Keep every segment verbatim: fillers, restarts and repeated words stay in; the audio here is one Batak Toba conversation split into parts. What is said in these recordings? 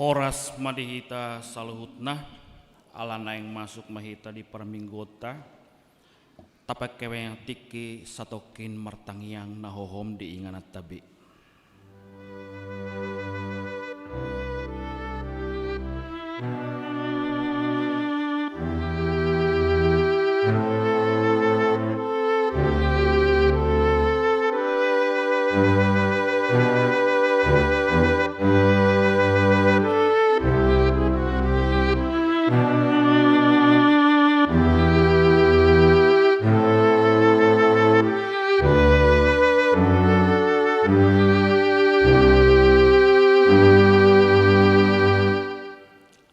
Horas ma di hita saluhutna, ala naeng masuk ma hita di parmingguonta, tapangkemean tingki satongkin martangiang na hohom di ingananta be.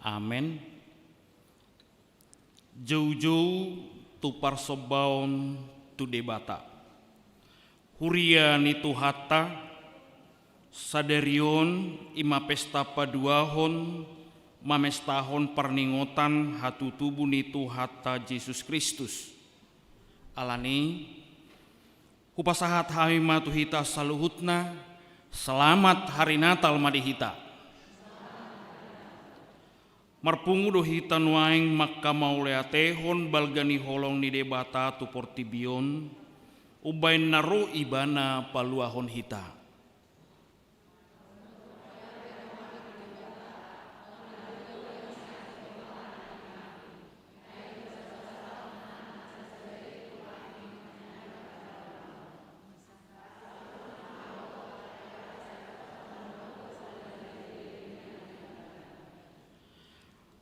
Amen. Joujou tu parsombaon tu Debata. Huria ni Tuhanta, sadari on i ma pesta paduahon mamestahon parningotan hatutubu ni Tuhanta Jesus Kristus. Alani, hupasahat hami ma tu hita saluhutna, selamat hari Natal ma di hita. Marpungu do hita nuaeng mangkamauliatehon balga ni holong ni Debata tu portibi on, umbahen na ro Ibana paluahon hita.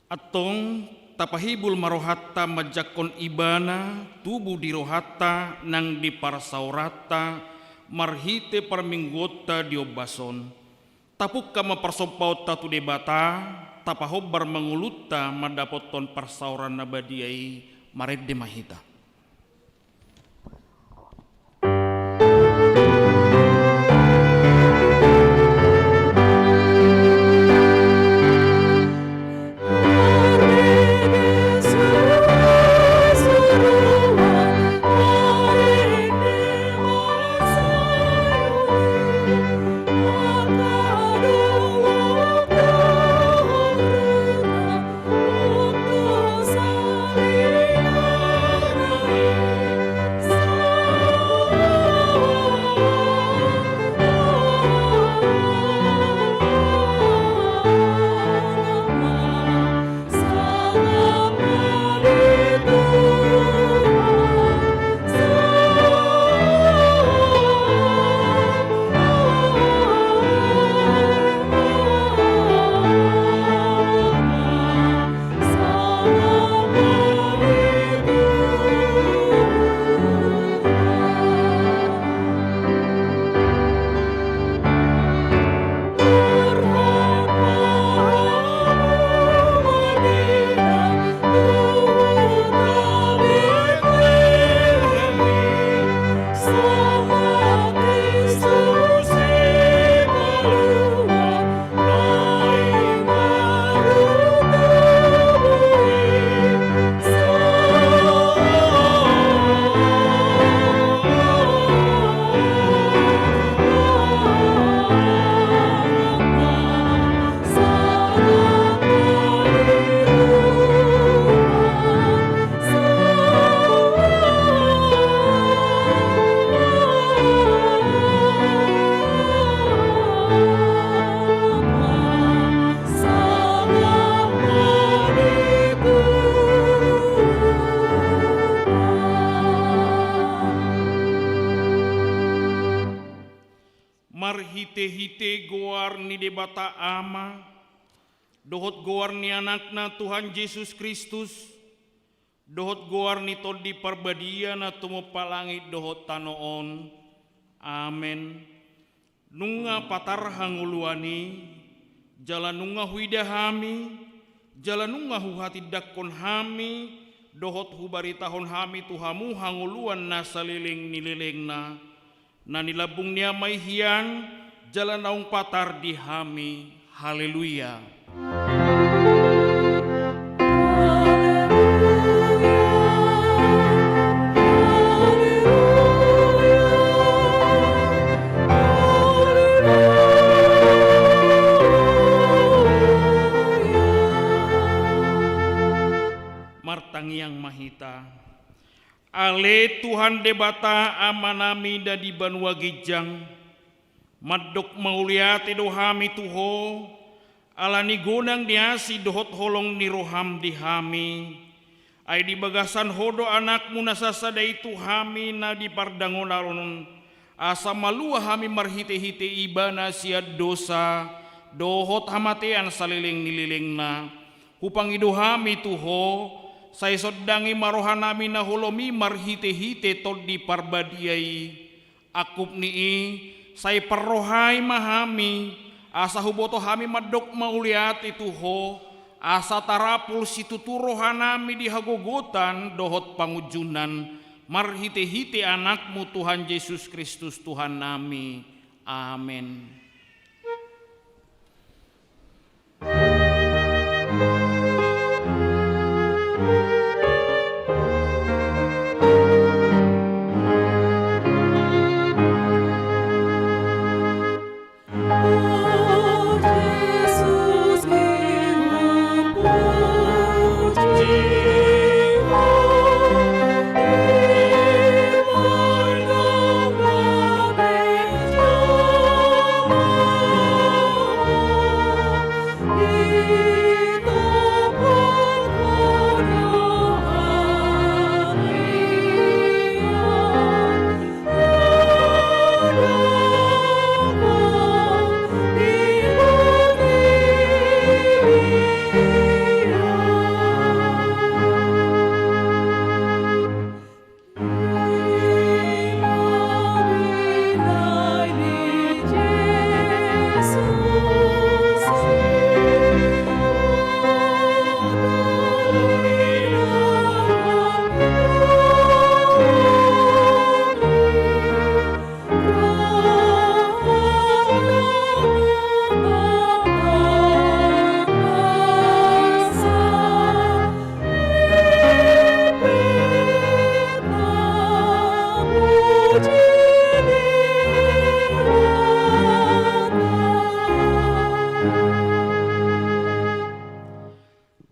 Antong, tapahibul ma rohanta manjangkon Ibana tubu di rohanta nang di parsaoranta marhite parmingguonta di ombas on. Tapungka ma parsombaonta tu Debata, tapahombar ma ngolunta mandapothon parsaoran na badia i, marende ma hita. Marhitehite goar ni Debata Ama, dohot goar ni Anakna Tuhan Jesus Kristus, dohot goar ni Tondi Parbadia na tumompa langit dohot tano on. Amen. Nunga patar hangoluan i, jala nunga huida hami, jala nunga huhatindangkon hami, dohot hubaritahon hami tu hamu hangoluan na saleleng ni lelengna, na nilambung ni Ama i hian, jala naung patar di hami. Haleluya. Tangiang ma hita. Ale Tuhan Debata Amanami na di banua ginjang, mandok mauliate do hami tu Ho, ala ni godang ni asi dohot holong ni roham di hami. Ai di bagasan Ho do Anakmu na sasada i tu hami na di pardangonan on, asa malua hami marhite-hite Ibana sian dosa dohot hamatean saleleng ni lelengna. Hupangido hami tu Ho, sai sondangi ma rohanami na holom i marhite-hite Tondi Parbadia i. Angkup ni i, sai parrohai ma hami, asa huboto hami mandok mauliate tu Ho, asa tarapul situtu rohanami di hagogotan dohot pangunjunan, marhite-hite Anakmu Tuhan Jesus Kristus Tuhannami. Amen.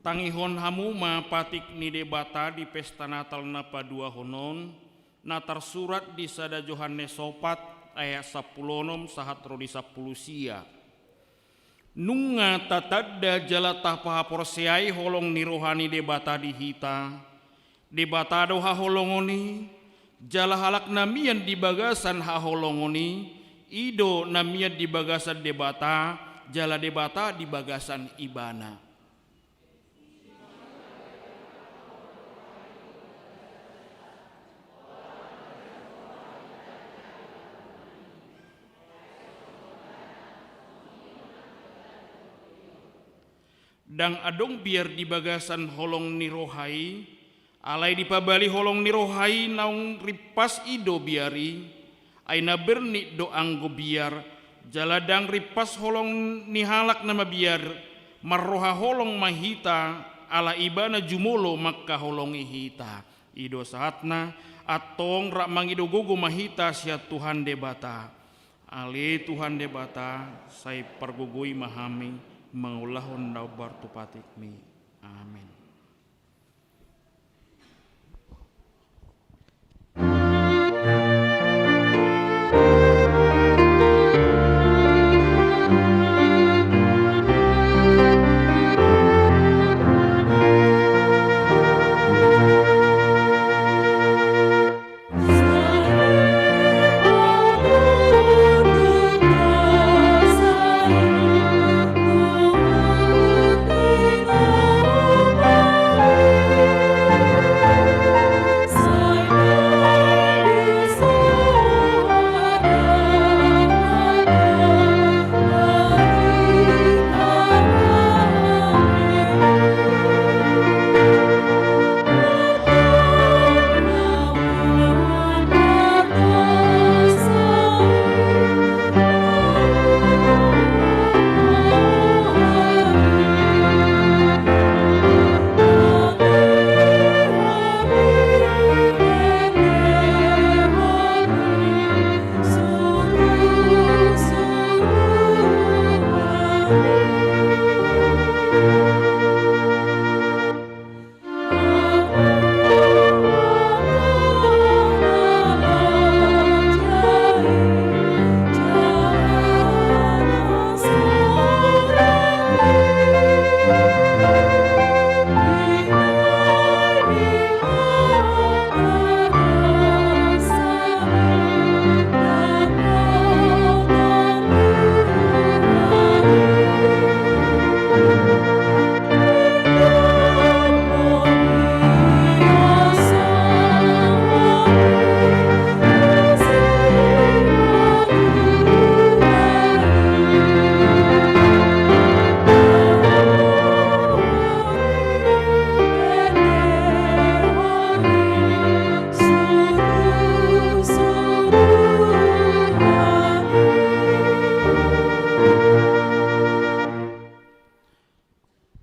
Tangihon hamu ma patik ni Debata di pesta Natal na paduahon on, na tarsurat di sada Johannes opat ayat sampulu onom sahat ro di sampulu sia. Nunga tatanda jala tapahaporseai holong ni roha ni Debata di hita. Debata do haholongon i, jala halak na mian di bagasan haholongon i, i do na mian di bagasan Debata, jala Debata di bagasan ibana. Ndang adong biar di bagasan holong ni roha i, alai dipabali holong ni roha i naung rimpas i do biar i, ai na bernit do anggo biar, jala ndang rimpas holong ni halak na mabiar, marroha holong ma hita, ala ibana jumolo mangkaholongi hita. I do sahatna, antong rap mangido gogo ma hita sian Tuhan Debata. Ale Tuhan Debata, sai pargogoi ma hami, mangulahon na hombar tu patikmi. Amen.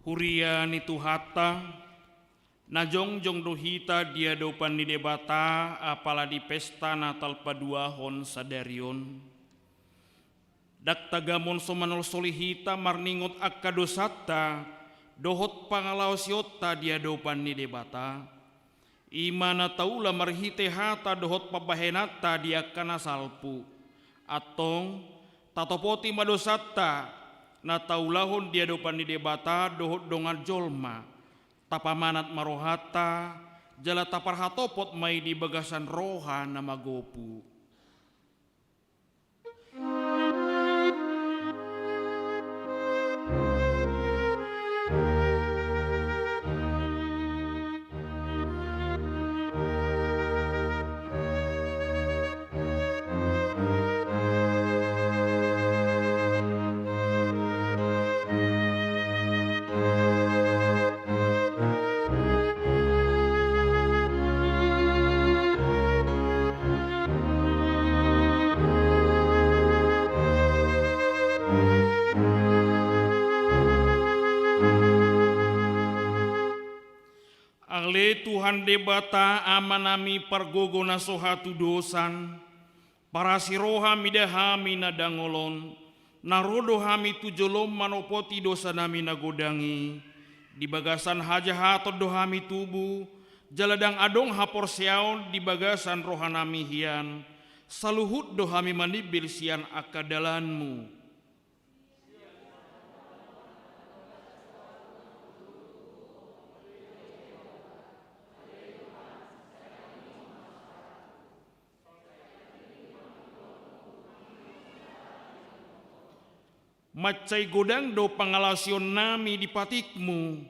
Huria ni Tuhanta, na jongjong do hita di adopan ni Debata, apala di pesta na talpaduahon sadari on. Ndang tagamon so manolsoli hita marningot angka dosanta dohot pangalaosionta di adopan ni Debata. I ma na taula marhite hata dohot pambahenanta di angka na salpu. Antong, tatopoti ma dosanta na taulahon di adopan ni Debata dohot dongan jolma. Tapamanat ma rohanta, jala taparhatopot ma i di bagasan roha na magopu. Ale Tuhan Debata, Amanami pargogo na so hatudosan, parasi roha mida hami na dangol on, na ro do hami tu jolom manopoti dosanami na godang i. Di bagasan hajahaton do hami tubu, jala ndang adong haporseaon di bagasan rohanami hian, saluhut do hami manimbil sian angka dalanmu. Mansai godang do pangalaosionnami di patikmu,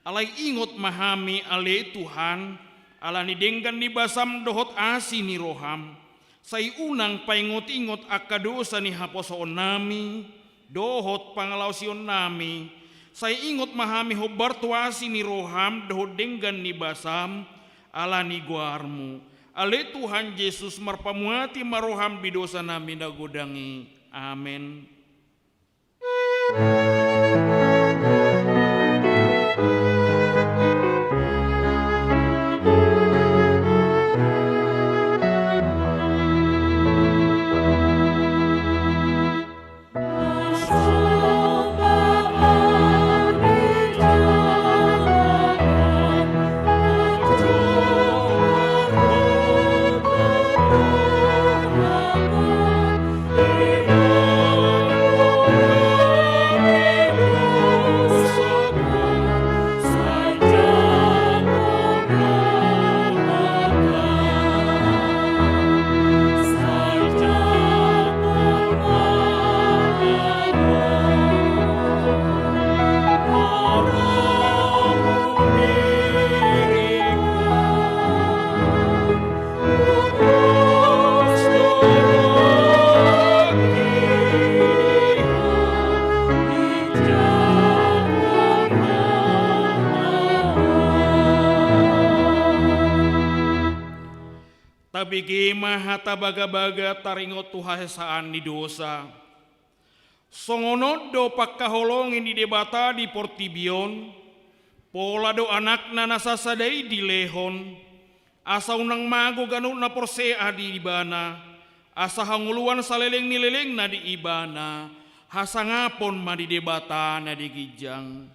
alai ingot ma hami ale Tuhan, ala ni denggan ni basam dohot asi ni roham. Sai unang paingot-ingot angka dosa ni haposoonnami dohot pangalaosionnami. Sai ingot ma hami hombar tu asi ni roham dohot denggan ni basam, ala ni goarmu. Ale Tuhan Jesus, marpamuati ma roham di dosanami na godang i. Amen. Tabege ma hata bagabaga taringot tu hasesaan ni dosa. Songon on do pangkaholongi ni Debata di portibi on, pola do Anakna na sasada i dilehon, asa unang mago ganup na porsea di Ibana, asa hangoluan saleleng ni lelengna di Ibana. Hasangapon ma di Debata na di ginjang.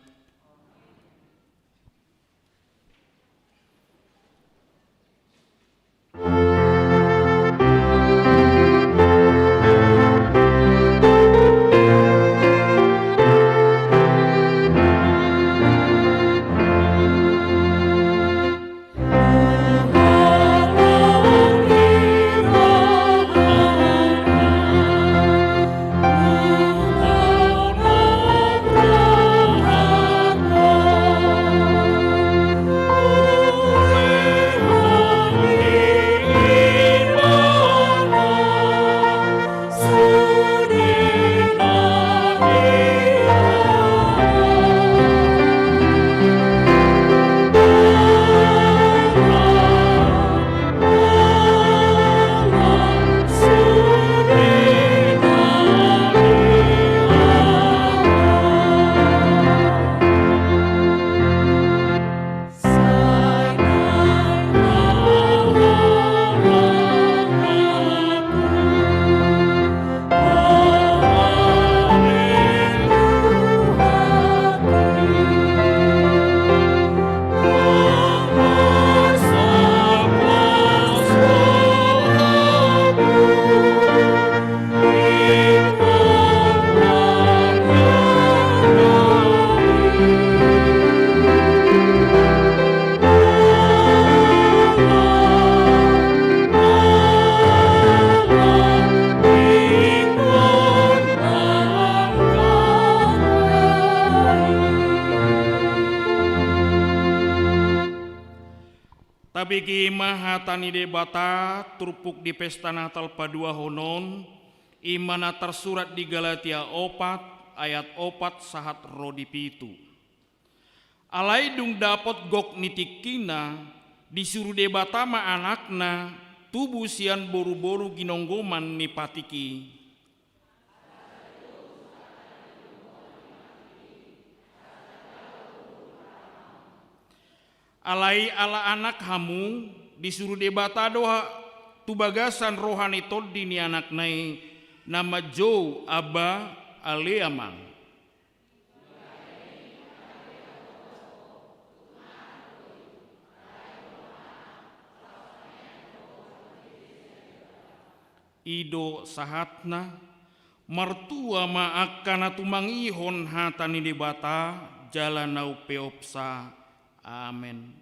Tabege ma hata ni Debata turpuk di pesta Natal paduahon on, i ma na tarsurat di Galatia opat ayat opat sahat ro di pitu. Alai dung dapot gok ni tingkina, disuru Debata ma Anakna tubu sian boruboru ginonggoman ni patik i. Alai ala anak hamu, disuru Debata do ha-, tu bagasan roha ni Tondi ni Anakna i, na manjou: Abba, ale Amang. I do sahatna. Martua ma angka na tumangihon hata ni Debata jala na umpeopsa. Amen.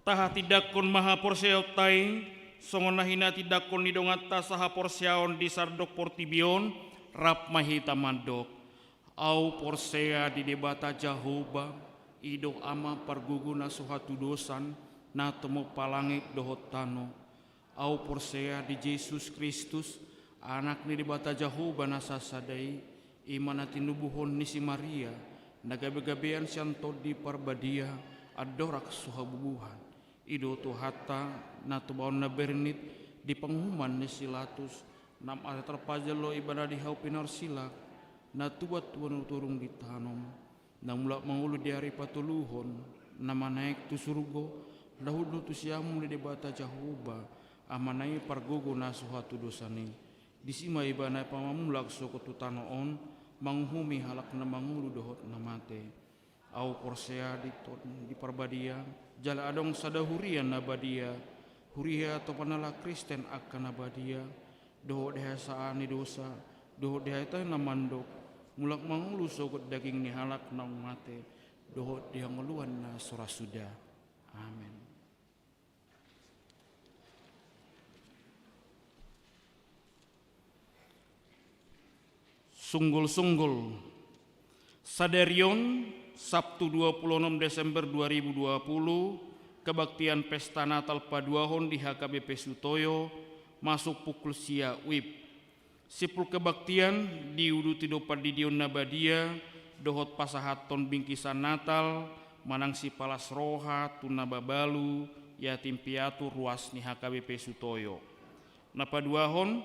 Tahatindangkon ma haporseaonta i, songon na hinatindangkon ni donganta sahaporseaon di sandok portibi on, rap ma hita mandok. Ahu porsea di Debata Jahowa, i do Ama pargogo na so hatudosan, na tumompa langit dohot tano. Ahu porsea di Jesus Kristus, Anak ni Debata Jahowa na sasada i, i ma na tinubuhon ni si Maria, na gabegabean sian Tondi Parbadia, andorang so habubuhan. I do Tuhanta, na tubaon na bernit di panguhuman ni si Latus, na mate tarpajal do Ibana di hau pinarsilak, na tubu tu banua toru ditanom, na mulak mangolu di ari patoluhon, na manaek tu surgo, laho do tu siamun ni Debata Jahowa, Amana i pargogo na so hatudosan i. Disi ma Ibana pamamulak sogot tu tano on, manguhumi halak na mangolu dohot na mate. Ahu porsea di Tondi Parbadia, jala adong sada huria na badia, huria topanala Kristen angka na badia, dohot di hasesaan ni dosa, dohot di hata na mandok, mulak mangolu sogot daging ni halak naung mate, dohot di hangoluan na so ra suda. Amen. Sunggul-sunggul. Sadari on, Sabtu dua puluh enam Desember dua ribu dua puluh, kebaktian pesta Natal paduahon di H K B P Sutoyo, masuk pukul sia WIB. Simpul kebaktian diuduti do pandidion na badia, dohot pasahathon bingkisan Natal, manang sipalas roha tu na mabalu, yatim piatu ruas ni H K B P Sutoyo. Na paduahon,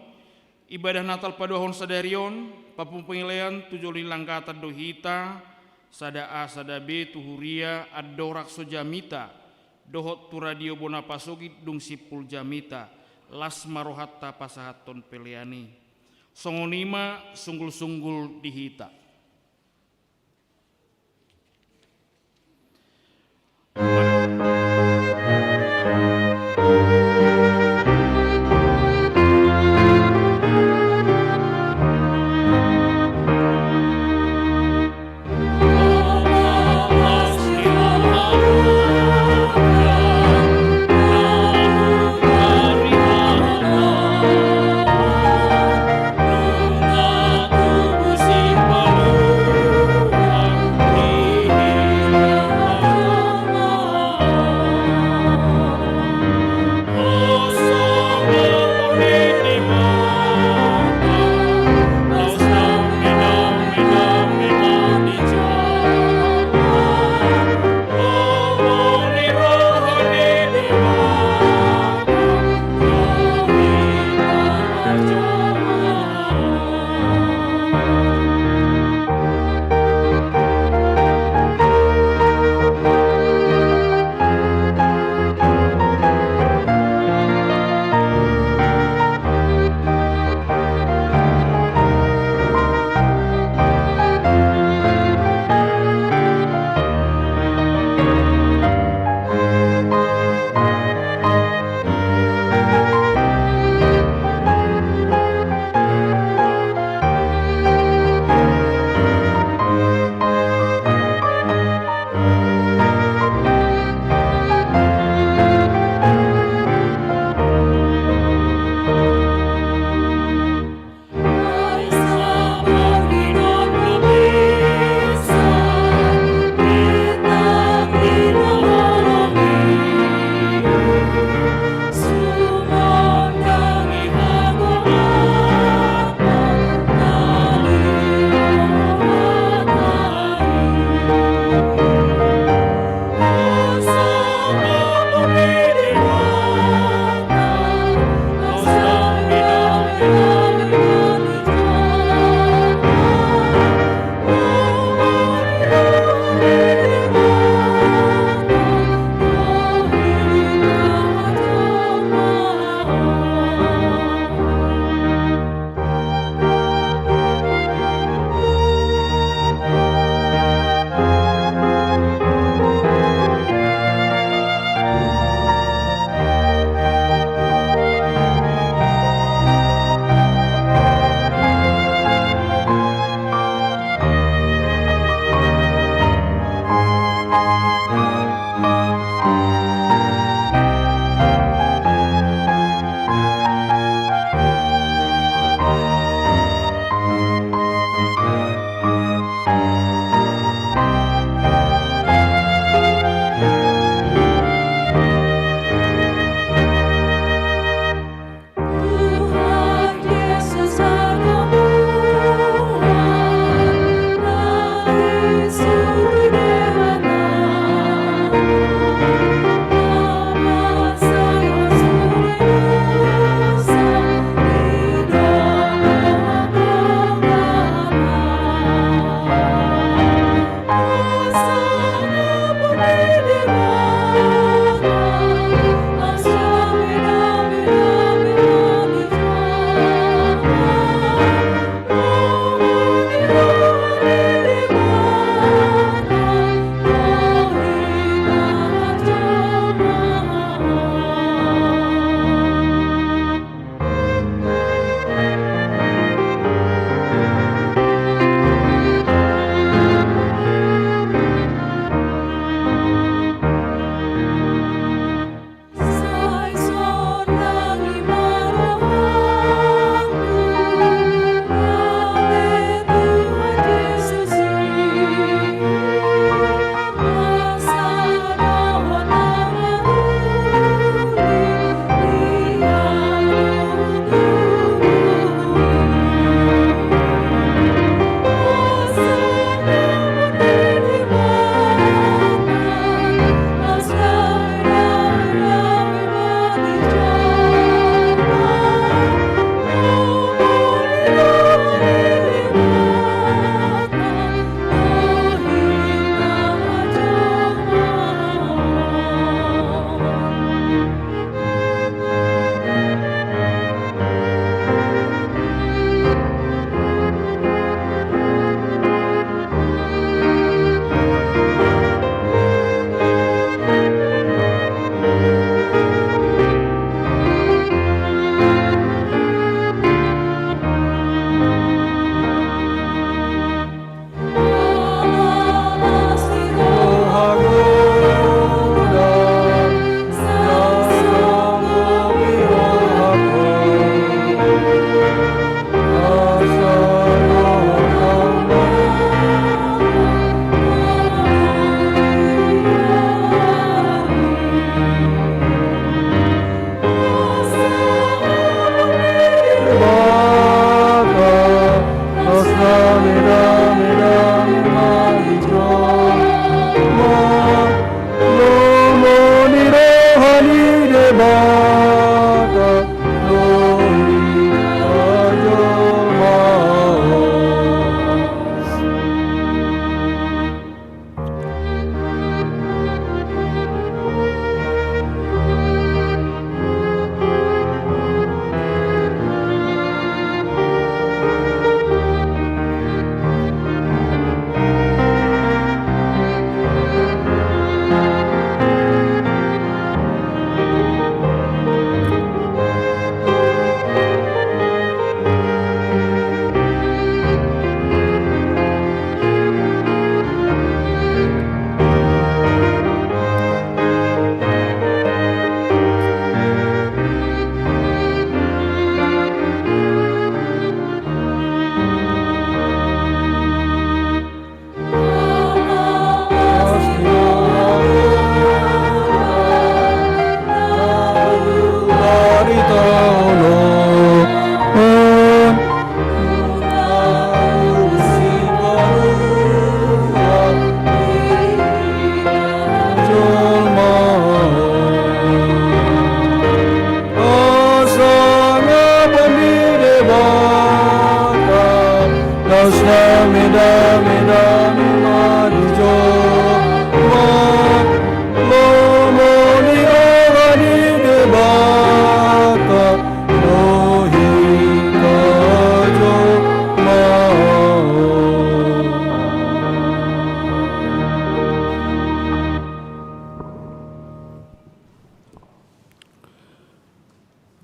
ibadah Natal paduahon sadari on, pamupengilean tu jolo ni langgatan do hita, sada A, sada B tu huria, andorang so jamita, dohot tu Radio Bona Pasogit dung simpul jamita, las ma rohanta pasahathon pelean i. Songon i ma sunggul-sunggul di hita.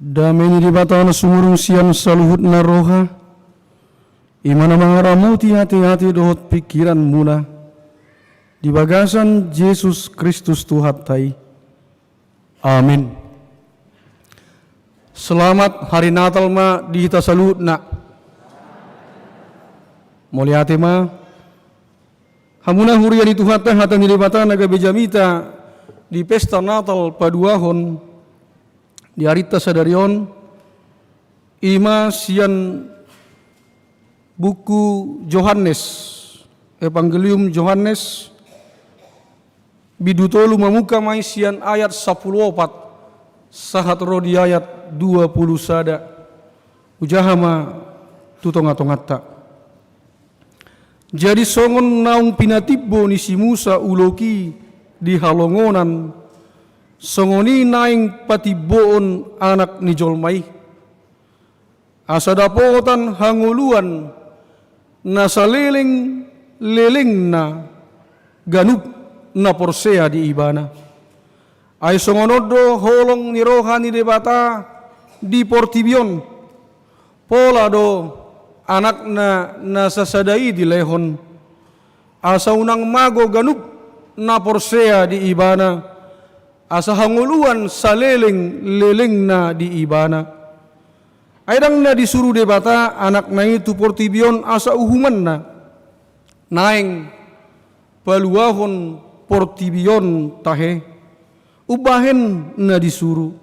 Dame ni Debata na sumurung sian saluhutna roha, i ma na mangaramoti ateate dohot pingkiranmuna di bagasan Jesus Kristus Tuhanta i. Amin. Selamat Hari Natal ma di hita saluhutna. Mauliate ma. Hamuna huria ni Tuhanta, hata ni Debata na gabe jamita di pesta Natal paduahon di arinta sadari on, i ma sian buku Johannes, Evangelium Johannes, bindu tolu, mamungka ma i sian ayat sampulu opat sahat ro di ayat dua pulu sada. Hujaha ma tu tongatonganta. Jadi songon naung pinatimbo ni si Musa ulok i di halongonan, songon i naeng patimboon Anak ni jolma i, asa dapotan hangoluan na saleleng-lelengna ganup na porsea di Ibana. Ai songon on do holong ni roha ni Debata di portibi on. Pola do Anakna na sasada i dilehon, asa unang mago ganup na porsea di Ibana, asa hangoluan saleleng-lelengna di Ibana. Ai ndang na disuru Debata Anakna i tu portibi on asa uhumanna, naeng paluahon portibi on, tahe, umbahen na disuru.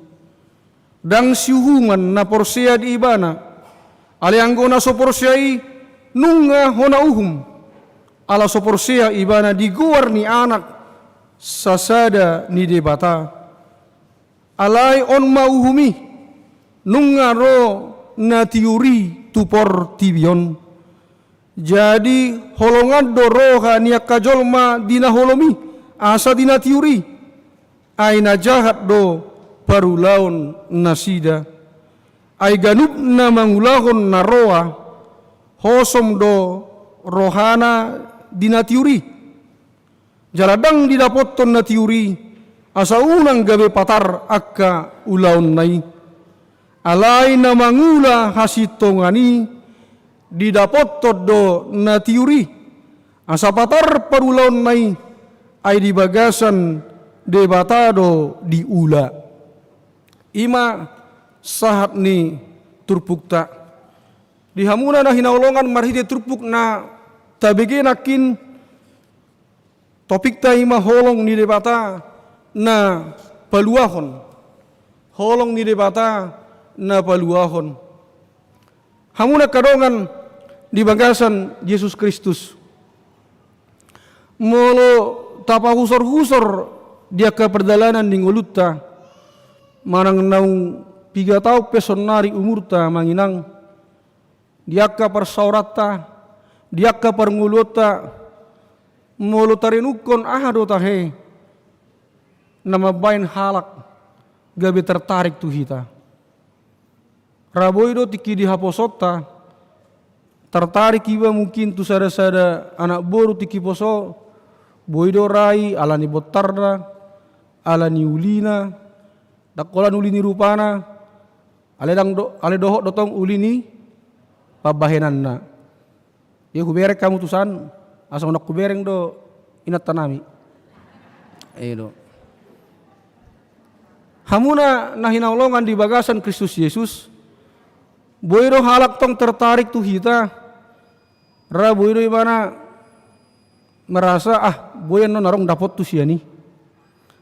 Ndang siuhuman na porsea di Ibana. Alai anggo na so porsea i nunga hona uhum, ala so porsea ibana di goar ni Anak sasada ni Debata. Alai on ma uhum i, nunga ro na tiur i tu portibi on. Jadi holongan do roha ni angka jolma di na holom i, asa di na tiur i. Ai na jahat do parulaon nasida. Ai ganup na mangulahon na roa, hosom do rohana di na tiur i. Jala ndang didapothon na tiur i, asa unang gabe patar angka ulaonna i. Alai na mangula hasintongan i didapothon do na tiur i, asa patar parulaonna i, ai di bagasan Debata do diula. I ma sahat ni turpukta. Di hamuna na hinaholongan, marhite turpuk na tabege nangkin, topikta i ma holong ni Debata na paluahon. Holong ni Debata na paluahon. Hamuna angka dongan di bagasan Jesus Kristus, molo tapahusor-husor di angka pardalanan ni ngolunta, manang naung piga taon pe saonari umurta, amang inang, di angka parsaoranta, di angka parngoluonta, molo tarenungkon, aha do tahe na mambahen halak gabe tertarik tu hita? Ra boi do tingki di haposoonta tertarik iba mungkin tu sada-sada anak boru tingki poso, boi do ra i ala ni bontarna, ala ni ulina, ndang holan uli ni rupana, alai ndang do, alai dohot do tong uli ni pambahenanna. Ia hubereng hamu tusan, asa unang hubereng do inantanami. I do. Hamuna na hinaholongan di bagasan Kristus Jesus, boi do halak tong tertarik tu hita, ra boi do ibana merasa, ah, boi annon adong dapothu sian i.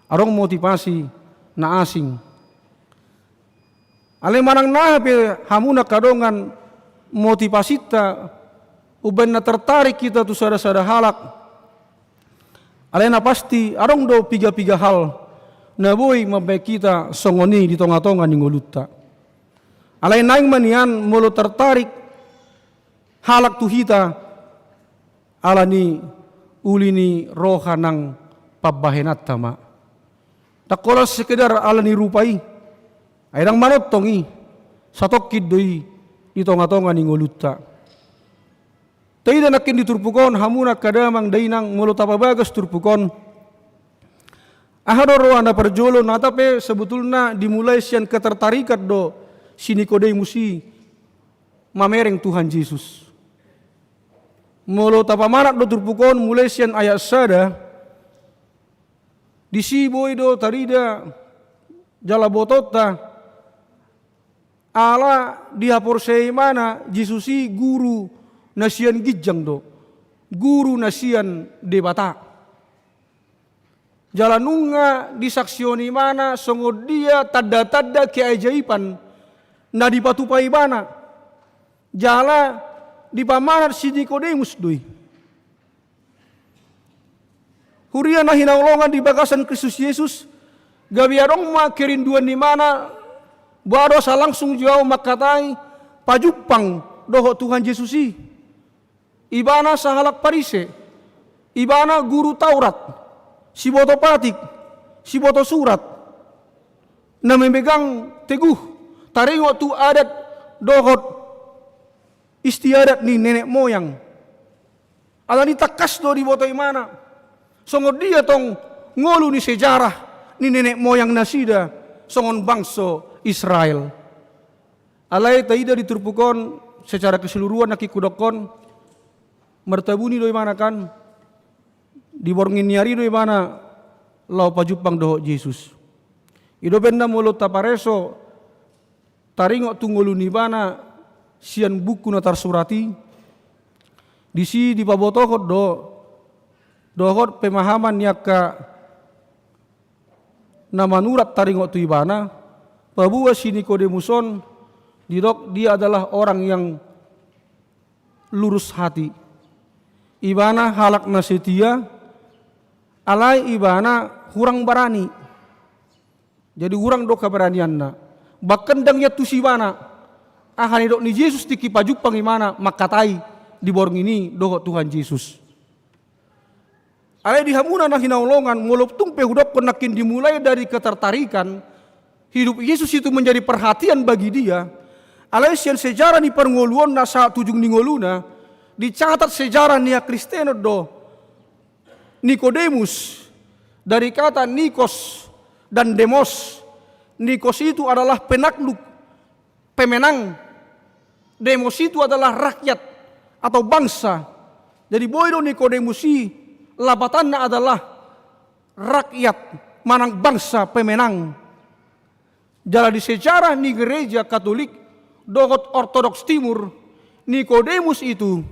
Adong motivasi na asing. Alai manang na aha pe hamuna angka dongan motivasinta umbahen na tertarik hita tu sada-sada halak, alai na pasti adong do piga-piga hal na boi mambahen hita songon i di tonga-tonga ni ngolunta. Alai naeng ma nian molo tertarik halak tu hita, ala ni uli ni roha nang pambahenanta ma. Ndang holan sekedar ala ni rupa i, ai ndang manongtong i, satongkin do i di tonga-tonga ni ngolunta. Taida nangkin di turpuk on, hamuna angka damang dainang, molo tapabagas turpuk on, aha do roha na parjolo? Nata pe sebetulna dimulai sian ketertarikan do si Nikodemus i mamereng Tuhan Jesus. Molo tapamanat do turpuk on mulai sian ayat sada, disi boi do tarida jala botoonta, ala dihaporseai ibana Jesus i guru na sian ginjang do, guru na sian Debata. Jala nunga disaksihon ibana songon dia tanda-tanda keajaiban na dipatupa ibana. Jala dipamanat si Nikodemus do i. Huria na hinaholongan di bagasan Kristus Jesus, gabe adong ma kerinduan ni ibana, boha do asa langsung jo au mangkatai pajumpang dohot Tuhan Jesus i. Ibana sahalak Parise, ibana guru Taurat, siboto patik, siboto surat, na memegang teguh taringot tu adat dohot istiadat ni nenek moyang. Alani tangkas do diboto ibana songon dia tong ngolu ni sejarah ni nenek moyang nasida songon bangso Israel. Alai taida di turpuk on secara keseluruhan nangkin hudok on, martabuni do ibana kan, di borngin ni ari do ibana laho pajumpang dohot Jesus. I do umbahen na molo tapareso taringot tu ngolu ni ibana sian buku na tarsurat i, disi dipabotohon do dohot pemahaman ni angka na manurat taringot tu ibana, paboa si Nikodemus on didok dia adalah orang yang lurus hati. Ibana halak na setia, alai ibana hurang barani. Jadi hurang do keberanianna. Bahkan ndang iantusi ibana aha na nidok ni Jesus tingki pajumpang ibana mangkatai di borngin i dohot Tuhan Jesus. Alai di hamuna na hinaholongan, molo tung pe hudokkon nangkin dimulai dari ketertarikan, hidup Yesus itu menjadi perhatian bagi dia. Alai sian sejarah ni parngoluonna sahat tu ujung ni ngoluna, dicatat sejarah ni hakristenon do Nikodemus dari kata Nikos dan Demos. Nikos itu adalah penakluk, pemenang. Demos itu adalah rakyat atau bangsa. Jadi boi do Nikodemus i lapatanna adalah rakyat manang bangsa pemenang. Jala di sejarah ni Gereja Katolik dohot Ortodoks Timur, Nikodemus itu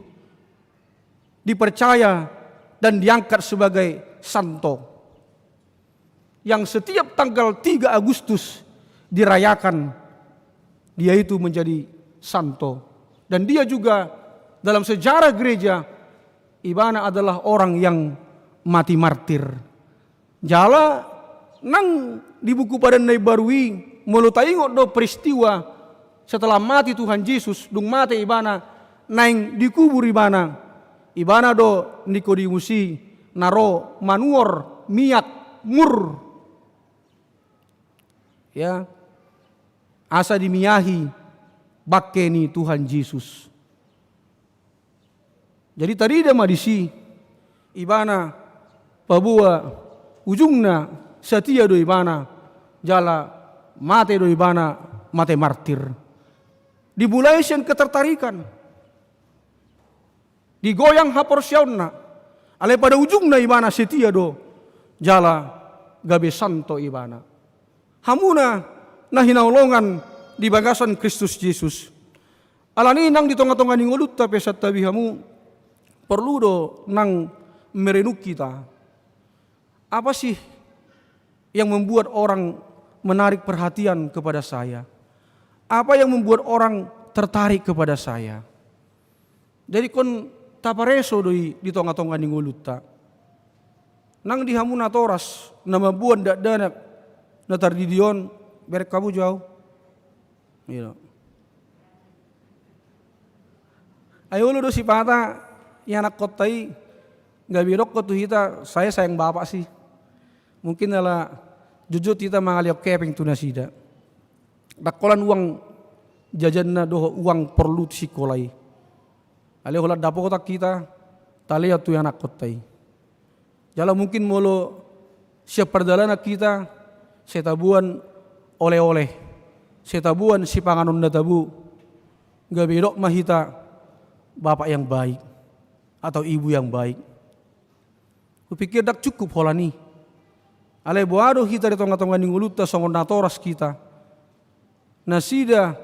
dipercaya dan diangkat sebagai santo yang setiap tanggal tiga Agustus dirayakan, dia itu menjadi santo. Dan dia juga dalam sejarah gereja, ibana adalah orang yang mati martir. Jala nang di buku Padan na Imbaru i, molo taingot do peristiwa setelah mate Tuhan Jesus, dung mate ibana, naeng dikubur ibana, ibana do Nikodemus i na ro manuhor miak mur. Ya, asa dimiahi bangke ni Tuhan Jesus. Jadi tarida ma disi ibana paboa ujungna satia do ibana jala mate do ibana mate martir. Dimulai sian ketertarikan, digoyang haporseaonna, alai pada ujungna ibana setia do jala gabe santo ibana. Hamuna na hinaholongan di bagasan Kristus Jesus. Alani nang di tonga-tonga ni ngolunta pe santabi hamu, porlu do nang merenung hita. Apa sih yang membuat orang menarik perhatian kepada saya? Apa yang membuat orang tertarik kepada saya? Jadi ingkon tapareso do i di tonga-tonga ni ngolunta. Nang di hamu natoras na mamboan dakdanak na tardidi on, bereng hamu jo au. Gitu. Ai olo do sipata ianakkonta i gabe didok tu hita, saya sayang bapak sih. Mungkin ala jotjot hita mangalehon hepeng tu nasida. Ndang holan uang jajanna dohot uang porlu tu sikola i. Alai holan dapotan hita talehon tu ianakkonta i. Jala mungkin molo sian pardalanan hita sai taboan oleh-oleh. Sitaboan sipanganon na tabo, gabe didok ma hita bapak yang baik atau ibu yang baik. Hupikir ndang cukup holan i. Alai boha do hita di tongatonga ni ngolunta songon natoras hita? Nasida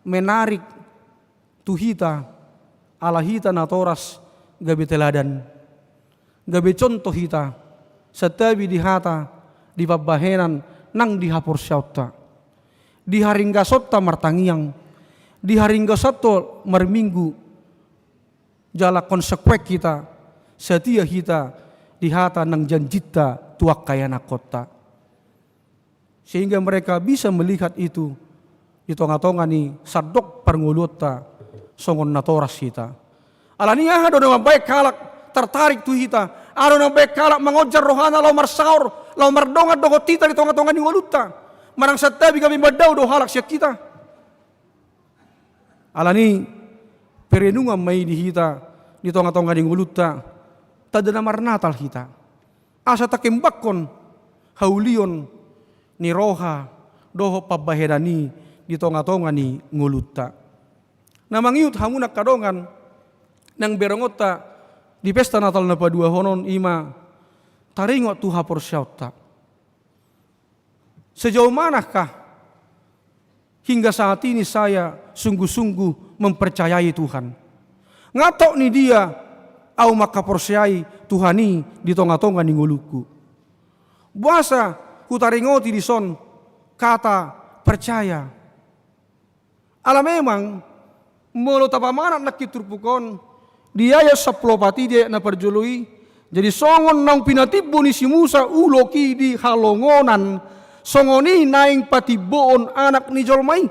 menarik tu hita, ala hita natoras gabe teladan, gabe contoh hita, santabi di hata, di pambahenan, nang di haporseaonta, di haringgasonta martangiang, di haringgasonta marminggu, jala konsekuen hita, satia hita di hata nang janjinta tu angka ianakhonta. Sehingga mereka bisa melihat itu di tongatonga ni sandok parngoluonta songon natoras hita. Alani aha do na mambaen halak tertarik tu hita? Aha do na mambaen halak mangonjar rohana laho marsaor, laho mardongan dohot hita di tongatonga ni ngolunta? Manang santabi gabe mandao do halak sian hita? Alani perenungan ma i di hita di tongatonga ni ngolunta, tanda na marnatal hita. Asa takembanghon haulion ni roha dohot pambahenan i di tongatonga ni ngolunta. Na mangihut hamu na angka dongan, nang berengonta di pesta Natal na paduahon on, i ma taringot tu haporseaonta. Sejauh manakah hingga saat ini saya sungguh-sungguh mempercayai Tuhan? Nga tok ni dia ahu mangkaporseai Tuhan i di tongatonga ni ngolungku? Boasa hutaringoti dison kata percaya? Ala memang molo tapamanat nangkin turpuk on, di ayat sampulu opat i, di ayat na parjolo i: Jadi songon naung pinatimbo ni si Musa ulok i di halongonan, songon i naeng patimboon Anak ni jolma i.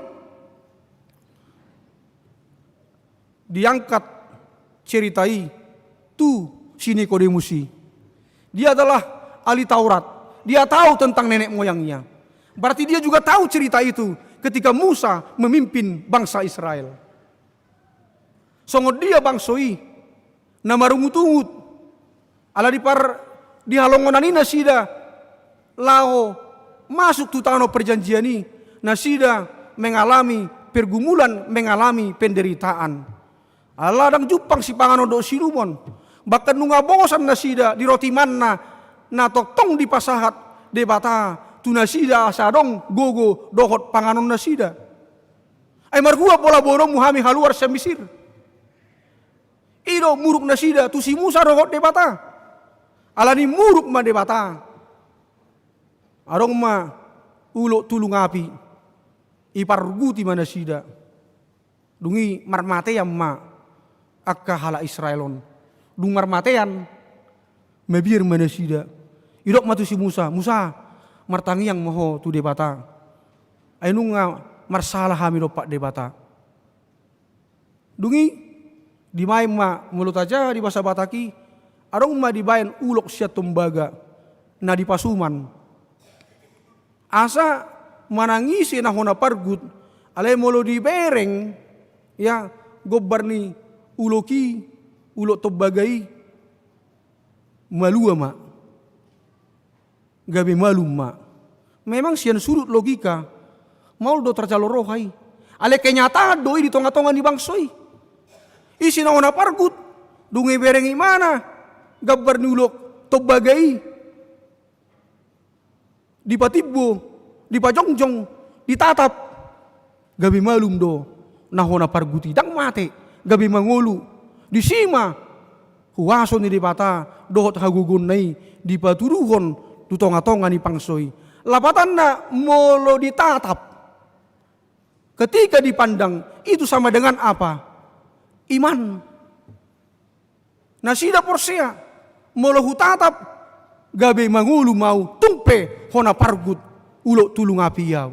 Diangkat cerita i tu si Nikodemus i. Dia adalah ahli Taurat. Dia tahu tentang nenek moyangnya. Berarti dia juga tahu cerita itu ketika Musa memimpin bangsa Israel. Songon dia bangso i na marungut-ungut. Ala di par-, di halongonan i nasida laho masuk tu tano perjanjian i, nasida mengalami pergumulan, mengalami penderitaan. Ala ndang jumpang sipanganon dohot siinumon. Bahkan nunga bosan nasida di roti manna na tongtong dipasahat Debata tu nasida asa adong gogo dohot panganon nasida. Ai marhua pola boanonmu hami haluar sian Misir? I do muruk nasida tu si Musa dohot Debata. Alani muruk ma Debata, adong ma ulok tulung api, iparguti ma nasida. Dung i marmatean ma angka halak Israel on. Dung marmatean, mabiar ma nasida. Didok ma tu si Musa: Musa, martangiang ma ho tu Debata. Ai nunga marsala hami dompak Debata. Dung i dibaen ma, molo tajaha di basa Batak i, adong ma dibaen ulok sian tombaga na dipasuman. Asa manang ise na hona pargut, alai molo dibereng, ya, gombar ni ulok i, ulok tombaga i, malua ma. Gabe malum ma. Memang sian sudut logika, maol do tarjalo roha i. Alai kenyataan do i di tongatonga ni bangso i. Ise na hona pargut, dung ibereng ibana gambar ni ulok tombaga i, dipatimbo, dipajongjong, ditatap, gabe malum do na hona pargut i, ndang mate, gabe mangolu. Disi ma huaso ni Debata dohot hagogoonna i dipatuduhon tu tongatonga ni bangso i. Lapatanna, molo ditatap, ketika dipandang, itu sama dengan apa? Iman. Nasida porsea, molo hutatap, gabe mangolu ma ahu, tung pe hona pargut, ulok tulung api i ahu.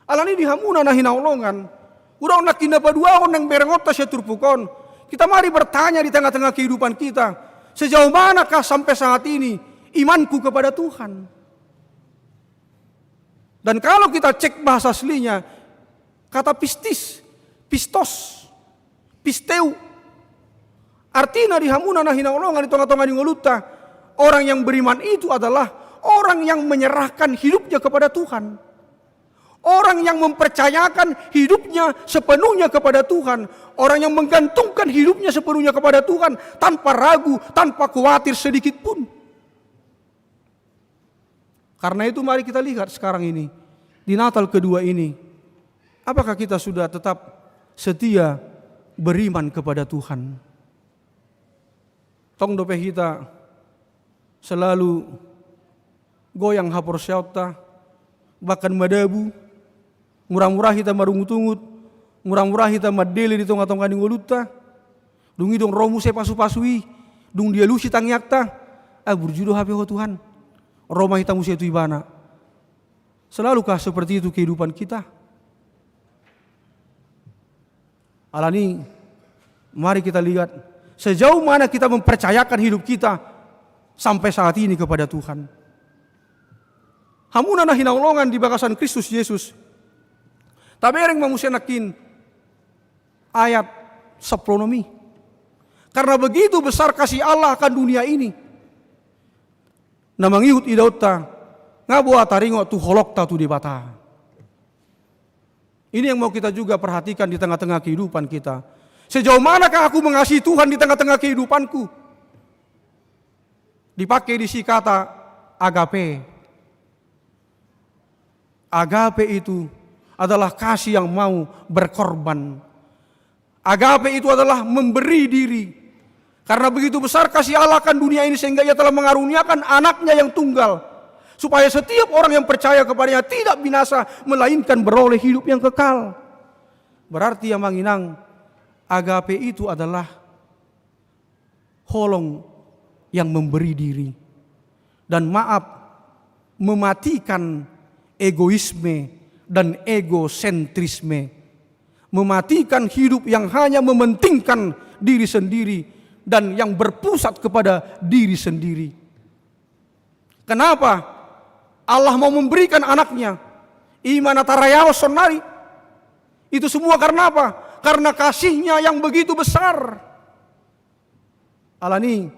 Alani di hamuna na hinaholongan, udah on nangkin na paduahon nang berengonta sian turpuk on, kita mari bertanya di tengah-tengah kehidupan kita, sejauh manakah sampai saat ini imanku kepada Tuhan? Dan kalau kita cek bahasa aslinya, kata pistis, pistos, pisteu. Artina di hamuna na hinaholongan di tongatonga ni ngolunta, orang yang beriman itu adalah orang yang menyerahkan hidupnya kepada Tuhan. Orang yang mempercayakan hidupnya sepenuhnya kepada Tuhan, orang yang menggantungkan hidupnya sepenuhnya kepada Tuhan, tanpa ragu, tanpa khawatir sedikit pun. Karena itu, mari kita lihat sekarang ini, di Natal kedua ini, apakah kita sudah tetap setia beriman kepada Tuhan? Tong dope hita selalu goyang haporseaonta, bahkan madabu, mura-mura hita marungut-ungut, mura-mura hita mandele di tonga-tonga ni ngolunta. Dung i dung ro muse pasu-pasu i, dung dialusi tangiangta, ah, burju do hape Ho Tuhan. Ro ma hita muse tu Ibana. Selalukah seperti itu kehidupan kita? Alani, mari kita lihat sejauh mana kita mempercayakan hidup kita sampai saat ini kepada Tuhan. Hamuna na hinaholongan di bagasan Kristus Yesus. Tabereng ma muse nangkin ayat sampulu onom i. Karena begitu besar kasih Allah akan dunia ini, na mangihut idaonta, nga boha taringot tu holongta tu Debata. Ini yang mau kita juga perhatikan di tengah-tengah kehidupan kita. Sejauh manakah aku mengasihi Tuhan di tengah-tengah kehidupanku? Dipakai di si kata agape. Agape itu adalah kasih yang mau berkorban. Agape itu adalah memberi diri. Karena begitu besar kasih Allah akan dunia ini, sehingga Ia telah mengaruniakan Anak-Nya yang tunggal, supaya setiap orang yang percaya kepada-Nya tidak binasa, melainkan beroleh hidup yang kekal. Berarti, amang inang, agape itu adalah holong yang memberi diri. Dan maaf, mematikan egoisme dan egosentrisme. Mematikan hidup yang hanya mementingkan diri sendiri dan yang berpusat kepada diri sendiri. Kenapa Allah mau memberikan Anak-Nya? I ma na tarayao sonari. Itu semua karena apa? Karena kasih-Nya yang begitu besar. Alani,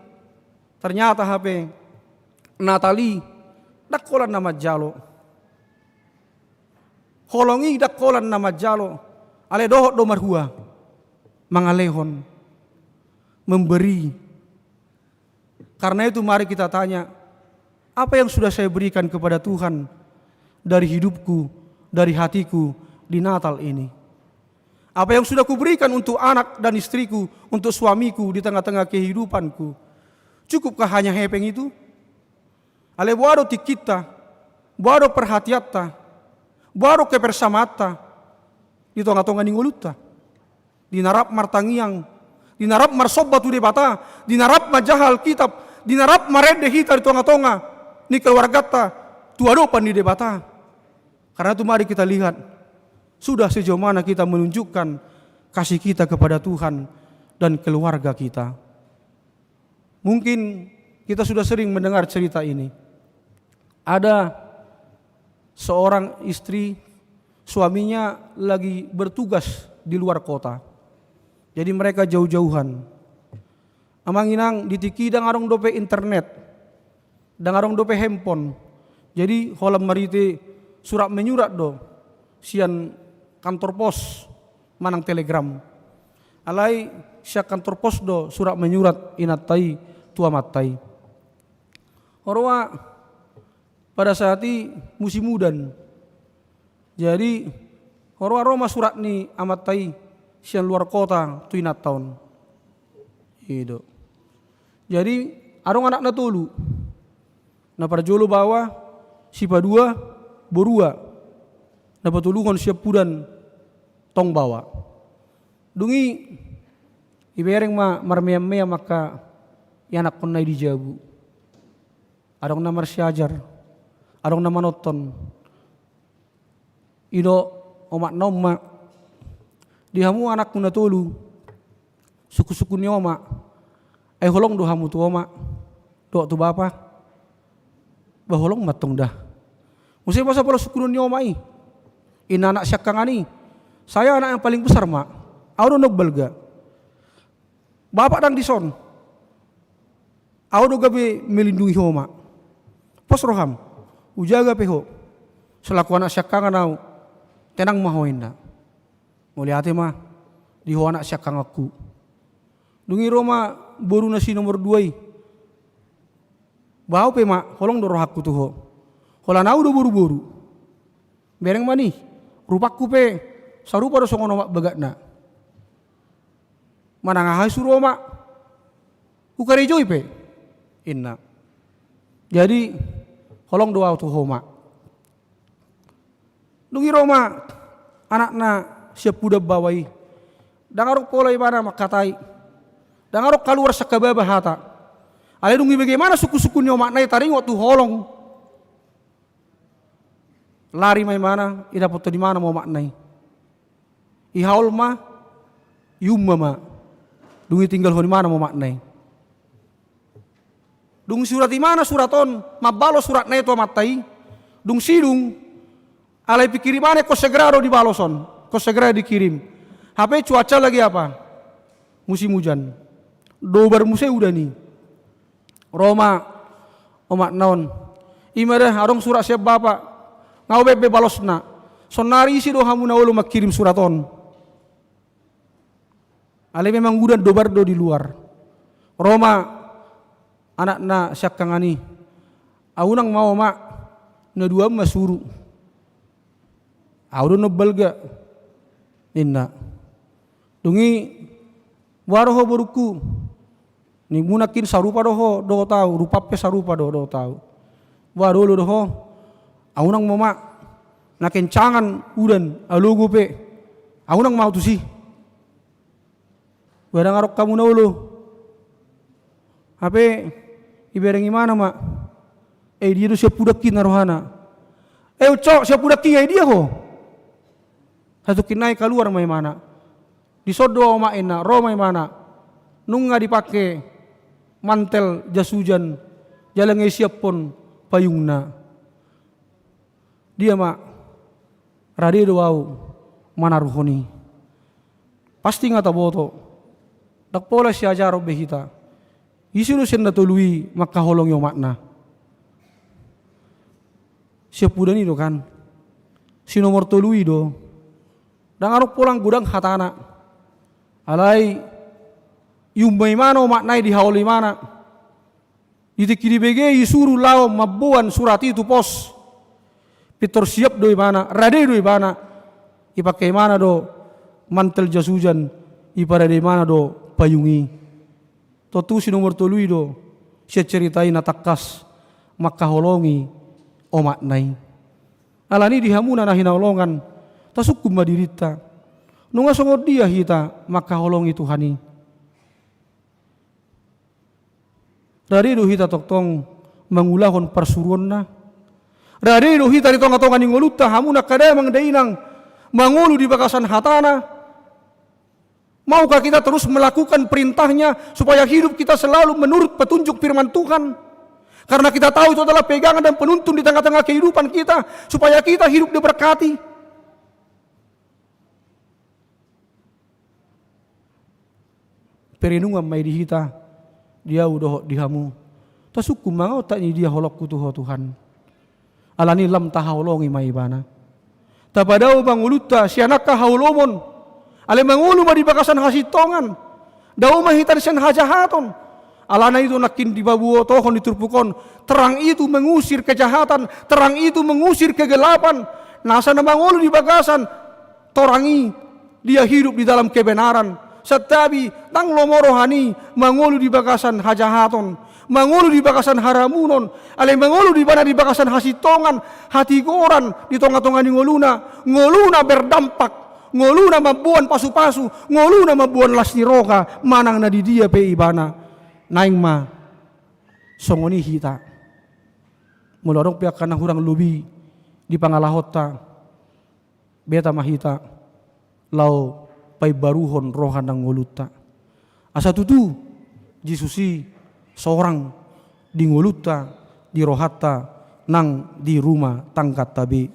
ternyata hape Natal i ndang holan na manjalo. Holong i ndang holan na manjalo. Alai dohot do marhua, mangalehon, memberi. Karena itu, mari kita tanya, apa yang sudah saya berikan kepada Tuhan dari hidupku, dari hatiku di Natal ini? Apa yang sudah kuberikan untuk anak dan istriku, untuk suamiku di tengah-tengah kehidupanku? Cukupkah hanya hepeng itu? Alai boha do tingkinta, boha do perhatianta, boha do kebersamaanta di tonga-tonga ni ngolunta? Di na rap martangiang, di na rap marsomba tu Debata, di na rap manjaha Alkitab, di na rap marende hita di tonga-tonga ni keluarganta tu adopan ni Debata. Karena itu, mari kita lihat, sudah sejauh mana kita menunjukkan kasih kita kepada Tuhan dan keluarga kita. Mungkin kita sudah sering mendengar cerita ini. Ada seorang istri, suaminya lagi bertugas di luar kota. Jadi mereka jauh-jauhan. Amang inang, di tingki i ndang adong dope internet, ndang adong dope handphone. Jadi holan marhite surat menyurat do sian kantor pos manang telegram. Alai sian kantor pos do surat menyurat inanta i tu amanta i. Huroa pada saat i musim udan. Jadi huroa ro ma surat ni amanta i sian luar kota tu inanta on. I do. Jadi adong anakna tolu. Na parjolo baoa, sipadua borua, na patoluhon siampudan tong baoa. Dung i ibereng ma marmeam-meam angka ianakhonna i di jabu. Adong na marsiajar, adong na manonton. Didok omakna on ma, di hamu anakku na tolu, sungkun-sungkun ni oma, ai holong do hamu tu oma dohot tu bapa? Ba holong mantong da. Muse boasa pola sungkunon ni oma i? Inna anak siangkangan i, saya anak yang paling besar ma, au do na umbalga. Bapak ndang dison. Au do gabe melindungi ho ma. Pos roham, hujaga pe ho. Selaku anak siangkangan au, Tenang ma ho, inna. Mauliate ma di ho, anak siangkanganku. Dung i ro ma boru na si nomor dua i. Ba au pe, Mak, holong do rohangku tu ho. Holan au do boruboru. Bereng ma ni, rupangku pe sarupa do songon omak bagakna. Manang aha i suru omak, hukarejoi pe, inna. Jadi holong do au tu ho, Mak. Dung i ro ma anakna siampudan baoa i. Ndang adong pola ibana mangkatai. Ndang adong kaluar sian hababa hata. Alai dung i bagaimana sungkunsungkun ni omakna i taringot tu holong, lari ma imana, idapothon imana ma omakna i. Ihaol ma, iumma ma. Dung i tinggalhon imana ma omakna i. Dung surat imana surat on, mambalos suratna i tu amanta i. Dung sidung, alai pingkirimana ingkon segera do dibalos on, ingkon segera dikirim. Hape cuaca lagi apa? Musim hujan. Dobar muse udan i. Ro ma omakna on. I ma da, adong surat sian bapa. Nga hubaen be balosna. Saonari ise do hamu na olo mangkirim surat on? Alai memang udan dobar do di luar. Ro ma anakna siangkangan i. Au unang ma, Mak, na dua on ma suru. Au do na umbalga, ninna. Dung i, boha do ho, borungku? Ninna, nangkin sarupa do ho dohot au, rupam pe sarupa do dohot au. Boha do, olo do ho? Au unang ma, Mak, na kencangan udan, alogo pe. Au unang ma au tusi. Ba ndang adong hamu na olo. Hape ibereng imana ma. Eh, i dia do siampudangki na rohana? Eh, ucok, siampudangki, eh, i dia ho? Satungkin nai kaluar ma imana. Dison do au, Mak, inna. Ro ma imana. Nunga dipangke mantel jas hujan, jala nga isiaphon payungna. Dia, Mak, rade do au manaruhon i. Pasti nga taboto. Ndang pola siajaron be hita. Ise do sian na tolu i mangkaholongi omakna? Siampudan i do kan. Si nomor tolu i do. Ndang adong pola godang hatana. Alai iumma imana omakna i, dihaol imana. Di tingki dibege isuru laho mamboan surat i tu pos. Pintor siap do ibana, rade do ibana. Ipangke imana do mantel jas hujan, iparade imana do payung i. Tontu si nomor tolu i do sian cerita i na tangkas mangkaholongi omakna i. Alani di hamuna na hinaholongan, tasungkun ma dirinta. Nunga songon dia hita mangkaholongi Tuhan i? Rade do hita tongtong mangulahon parsuruonna? Rade do hita di tongatonga ni ngolunta, hamu angka damang dainang, mangolu di bagasan hatana? Maukah kita terus melakukan perintahnya supaya hidup kita selalu menurut petunjuk firman Tuhan? Karena kita tahu itu adalah pegangan dan penuntun di tengah-tengah kehidupan kita, supaya kita hidup diberkati. Perenungan ma i di hita, di ahu dohot di hamu. Tasungkun ma nga, otak ni dia holongku tu Ho Tuhan. Alani lam tahaholongi ma Ibana. Tapadao ma ngolunta sian angka haholomon. Alai mangolu ma di bagasan hasintongan. Dao ma hita sian hajahaton. Alana i do nangkin dipabotohon di turpuk on. Terang itu mengusir kejahatan, terang itu mengusir kegelapan. Nasa na mangolu di bagasan torang i, dia hidup di dalam kebenaran. Santabi, ndang lomo rohana i mangolu di bagasan hajahaton, mangolu di bagasan haramunon, alai mangolu ibana di bagasan hasintongan, hatigoran di tongatonga ni ngoluna, ngoluna berdampak, ngoluna mamboan pasupasu, ngoluna mamboan las ni roha manang na di dia pe ibana. Naeng ma songon i hita. Molo adong pe angka na hurang lobi di pangalahonta, beta ma hita laho paimbaruhon roha nang ngolunta. Asa tutu Jesus i sorang di ngolunta, di rohanta, nang di rumah tangganta be.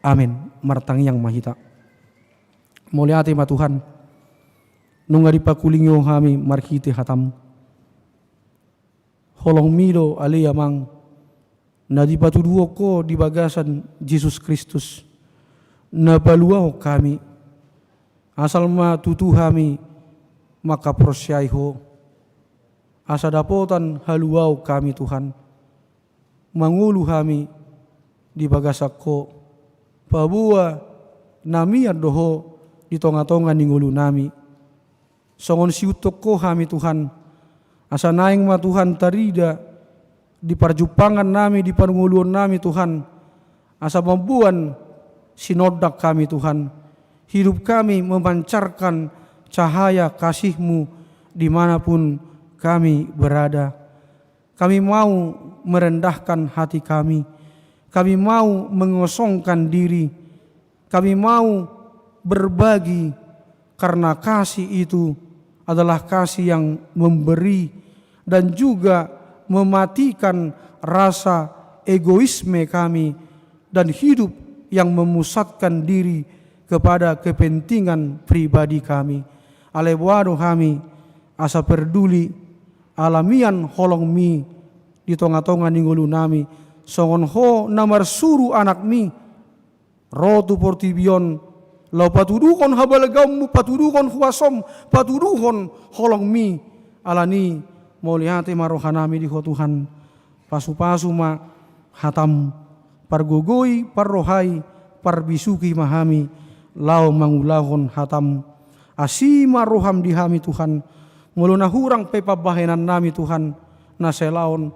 Amen. Martangiang ma hita. Mauliate ma Tuhan, nunga dipakulingi Ho hami marhite hataM. Holongmi do ale Amang, na dipatuduhon Ho di bagasan Jesus Kristus, na paluahon hami. Asal ma tutu hami mangkaporseai Ho, asa dapotan haluaon hami, Tuhan. Mangolu hami di bagasan Ho, paboa na mian do Ho di tonga-tonga ni ngolunami. Songon siuntong Ho hami, Tuhan. Asa naeng ma, Tuhan, tarida di parjumpangannami, di parngoluonnami, Tuhan, asa mamboan sinondang hami, Tuhan. Hidup kami memancarkan cahaya kasih-Mu di mana pun kami berada. Kami mau merendahkan hati kami. Kami mau mengosongkan diri. Kami mau berbagi, karena kasih itu adalah kasih yang memberi dan juga mematikan rasa egoisme kami dan hidup yang memusatkan diri kepada kepentingan pribadi kami. Alai boha do hami asa perduli, ala mian holong-Mi di tonga-tonga ni ngolunami, songon Ho na marsuru Anak-Mi ro tu portibi on, laho patuduhon habalgaon-Mu, patuduhon huaso-Mu, patuduhon holong-Mi. Alani, mauliate ma rohanami di Ho, Tuhan. Pasu-pasu ma hata-M, pargogoi, parrohai, parbisuhi ma hami laho mangulahon hata-M. Asi ma roha-M di hami, Tuhan. Molo na hurang pe pambahenannami, Tuhan, na salaon,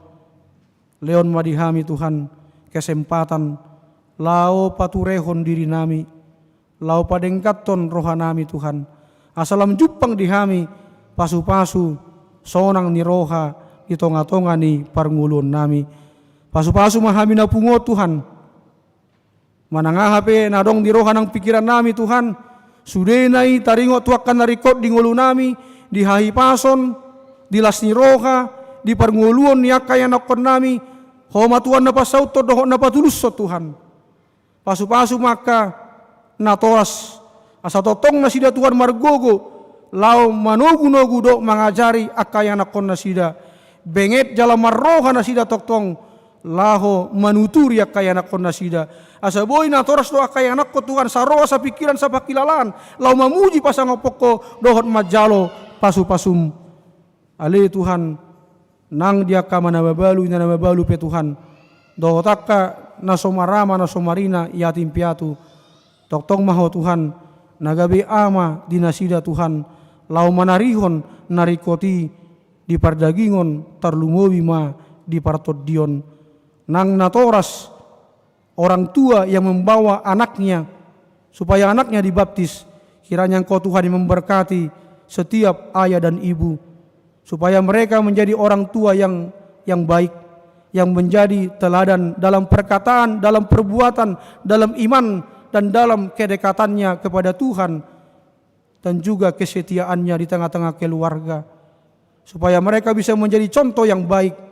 lehon ma di hami, Tuhan, kesempatan laho paturehon dirinami, laho padengganhon rohanami, Tuhan. Asa lam jumpang di hami pasu-pasu sonang ni roha di tonga-tonga ni parngoluonnami. Pasu-pasu ma hami na pungu on, Tuhan. Manang aha pe na adong di roha nang pingkirannami, Tuhan, sudena i taringot tu angka na ringkot di ngolunami, di hahipason, di las ni roha, di parngoluon ni angka ianakkonnami, Ho ma, Tuhan, na pansauthon dohot na patulushon, Tuhan. Pasu-pasu ma angka natoras, asa tongtong nasida, Tuhan, margogo laho manogu-nogu dohot mangajari angka ianakkonnasida. Benget jala marroha nasida tongtong laho manuturi angka ianakkonnasida. Asa boi natoras do angka ianakkon, Tuhan, saroha, sapingkiran, sapangkilalaan, laho mamuji, pasangaphon Ho dohot manjalo pasu-pasu-M. Ale, Tuhan, nang di angka na mabalu, inna na mabalu pe, Tuhan, dohot angka na so marama, na so marina, yatim piatu, tongtong ma Ho, Tuhan, na gabe ama di nasida, Tuhan, laho manarihon na ringkot i di pardagingon, tarlumobi ma di partondion. Nang natoras orang tua yang membawa anaknya, supaya anaknya dibaptis, kiranya Engkau, Tuhan, yang memberkati setiap ayah dan ibu, supaya mereka menjadi orang tua yang, yang baik, yang menjadi teladan dalam perkataan, dalam perbuatan, dalam iman, dan dalam kedekatannya kepada Tuhan, dan juga kesetiaannya di tengah-tengah keluarga, supaya mereka bisa menjadi contoh yang baik.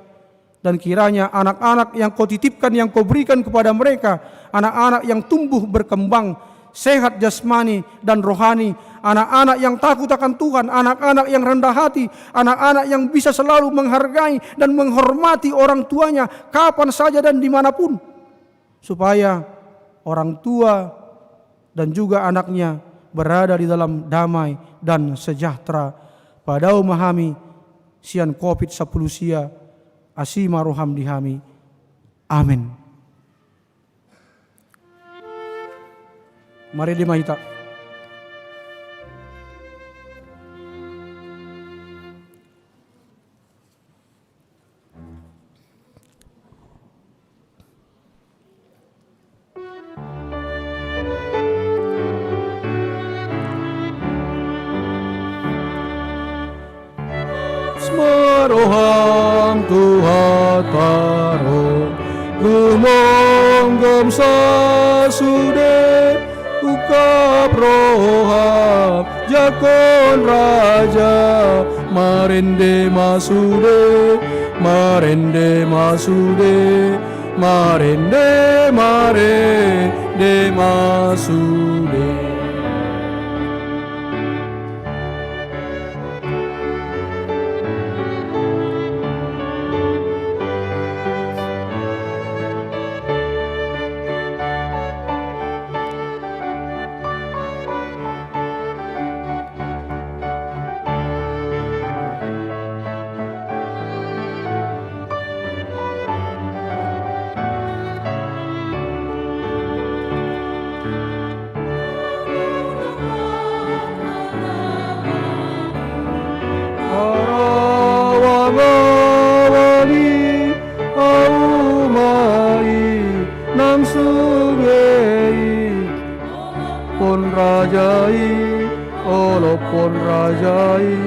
Dan kiranya anak-anak yang Kau titipkan, yang Kau berikan kepada mereka, anak-anak yang tumbuh berkembang, sehat jasmani dan rohani, anak-anak yang takut akan Tuhan, anak-anak yang rendah hati, anak-anak yang bisa selalu menghargai dan menghormati orang tuanya kapan saja dan dimanapun, supaya orang tua dan juga anaknya berada di dalam damai dan sejahtera. Padao ma hami sian covid sampulu sia, asi ma roham di hami. Amen. Marende ma hita. Maroham Tuhanta ro, gumonggom sasude, ungkap roham jangkon raja, marende ma sude, marende ma sude, marende, marende ma sude. Pon raja i, olo pon raja i,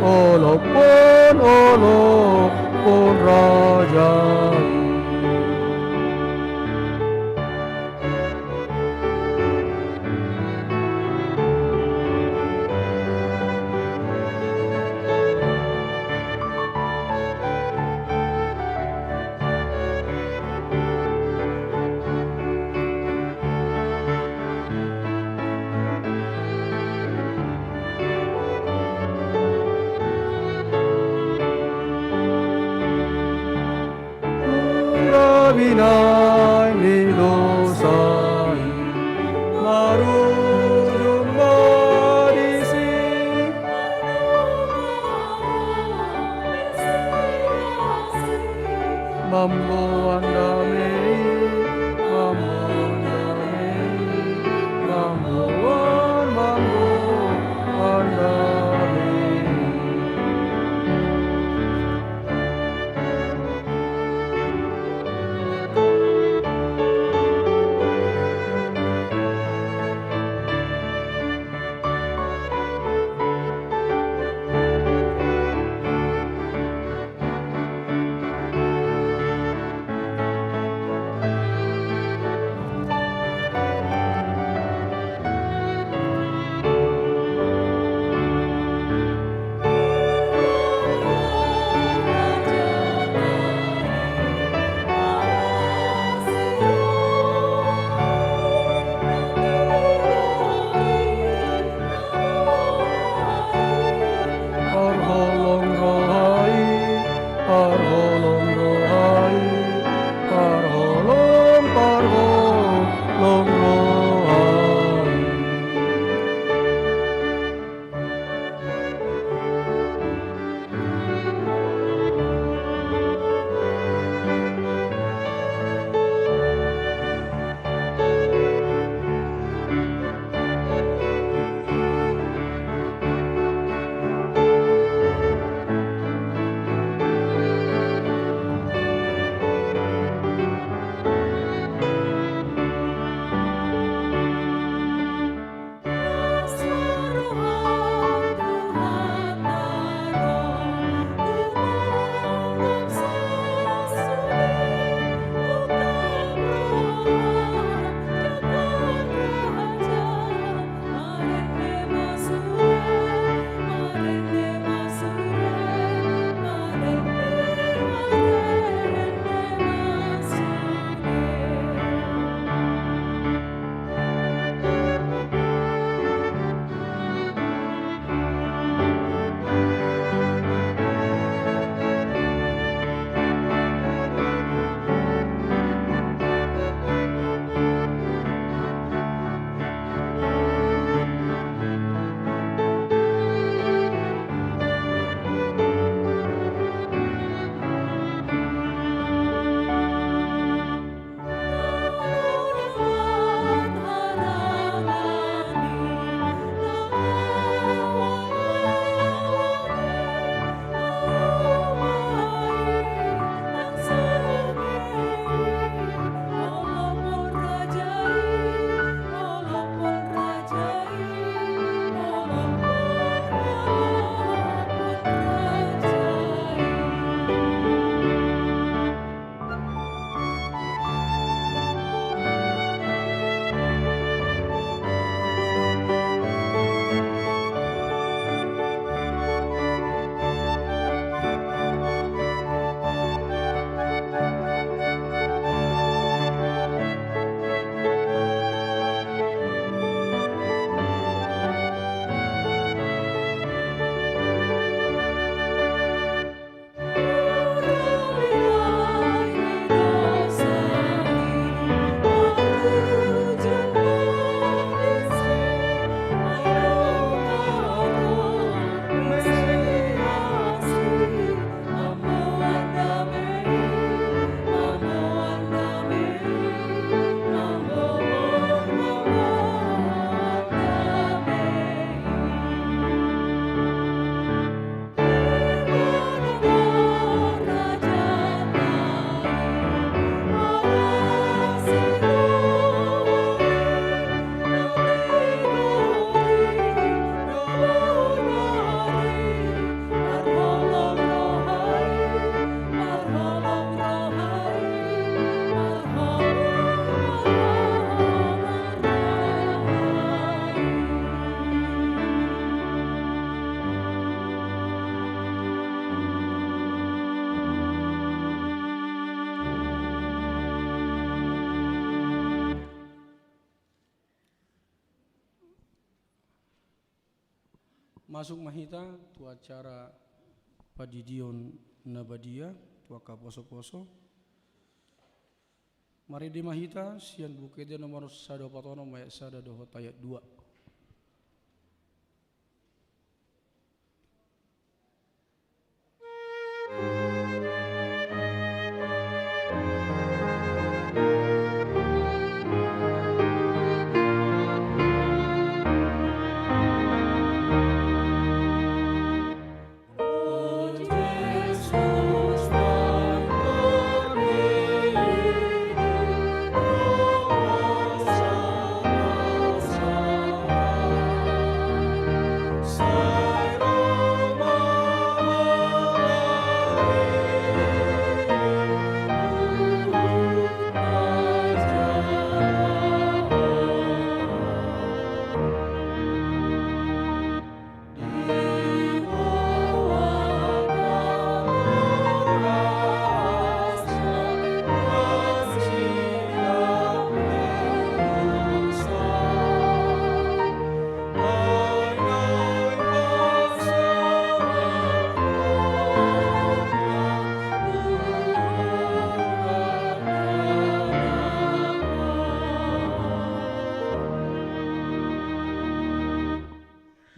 olo pon, olo pon raja i. Hurang binaen ni dosa i, marujung ma disi. Mamboan dame i, mamboan dame i, mamboan, mamboan dame i. Masuk ma hita tu acara pandidion na badia tu angka poso-poso. Marende ma hita sian Buku Ende nomor sada opat onom ayat sada dohot ayat dua.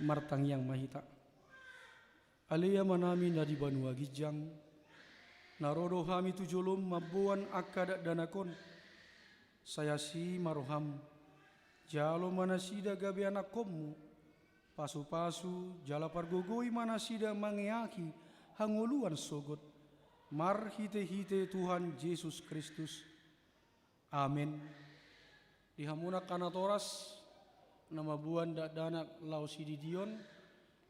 Martangiang ma hita. Ale Amanami na di banua ginjang, na ro do hami tu jolom mamboan angka dakdanak on. Sai asi ma roham, jalo ma nasida gabe anakkonmu, pasu-pasu jala pargogoi ma nasida mangeahi hangoluan sogot, marhite-hite Tuhan Jesus Kristus. Amen. Di hamu angka natoras na mamboan dakdanak laho sididion,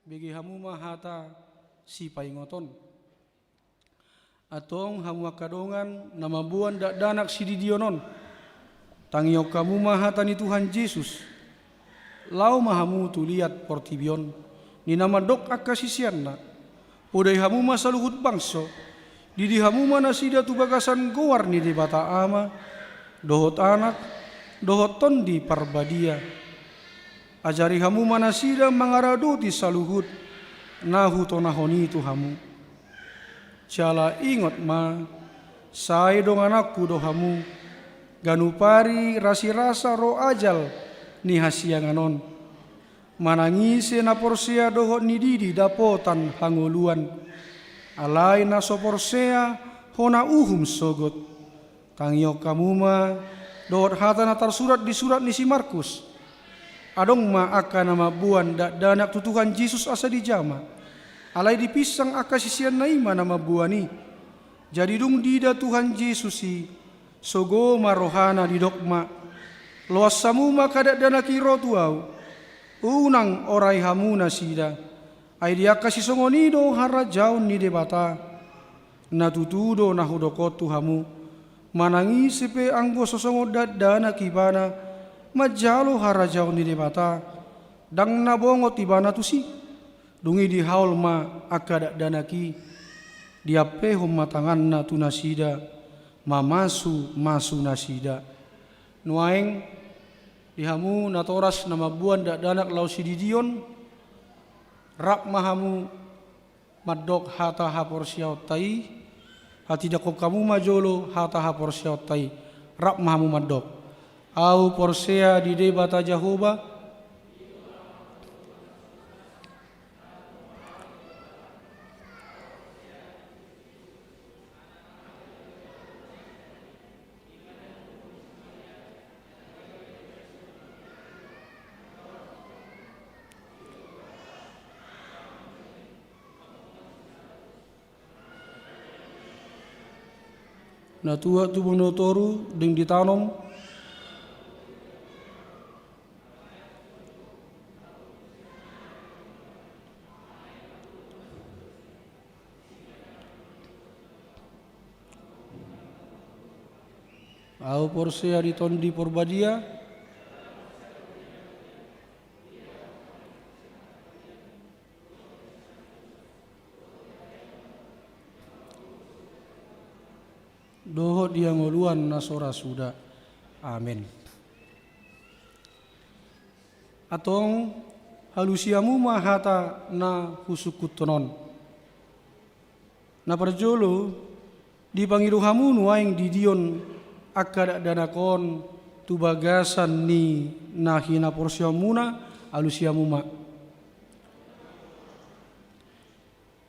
bege hamu ma hata sipaingoton. Antong hamu angka dongan na mamboan dakdanak sididion on, tangihon hamu ma hata ni Tuhan Jesus. Laho ma hamu tu liat portibi on, ninna mandok angka siseanna. Podai hamu ma saluhut bangso, didi hamu ma nasida tu bagasan goar ni Debata Ama, dohot Anak, dohot Tondi Parbadia. Ajari hamu ma nasida mangaradoti saluhut na hutonahon i tu hamu. Jala ingot ma, sai dongananku do hamu, ganup ari rasirasa ro ajal ni hasiangan on. Manang ise na porsea dohot nididi dapotan hangoluan. Alai na so porsea hona uhum sogot. Tangihon hamu ma dohot hata na tarsurat di surat ni si Markus. Adong ma angka na mamboan dakdanak tu Tuhan Jesus asa dijama. Alai dipinsang angka siseanna i ma na mamboan i. Jadi dung diida Tuhan Jesus i, sogo ma rohana, didok ma, loas hamu ma angka dakdanak i ro tu ahu. Unang orai hamu nasida. Ai di angka sisongon i do harajaon ni Debata. Na tutu do na hudok on tu hamu, manang ise pe anggo so songon dakdanak ibana manjalo harajaon ni Debata, ndang na bongot ibana tusi. Dung i dihaol ma angka dakdanak i, diampehon ma tanganna tu nasida, mamasumasu nasida. Nuaeng, di hamu natoras na mamboan dakdanak laho sididion, rap ma hamu mandok hata haporseaonta i, hatindangkon hamu ma jolo hata haporseaonta i. Rap ma hamu mandok. Ahu porsea di Debata Jahowa. Na tuat tu banua toru, dung ditanom. Ahu porsea di Tondi Porbadia. Dohot di hangoluan na so ra suda. Amen. Antong, Alusi hamu ma hata na husungkunhon on. Na parjolo, dipangido hamu nuaeng didion angka dakdanak on tu bagasan ni na hinaporseaonmuna, alusi hamu ma.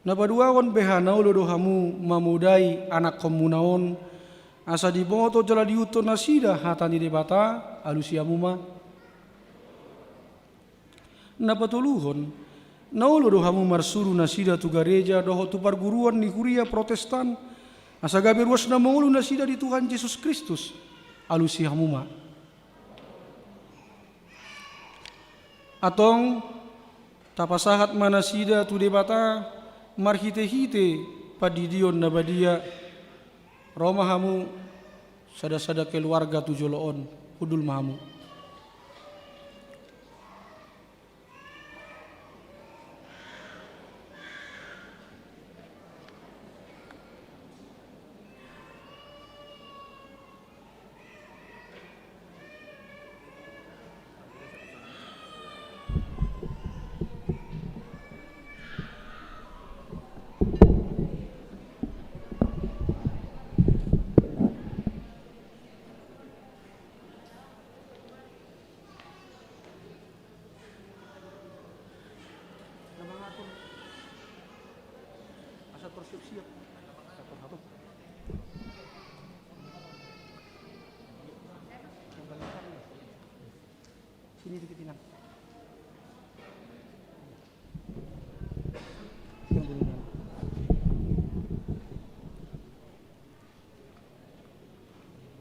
Na paduahon, beha na olo do hamu mamodai anakkonmuna on, asa diboto jala diihuthon nasida hata ni Debata, alusi hamu ma. Na patoluhon, na olo do hamu marsuru nasida tu gareja dohot tu parguruan ni huria Protestan, asa gabe ruas na mangolu nasida di Tuhan Jesus Kristus, alusi hamu ma. Antong, tapasahat ma nasida tu Debata marhitehite pandidion na badia. Ro ma hamu sadasada keluarga tu jolo on, hundul ma hamu. Sini dikit, Inang.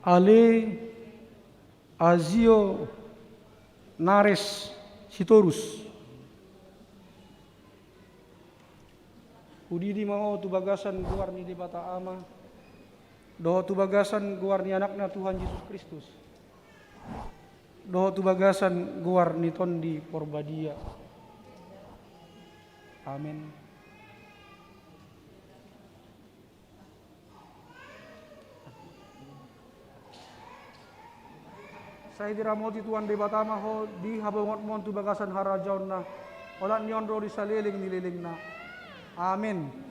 Ale Azio Nares Sitorus. Hudidi ma ho tu bagasan goar ni Debata Ama, dohot tu bagasan goar ni Anakna Tuhan Jesus Kristus, dohot tu bagasan goar ni Tondi Porbadia. Amen. Sai diramoti Tuhan Debata ma ho di habongotmon tu bagasan harajaonna, olat ni on ro di saleleng ni lelengna. Amen.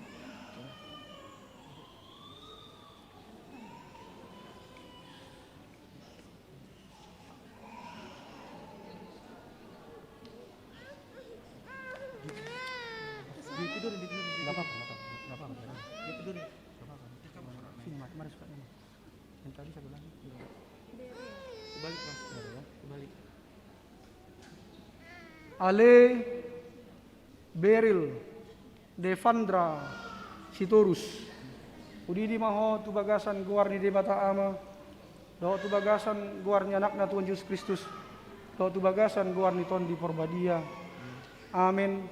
Ale Beril Devandra Sitorus. Hudidi ma ho tu bagasan goar ni Debata Ama, dohot tu bagasan goar ni Anakna Tuhan Jesus Kristus, dohot tu bagasan goar ni Tondi Porbadia. Amen.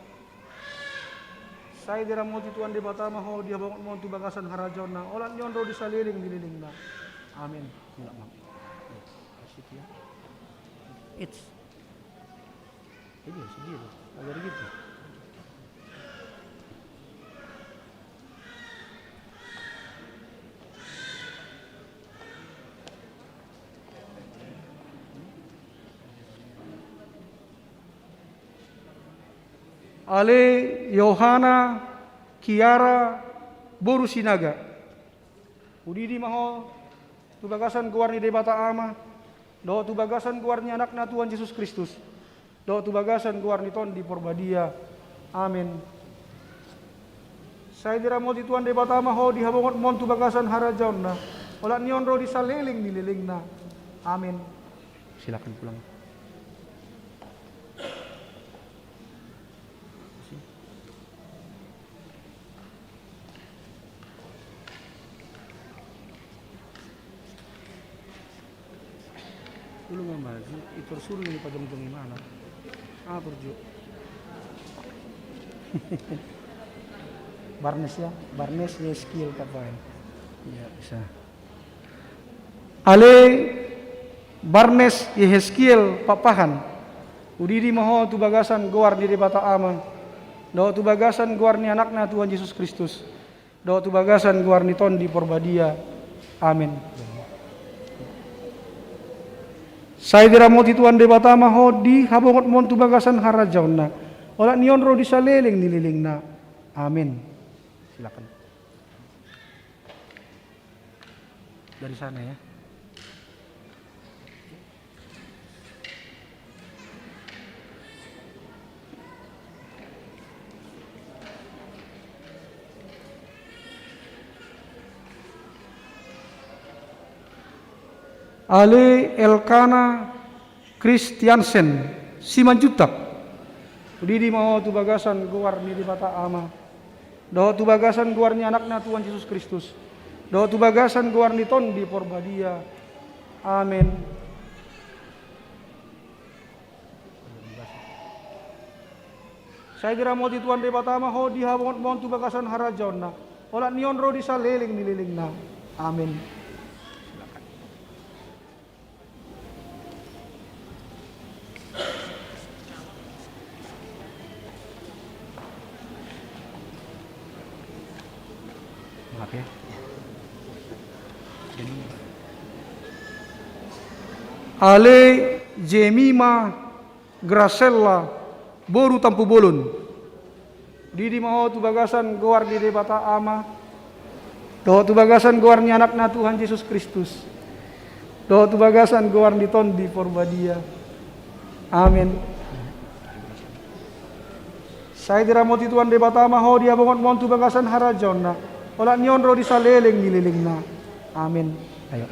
Sai diramoti Tuhan Debata ma ho di habongotmon tu bagasan harajaonna, olat ni on ro di saleleng ni lelengna. Amen. It's. Iya, sedih loh. Agak gitu. Ale Yohana Kiara boru Sinaga. Hudidi ma ho tu bagasan goar ni Debata Ama, dohot tu bagasan goar ni Anakna Tuhan Jesus Kristus, dohot tu bagasan goar ni Tondi Porbadia. Amen. Sai diramoti Tuhan Debata ma ho di habongotmon tu bagasan harajaonna, olat ni on ro di saleleng ni lelengna. Amen. Silakan pulang. Ulu ma maju, itu suruh ini pajong-jong imana. Atur jo. Barnes ya, Barnes ya skill kapan. Ya, bisa. Ale Barnes Yehezkiel Pakpahan, hudidi ma ho tu bagasan goar ni Debata Ama, dohot tu bagasan goar ni Anakna Tuhan Jesus Kristus, dohot tu bagasan goar ni Tondi Porbadia. Amen. Sai diramoti Tuhan Debata ma ho di habongotmon tu bagasan harajaonna, Olat ni on ro di saleleng ni lelengna. Amen. Silakan. Dari sana ya. Ale Elkana Kristiansen, Simanjuntak. Hudidi ma ho tu bagasan goar ni Debata Ama, dohot tu bagasan goar ni Anakna Tuhan Jesus Kristus, dohot tu bagasan goar ni Tondi Porbadia. Amen. Sai diramoti Tuhan Debata ma ho di habongotmon tu bagasan harajaonna. Olat ni on ro di saleleng ni lelengna. Amen. Maaf ya. Ale Jemima Gracella boru Tampubolon. Hudidi ma ho tu bagasan goar ni Debata Ama, dohot tu bagasan goar ni Anakna Tuhan Jesus Kristus, dohot tu bagasan goar ni Tondi Porbadia. Amen. Sai diramoti Tuhan Debata ma ho di habongotmon tu bagasan harajaonna. Olat ni on ro di saleleng ni lelengna. Amen. Ayo.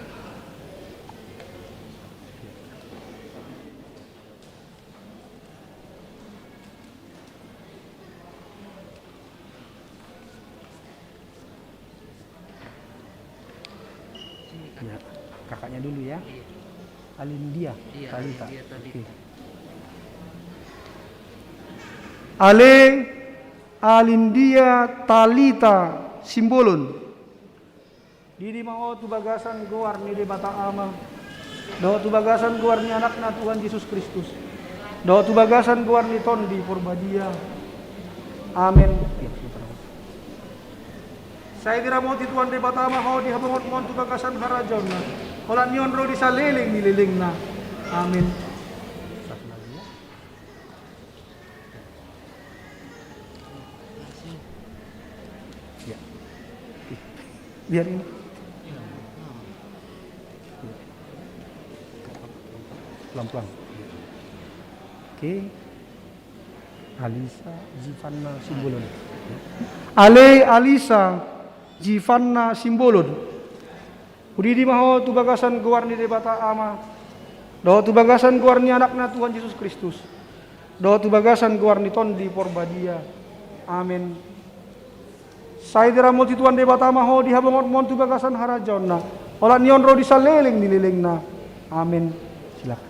Ya, kakaknya dulu ya. Iya. Alindia, iya, Talita. Alindia Talita. Oke. Ale Alindia Talita Simbolon. Hudidi ma ho tu bagasan goar ni Debata Ama, dohot tu bagasan goar ni Anakna Tuhan Jesus Kristus, dohot tu bagasan goar ni Tondi Porbadia. Amen. Sai diramoti Tuhan Debata ma ho di habongotmon tu bagasan harajaonna. Olat ni on ro di saleleng ni lelengna. Amen. Ya. Biar ini. Pelan-pelan. Oke. Alisa Jivanna Simbolon. Ale Alisa Jivanna Simbolon. Hudidi ma ho tu bagasan goar ni Debata Ama, dohot tu bagasan goar ni Anakna Tuhan Jesus Kristus, dohot tu bagasan goar ni Tondi Porbadia. Amen. Sai diramoti Tuhan Debata ma ho di habongotmon tu bagasan harajaonna. Olat ni on ro di saleleng ni lelengna. Amen. Silakan.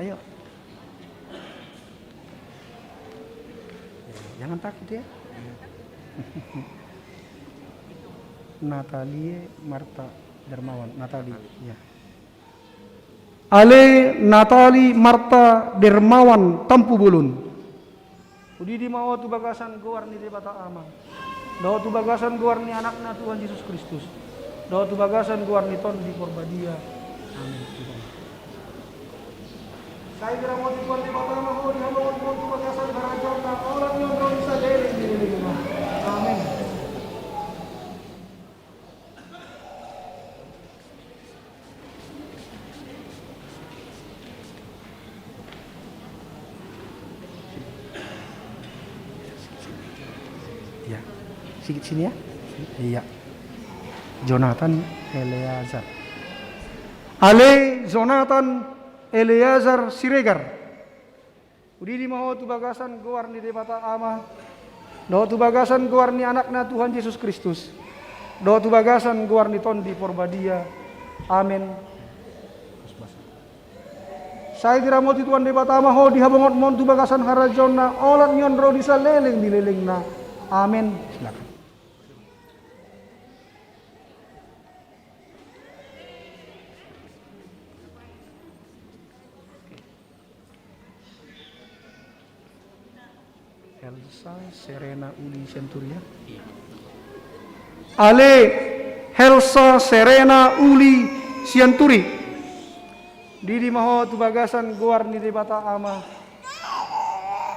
Ayo. Jangan takut ya. Natalie Marta Dermawan. Natalie, ya. Ale Natalie Marta Dermawan Tampubolon. Hudidi ma ho tu bagasan goar ni Debata Ama, dohot tu bagasan goar ni Anakna Tuhan Jesus Kristus, dohot tu bagasan goar ni Tondi Porbadia. Amen. Sai diramoti Tuhan Debata ma ho di habongotmon tu bagasan harajaonna, olat ni on ro di saleleng ni lelengna. Amen. Ya, sikit sini ya. Iya. Jonathan Eleazar. Ale Jonathan Eleazar Siregar. Hudidi ma ho tu bagasan goar ni Debata Ama, dohot tu bagasan goar ni Anakna Tuhan Jesus Kristus, dohot tu bagasan goar ni Tondi Porbadia. Amen. Sai diramoti Tuhan Debata ma ho di habongotmon tu bagasan harajaonna, olat ni on ro di saleleng ni lelengna. Amen. Silakan. Helsa Serena Uli Sianturi, ya? Ale Helsa Serena Uli Sianturi. Didi ma ho tu bagasan goar ni Debata Ama,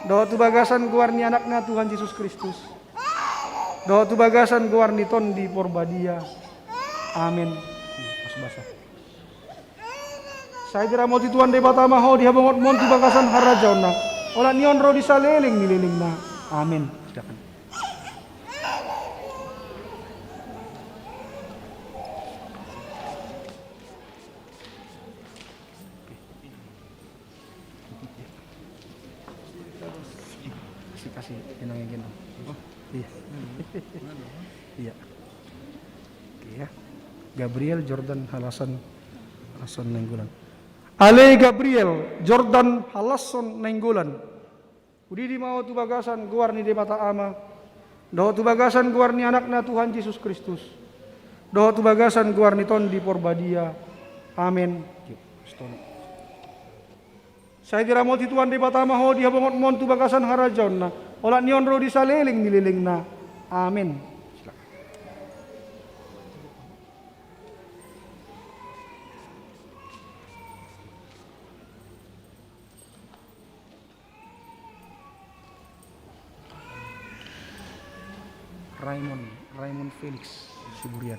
dohot tu bagasan goar ni Anakna Tuhan Jesus Kristus, dohot tu bagasan goar ni Tondi Porbadia. Amen. Sai diramoti Tuhan Debata ma ho di habongotmon tu bagasan harajaonna. Olat ni on ro di saleleng ni lelengna. Amen. Silakan. Kasih, kasih, tenang yang gendong. Iya. Iya. Oke, ya. Gabriel Jordan Halason, Halason Nainggolan. Ale Gabriel Jordan Halason Nainggolan. Hudidi ma ho tu bagasan goar ni Debata Ama, dohot tu bagasan goar ni Anakna Tuhan Jesus Kristus, dohot tu bagasan goar ni Tondi Porbadia. Amen. Sai diramoti Tuhan Debata ma ho di habongotmon tu bagasan harajaonna. Olat ni on ro di saleleng ni lelengna. Amen. Raymond, Raymond Felix Siburian.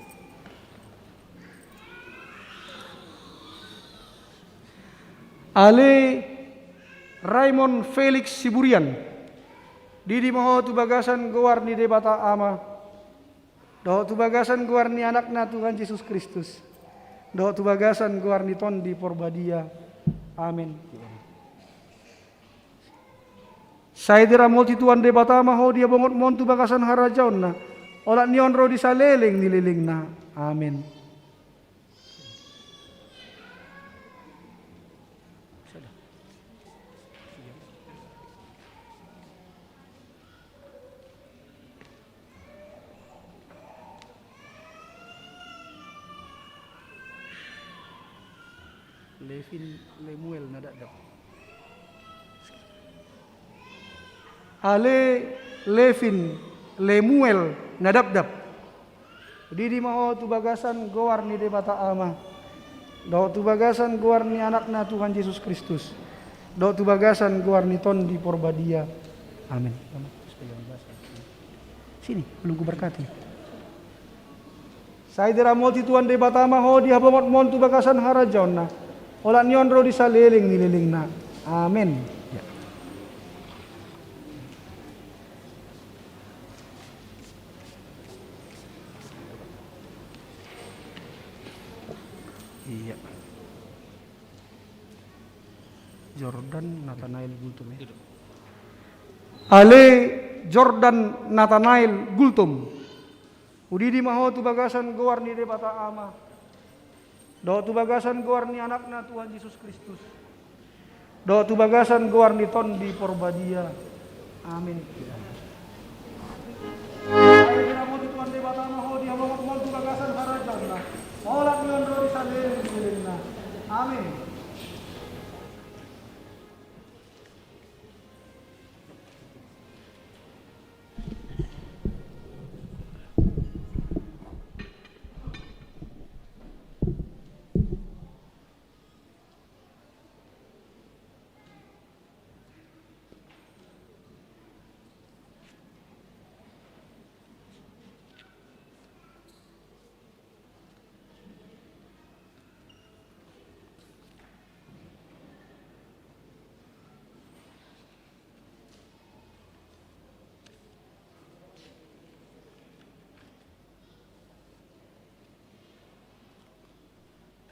Ale Raymond Felix Siburian, didi ma ho tu bagasan goar ni Debata Ama, dohot tu bagasan goar ni Anakna Tuhan Jesus Kristus, dohot tu bagasan goar ni Tondi Porbadia. Amen. Sai diramoti Tuhan Debata ma ho di habongotmon tu bagasan harajaonna. Olat ni on ro di saleleng ni lelengna. Amen. Levin Lemuel Nadapdap. Ale Levin Lemuel Nadapdap. Didi ma ho tu bagasan goar ni Debata Ama, dohot tu bagasan goar ni Anakna Tuhan Jesus Kristus, dohot tu bagasan goar ni Tondi Porbadia. Amen. Sini, belum kuberkati. Sai diramoti Tuhan Debata ma ho di habongotmon tu bagasan harajaonna. Olat ni on ro di saleleng ni lelengna. Amen. Ya. Iya. Jordan Nathanael Gultom, ya. Ale Jordan Nathanael Gultom. Hudidi ma ho tu bagasan goar ni Debata Ama, dohot tu bagasan goar ni Anakna Tuhan Jesus Kristus, dohot tu bagasan goar ni Tondi Porbadia. Amen. Sai diramoti Tuhan Debata ma ho di habongotmon tu bagasan harajaonna. Olat ni on ro di saleleng ni lelengna. Amen.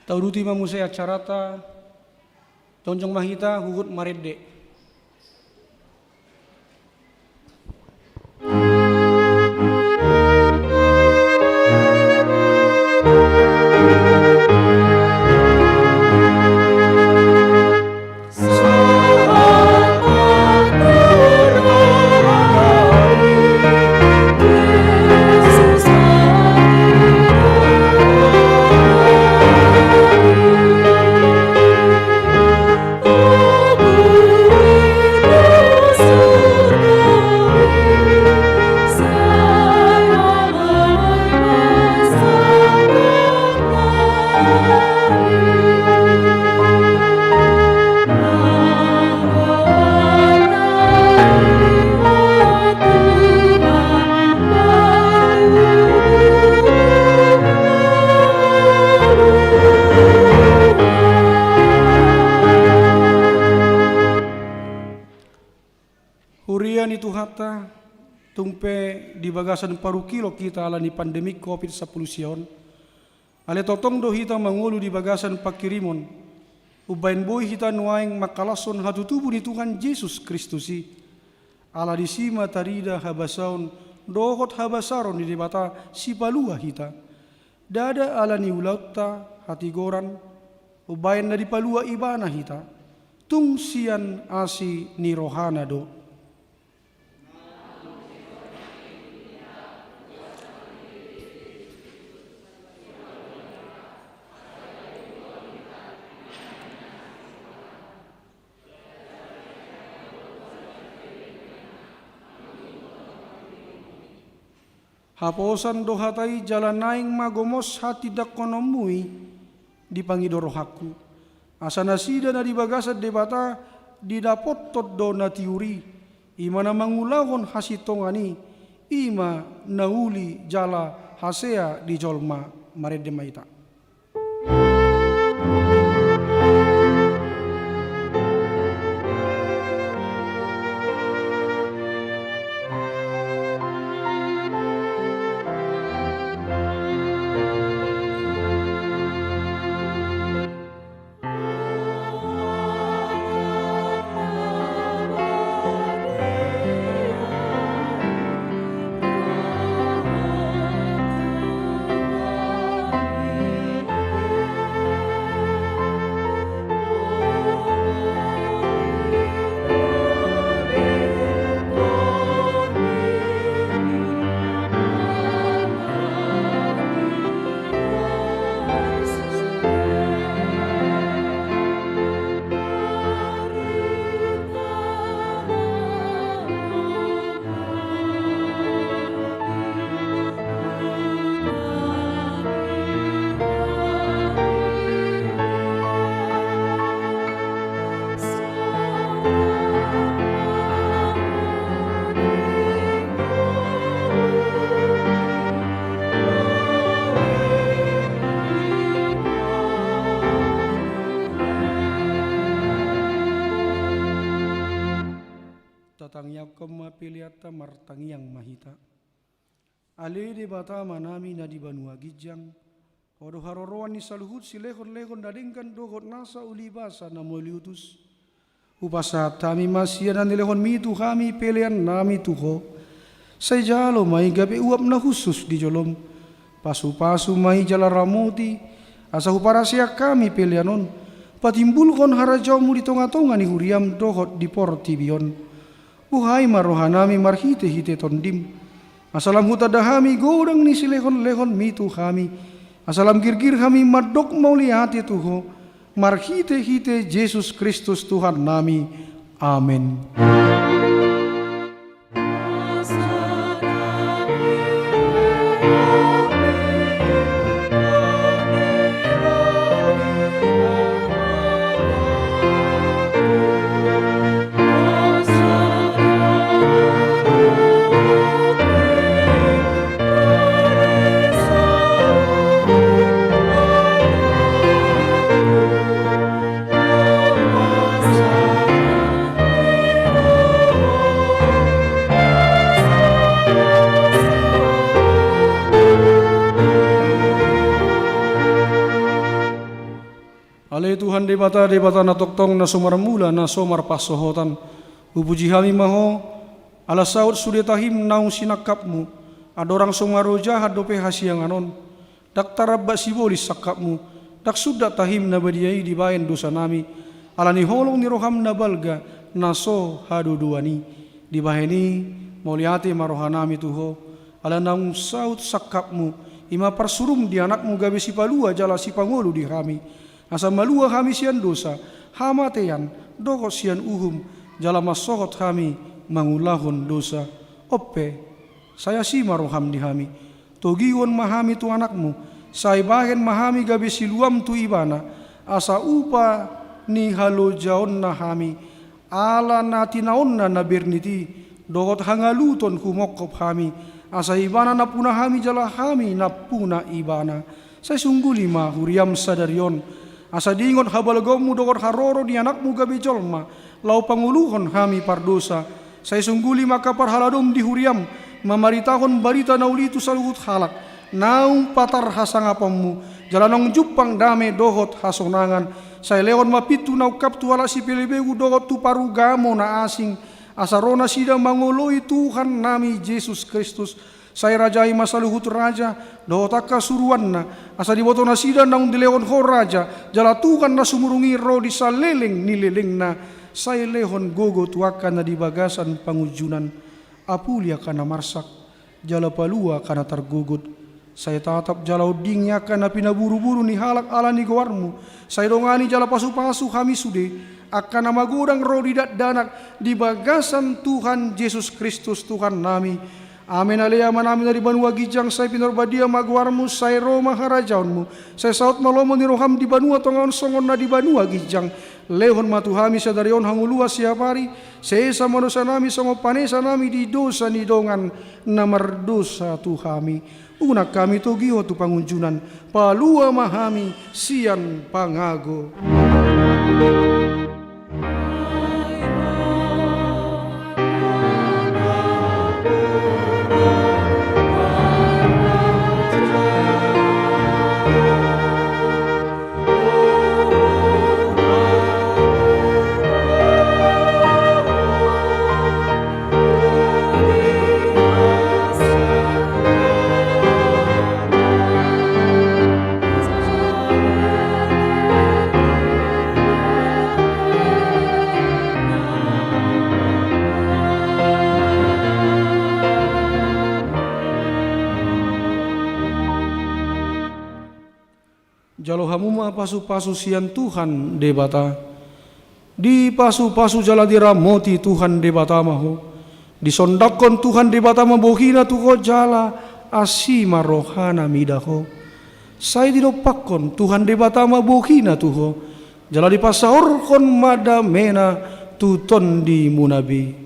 Tauduti ma muse acaranta, jongjong ma hita huhut marende. Tung pe di bagasan parungkilon hita ala ni pandemi covid sampulu sia on, alai tongtong do hita mangolu di bagasan panghirimon, umbahen boi hita nuaeng mangkalashon hatutubu ni Tuhan Jesus Kristus i. Ala disi ma tarida habasaon dohot habasaron ni Debata Sipalua hita. Ndada ala ni ulaonta hatigoran, umbahen na dipalua Ibana hita, tung sian asi ni rohana do. Haposan do hata i jala naeng ma gomos hatindangkononmu i di pangido rohangku. Asa nasida na di bagasan Debata didapothon do na tiur i, i ma na mangulahon hasintongan i, i ma na uli jala hasea di jolma. Marende ma hita. Tatangiangkon ma peleanta, martangiang ma hita. Ale Debata Amanami na di banua ginjang, Ho do haroroan ni saluhut silehonlehon na denggan dohot nasa ulibasa na mauliutus. Hupasahat hami ma sian na nilehonmi tu hami peleannami tu Ho. Sai jalo ma i gabe uap na hushus di jolom. Pasupasu ma i jala ramoti, asa huparaseang hami pelean on patimbulhon harajaonmu di tongatonga ni huriam dohot di portibi on. Buhai ma rohanami marhitehite Tondim, asa lam hutanda hami godang ni silehonlehonmi tu hami, asa lam girgir hami mandok mauliate tu Ho, marhitehite Jesus Kristus Tuhannami. Amen. Ale Tuhan Debata, Debata na tongtong, na so marmula, na so marpansohotan, hupuji hami ma Ho, ala saut sude tahim naung sinangkapmu, andorang so marojahan dope hasiangan on. Ndang taramba sibolis sangkapmu, ndang sundat tahim na badia i dibahen dosanami, ala ni holong ni roham na balga, na so hadodoan i. Dibahen i, mauliate ma rohanami tu Ho, ala naung saut sangkapmu, i ma parsurum di Anakmu gabe Sipalua jala Sipangolu di hami, asa malua hami sian dosa, hamatean, dohot sian uhum, jala mansohot hami mangulahon dosa. On pe, sai asi ma roham di hami. Togihon ma hami tu Anakmu, sai bahen ma hami gabe siluam tu Ibana, asa upa ni halojaonna hami, ala na tinaonna na bernit i, dohot hangaluton humongkop hami, asa Ibana nampuna hami jala hami nampuna Ibana. Sai sungguli ma huriam sadari on, asa diingot habalgaonmu dohot haroro ni Anakmu gabe jolma, laho pangoluhon hami pardosa. Sai sungguli ma angka parhaladom di huriam, mamaritahon barita na uli tu saluhut halak naung patar hasangaponmu, jala naung jumpang dame dohot hasonangan. Sai lehon ma pintu na ungkap tu halak sipelebegu dohot tu parugamo na asing, asa ro nasida mangoloi Tuhannami Jesus Kristus. Sai rajai ma saluhut raja dohot angka suruanna, asa diboto nasida naung dilehon ho raja, jala Tuhan na sumurung i ro di saleleng ni lelengna. Sai lehon gogo tu angka na di bagasan pangunjunan, apuli angka na marsak, jala palua angka na targogot. Sai tatap jala ondingi angka na pinaburuburu ni halak ala ni goarmu. Sai dongani jala pasupasu hami sude, angka na magodang ro di dakdanak di bagasan Tuhan Jesus Kristus Tuhannami. Amen. Ale Amanami na di banua ginjang, sai pinarbadia ma goarmu, sai ro ma harajaonmu, sai saut ma lomo ni roham di banua tonga on songon na di banua ginjang. Lehon ma tu hami sadari on hangoluan siapari, sesa ma dosanami songon panesanami di dosa ni dongan na mardosa tu hami. Unang hami togihon tu pangunjunan, palua ma hami sian pangago. Jalo hamu ma pasupasu sian Tuhan Debata. Dipasupasu jala diramoti Tuhan Debata ma ho. Disondangkon Tuhan Debata ma bohina tu ho jala asi ma rohana mida ho. Sai didompakkon Tuhan Debata ma bohina tu ho, jala dipasaorhon ma damena tu tondimuna be.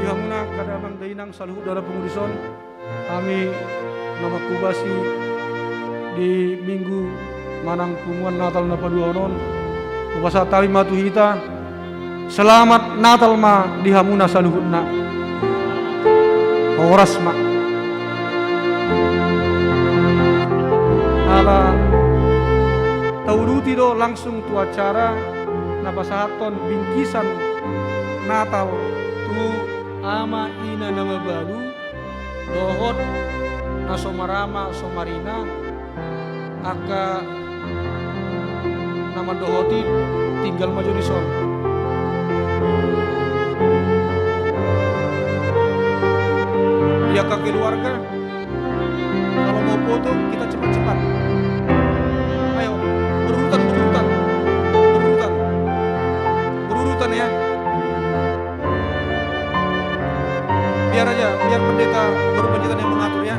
Di hamuna angka damang dainang saluhut dainang pungu dison, hami na mangkobasi di Minggu manang punguan Natal na paduahon on, hupasahat hami ma tu hita, selamat Natal ma di hamuna saluhutna. Horas ma. Ala tauduti do langsung tu acara na pasahathon bingkisan Natal tu ama ina na mabalu dohot na so marama so marina. Angka na mandohoti tinggal ma jo dison. Di angka keluarga, kalau mau foto kita cepat-cepat. Ayo, berurutan, berurutan, berurutan, berurutan ya. Biar aja, biar pendeta, guru pendeta yang mengatur ya.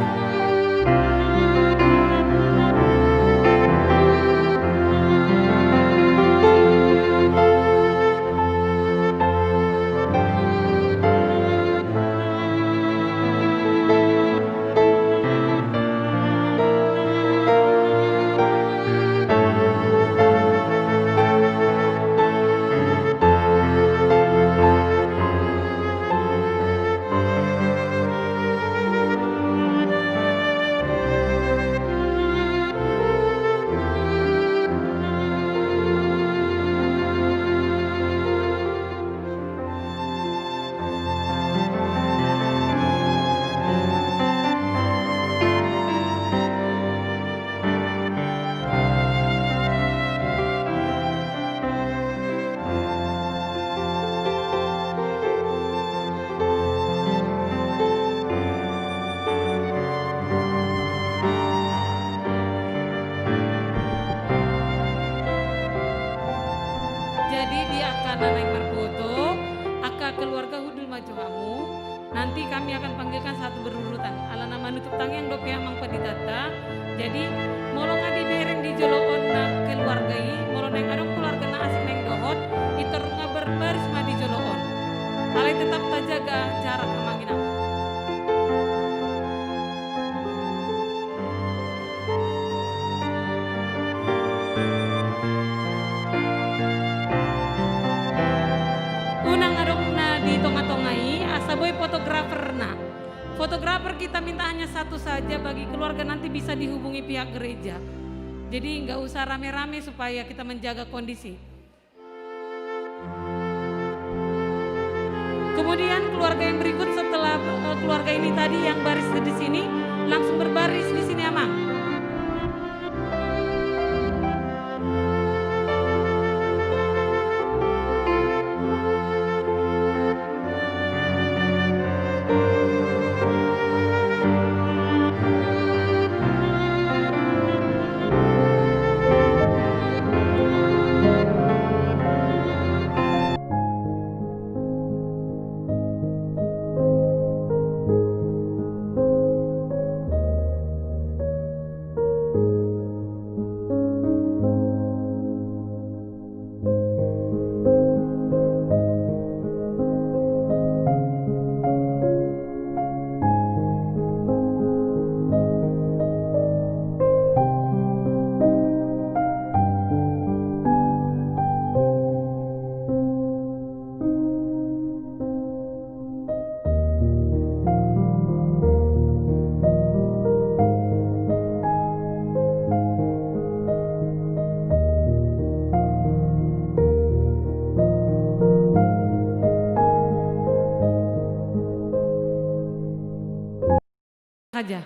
Kamu, nanti kami akan panggilkan satu berurutan. Alana manutup tangiang dope Amang Panditanta. Jadi, molo nga dibereng di jolo on na keluarga i, molo naeng adong keluarga na asing naeng dohot, i tor nga berbaris ma di jolo on. Alai tetap tajaga jarak, Amang Inang. Unang adong na di tonga-tonga i, asa boi fotograferna. Fotografer kita minta hanya satu saja bagi keluarga, nanti bisa dihubungi pihak gereja. Jadi nggak usah rame-rame supaya kita menjaga kondisi. Kemudian keluarga yang berikut setelah, eh, keluarga ini tadi yang baris di sini, langsung berbaris di sini, Amang. Saja.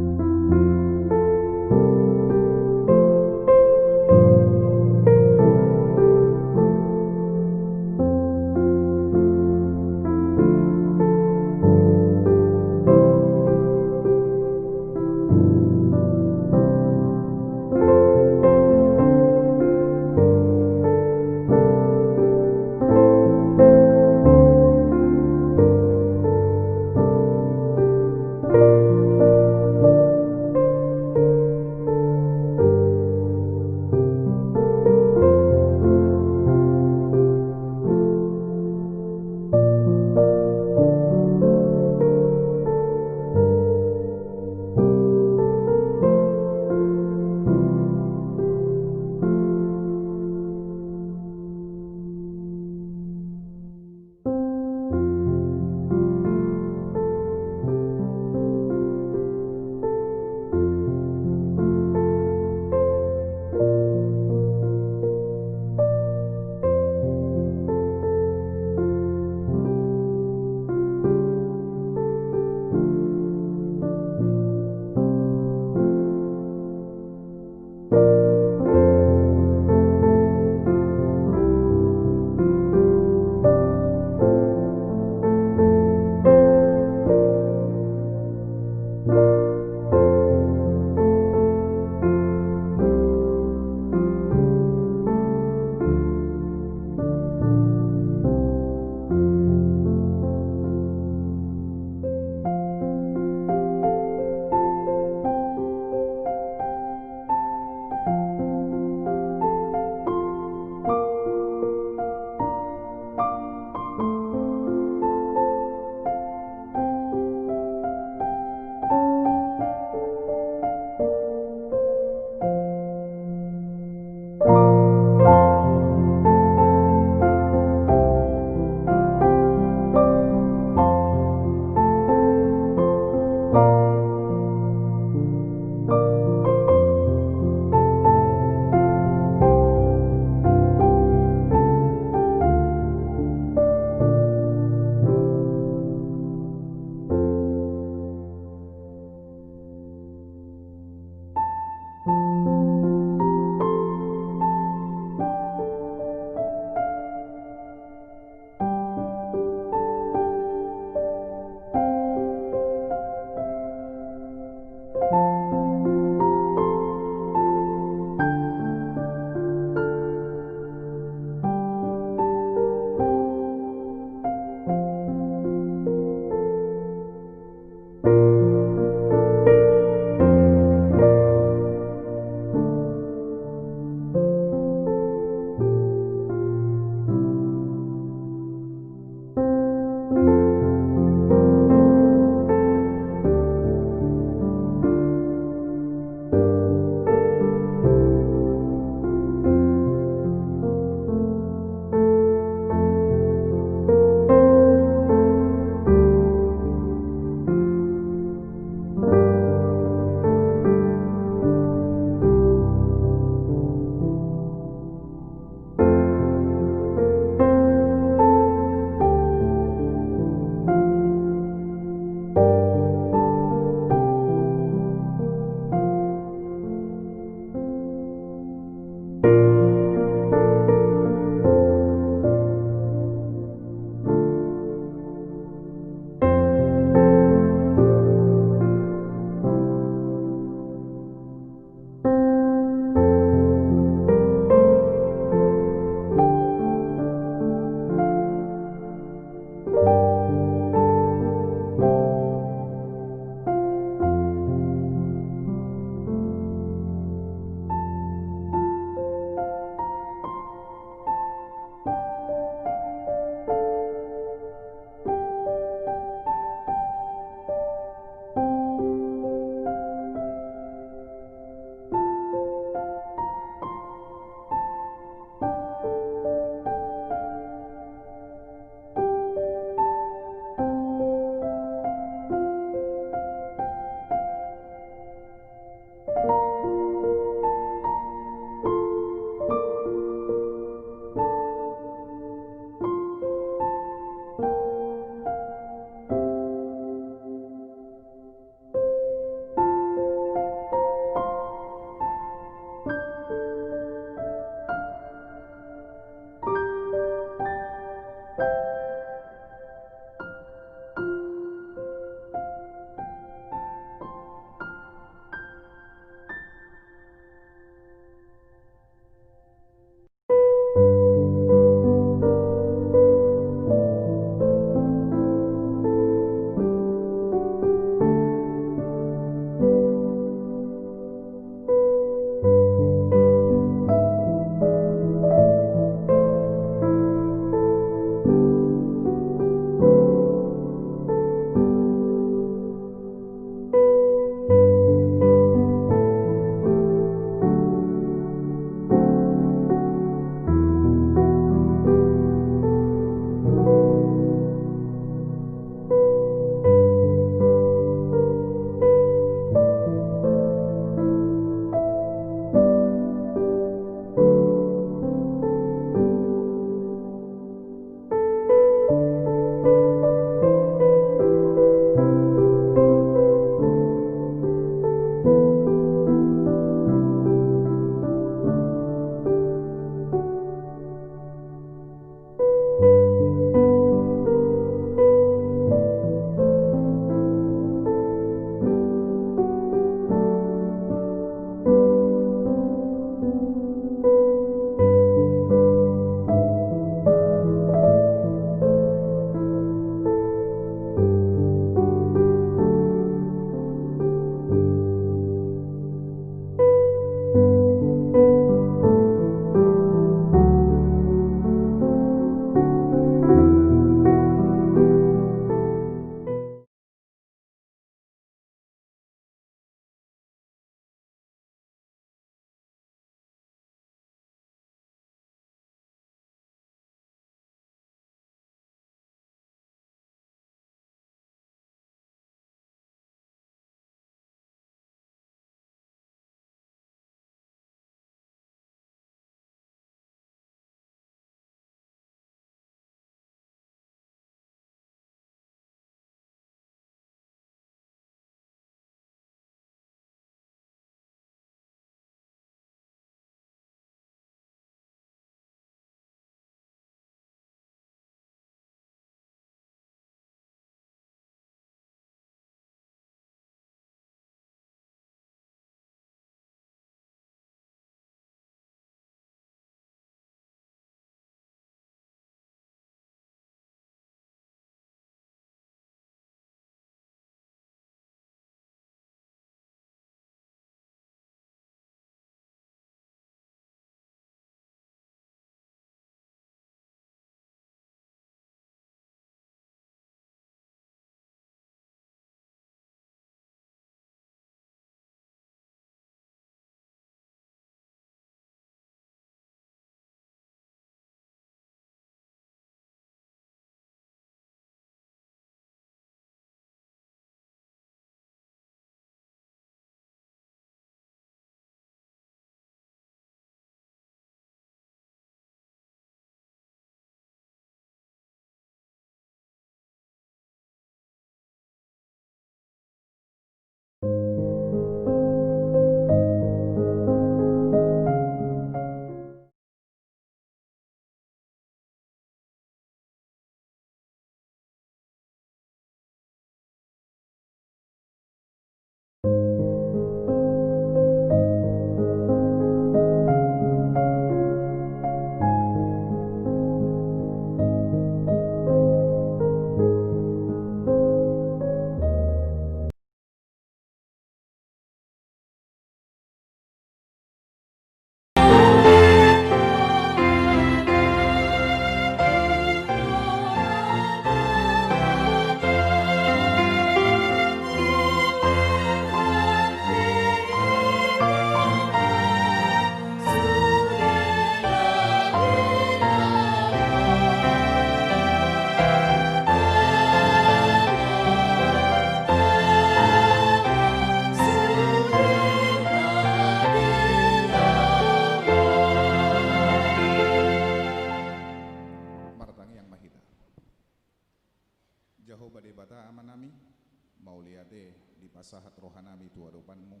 Dipasahat rohanami tu adopanmu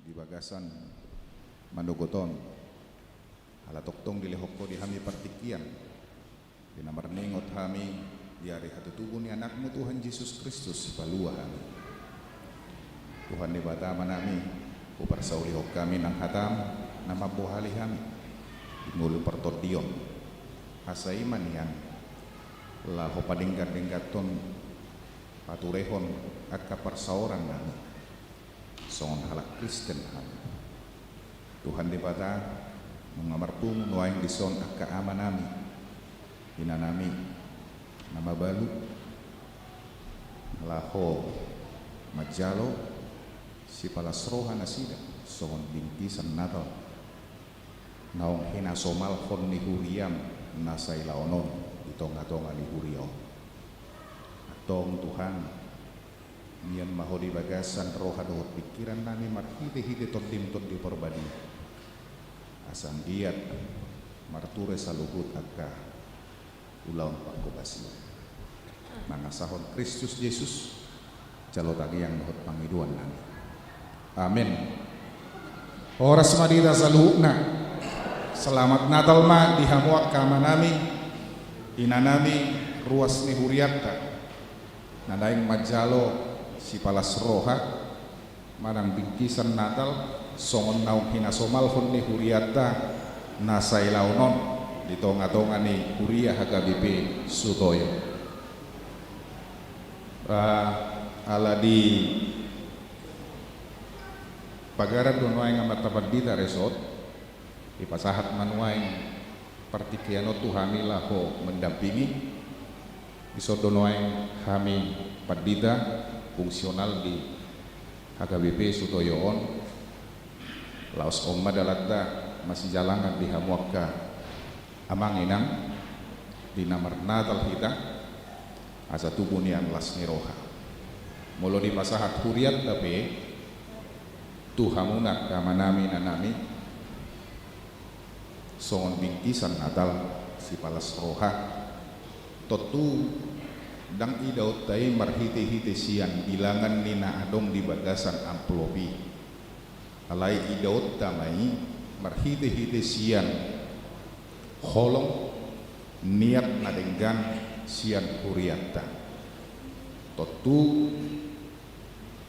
di bagasan manogot on. Ala tongtong dilehon Ho di hami partingkian, di na marningot hami di ari hatutubu ni Anakmu Tuhan Jesus Kristus, palua hami. Tuhan Debata Amanami, huparsaulihon hami nang hataM na mambohali hami di ngolu partondion. Asa i ma nian laho padenggan-dengganhon, paturehon angka parsaorannami songon halak Kristen hami. Tuhan Debata, nunga marpungu nuaeng dison angka amanami, inanami na mabalu, laho manjalo sipalas roha nasida songon bingkisan Natal naung hinasomalhon ni huriaM na sailaon on di tonga-tonga ni huria on. Antong Tuhan, mian ma Ho di bagasan roha dohot pingkirannami marhite-hite TondiM Tondi Porbadia, asa anggiat marture saluhut angka ulaon panghobasion. Mangasahon Kristus Jesus jalo tangiang dohot pangidoannami. Amen. Horas ma di hita saluhutna. Selamat Natal ma di hamu angka amanami, inanami, ruas ni hurianta na naeng manjalo sipalas roha manang bingkisan Natal songon naung hinasomalhon ni hurianta na sailaon on di tonga-tonga ni huria H K B P Sutoyo. Ah, ala dipagaran do nuaeng Amanta Pandita resort, dipasahat ma nuaeng partingkian on tu hami laho mendampingi. Dison do nuaeng hami pandita fungsional di H K B P Sutoyo on. Laos on ma dalanta masijalangan di hamu angka amang inang, di na marnatal hita, asa tubu nian las ni roha. Molo dipasahat hurianta pe tu hamuna angka amanami, inanami, songon bingkisan Natal sipalas roha, tontu ndang idaonta i marhite-hite sian bilangan ni na adong di bagasan amplop i. Alai idaonta ma i marhite-hite sian holong, niat na denggan sian hurianta. Tontu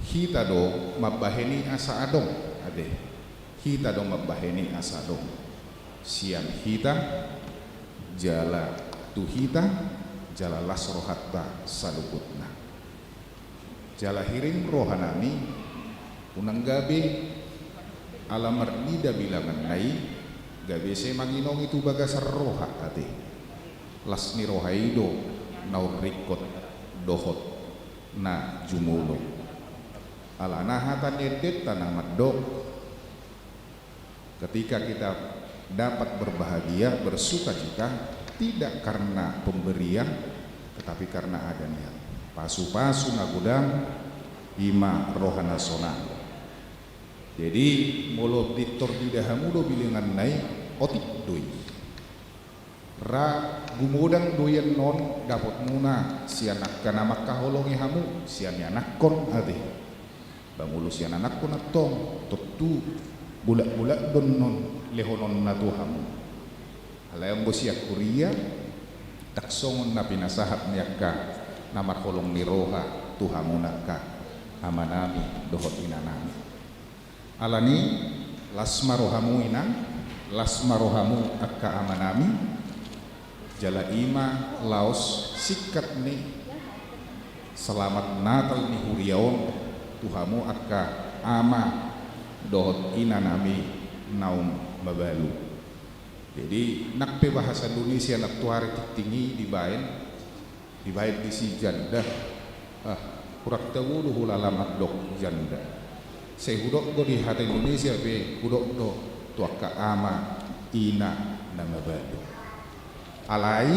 hita do mambahen i asa adong, ate. Hita do mambahen i asa adong. Sian hita, jala tu hita, jala las rohanta saluhutna. Jala hirim rohanami, unang gabe ala marnida bilanganna i, gabe sai manginongi tu bagasan roha, ate. Las ni roha i do na umringkot dohot na jumolo. Alana hata ni endenta na mandok, ketika kita dapat berbahagia, bersukacita, tidak karena pemberian, tetapi karena ada niat. Pasu-pasu na godang, i ma roha na sonang. Jadi, molo pintor dida hamu do bilanganna i, otik do i. Ra gumodang do i annon dapotmuna sian angka na mangkaholongi hamu, sian ianakhon, ate. Ba molo sian anakhon antong, tontu bolak-bolak do annon lehononna tu hamu. Alai anggo sian huria, ndang songon na pinasahat ni angka na marholong ni roha tu hamu, angka amanami dohot inanami. Alani, las ma rohamu inang, las ma rohamu angka amanami, jala i ma laos singkat ni selamat Natal ni huria on tu hamu angka ama dohot inanami naung mabalu. Jadi, nang pe bahasa Indonesia nantuari tingting i dibaen, dibaen disi janda. Ah, hurang tabo do hulala mandok janda. Sai hudok do di hata Indonesia pe, hudok do tu angka ama, ina na mabalu. Alai,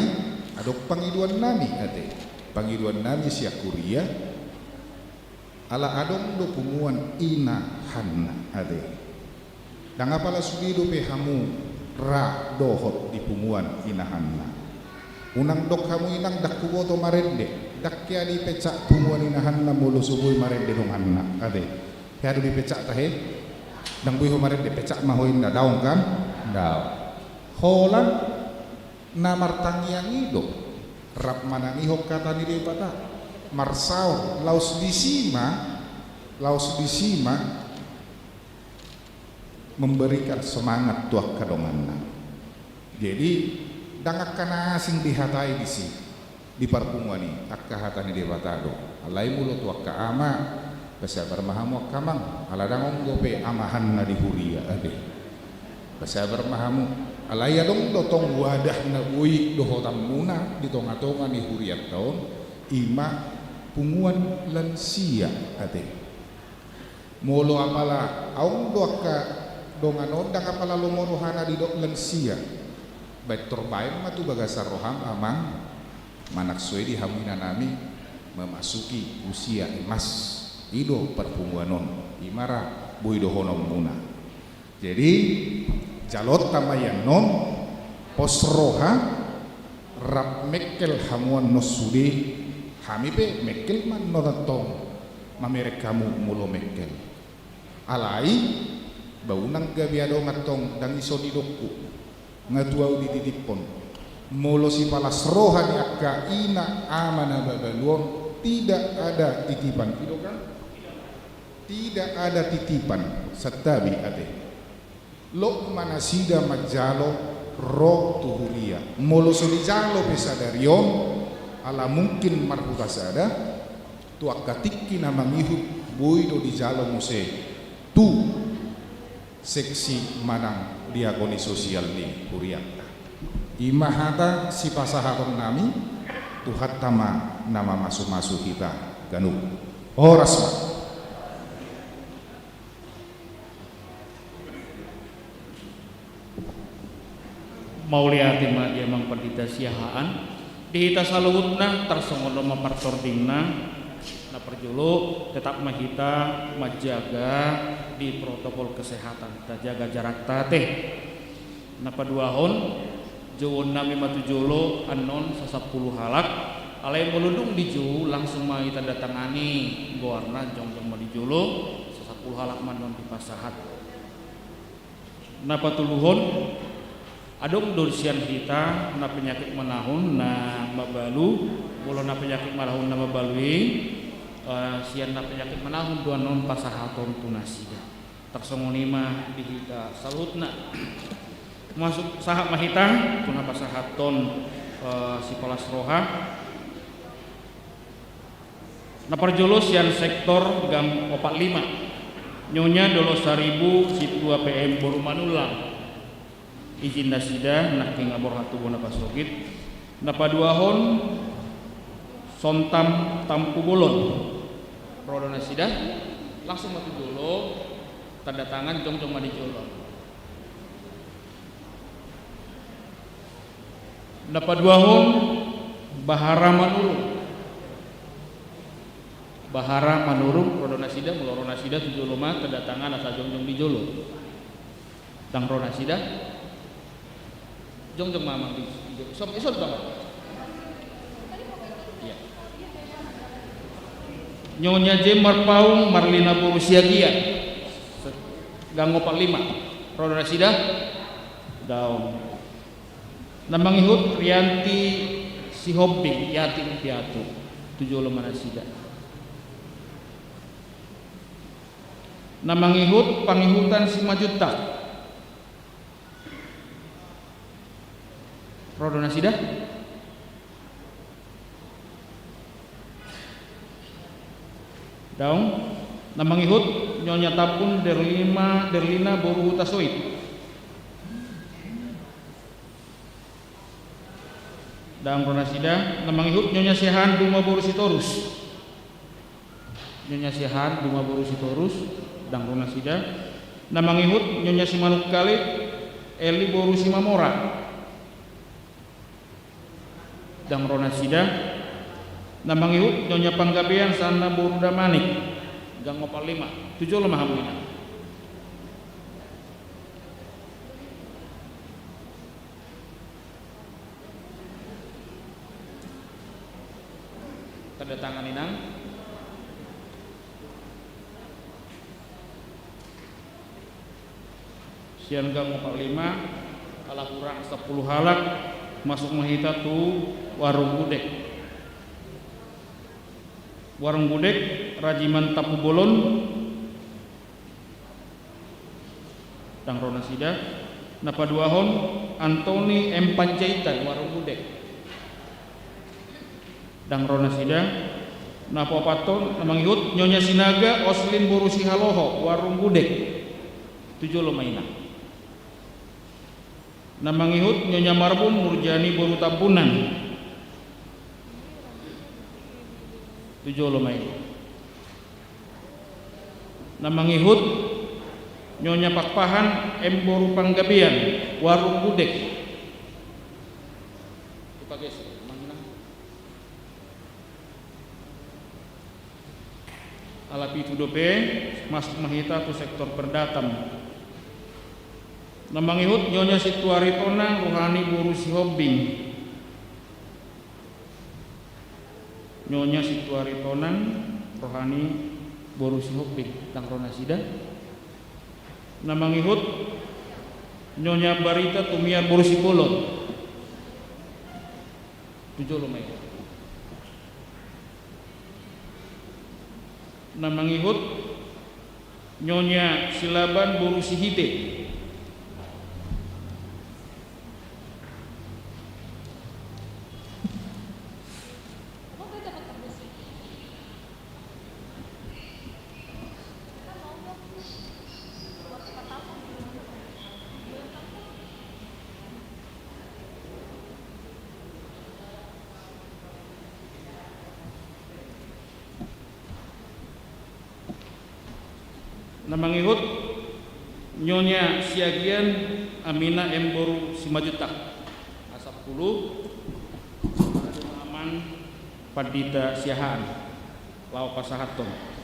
adong pangidoannami, ate. Pangidoannami sian huria, ala adong do punguan inahanna, ate. Ndang apala sude dope hamu ra dohot di punguan inahanna. Unang dok hamu inang ndang huboto marende. Ndang hea dipecat punguan inahanna molo so boi marende donganna, ate. Hea do dipecat tahe? Ndang boi ho marende, pecat ma ho inna, daong kan? Daong. Holan na martangiang i do rap manangihon hata ni Debata, marsaor, laos disi ma, laos disi ma memberikan semangat tu angka donganna. Jadi, ndang angka na asing dihatai disi, di parpunguan i, angka hata ni Debata do. Alai molo tu angka ama, pasabar ma hamu angka amang, ala ndang on dope amahanna di huria, ate. Pasabar ma hamu, alai adong do tong wadah na boi dohotanmuna di tonga-tonga ni hurianta on, i ma punguan lansia, ate. Molo apala adong do angka dongan on ndang apala lomo rohana didok lansia, baen torbaen ma tu bagasan roham amang, manang so i di hamu inanami memasuki usia emas, i do parpunguan on, i ma ra boi dohononmuna. Jadi, jaloonta ma i annon, pos roha, rap mengkel hamu annon sude, hami pe mengkel ma annon antong mamereng hamu molo mengkel. Alai, ba unang gabe adong antong, ndang i so nidokku, nga tu ahu dititiphon. Molo sipalas roha ni angka ina ama na babalu on, tidak ada titipan. I do kan? Tidak ada titipan, santabi ate. Lok ma nasida manjalo ro tu huria. Molo so dijalo pe sadari on, ala mungkin marhuta sada, tu angka tingki na mangihut boi do dijalo muse tu seksi manang diakoni sosial ni hurianta. I ma hata sipasahatonnami, Tuhanta ma na mamasu-masu hita ganup. Horas ma. Mauliate ma di amang pandita siahaan. Di hita saluhutna tarsongon on ma partordingna. Na parjolo, tetap ma hita manjaga di protokol kesehatan, tajaga jarakta ate. Na paduahon, jouonnami ma tu jolo annon sasampulu halak. Alai molo dung dijou, langsung ma itandatangani goarna, jongjong ma di jolo, sasampulu halak ma annon dipasahat. Na patoluhon, adong do sian hita na penyakit manahun na mabalu. Molo na penyakit manahun na mabalu i, eh, sian na penyakit manahun do annon pasahaton tu nasida. Tarsongon i ma di hita saluhutna. Masuk sahat ma hita tu na pasahathon, eh, sipalas roha. Na parjolo sian sektor gang opat lima, Nyonya Dolosaribu Situa P M boru Manullang. Izin nasida nangkin nga borhat tubu na pasogit. Na paduahon Sontam Tampubolon. Ro do nasida, langsung ma tu jolo, tanda tangan, jongjong ma di jolo. Na paduahon Bahara Manurung. Bahara Manurung, ro do nasida, molo ro nasida tu jolo ma, tanda tangan asa jongjong di jolo. Ndang ro nasida, jongjong ma amang di, di jolo. Ison, ison, amang. Iya. Nyonya Jem Marpaung, Marlina boru Siagian. Gang opat lima. Ro do nasida? Daong. Na mangihut Rianti Sihombing, Yatim Piatu. Tu jolo ma nasida. Na mangihut Pangihutan Simanjuntak. Ro do nasida? Daong. Na mangihut Nyonya Tapun Derlima, Derlina boru Hutasoit. Daong ro nasida. Na mangihut Nyonya Siahaan Duma boru Sitorus. Nyonya Siahaan Duma boru Sitorus. Ndang ro nasida. Na mangihut Nyonya Simanungkalit Eli boru Simamora. Ndang ro nasida. Na mangihut Nyonya Panggabean Sanna boru Damanik. Gang opat lima. Tu jolo ma hamu ina. Kedatangan inang. Sian gang opat lima, ala hurang sampulu halak, masuk ma hita tu warung gudeg. Warung gudeg, Rajiman Tampubolon. Ndang ro nasida. Na paduahon, Antoni M Panjaitan, warung gudeg. Ndang ro nasida. Na paopathon, na mangihut, Nyonya Sinaga Oslin boru Sihaloho, warung gudeg. Tu jolo ma inang. Na mangihut, Nyonya Marbun Murjani boru Tambunan. Tu jolo ma i. Na mangihut, Nyonya Pakpahan M boru Panggabean, warung gudeg. Dipageser ma inang. Ala pitu dope, masuk ma hita tu sektor Perdatam. Na mangihut, Nyonya Sintua Aritonang Rohani boru Sihombing. Nyonya Sintua Aritonang Rohani boru Sihombing, ndang ro nasida. Na mangihut, Nyonya Barita Tumiar boru Simbolon. Tu jolo ma i. Na mangihut, Nyonya Silaban boru Sihite. Na mangihut, Nyonya Siagian Amina M boru Simanjuntak. Sampulu. Amang Pandita Siahaan. Laho pasahathon.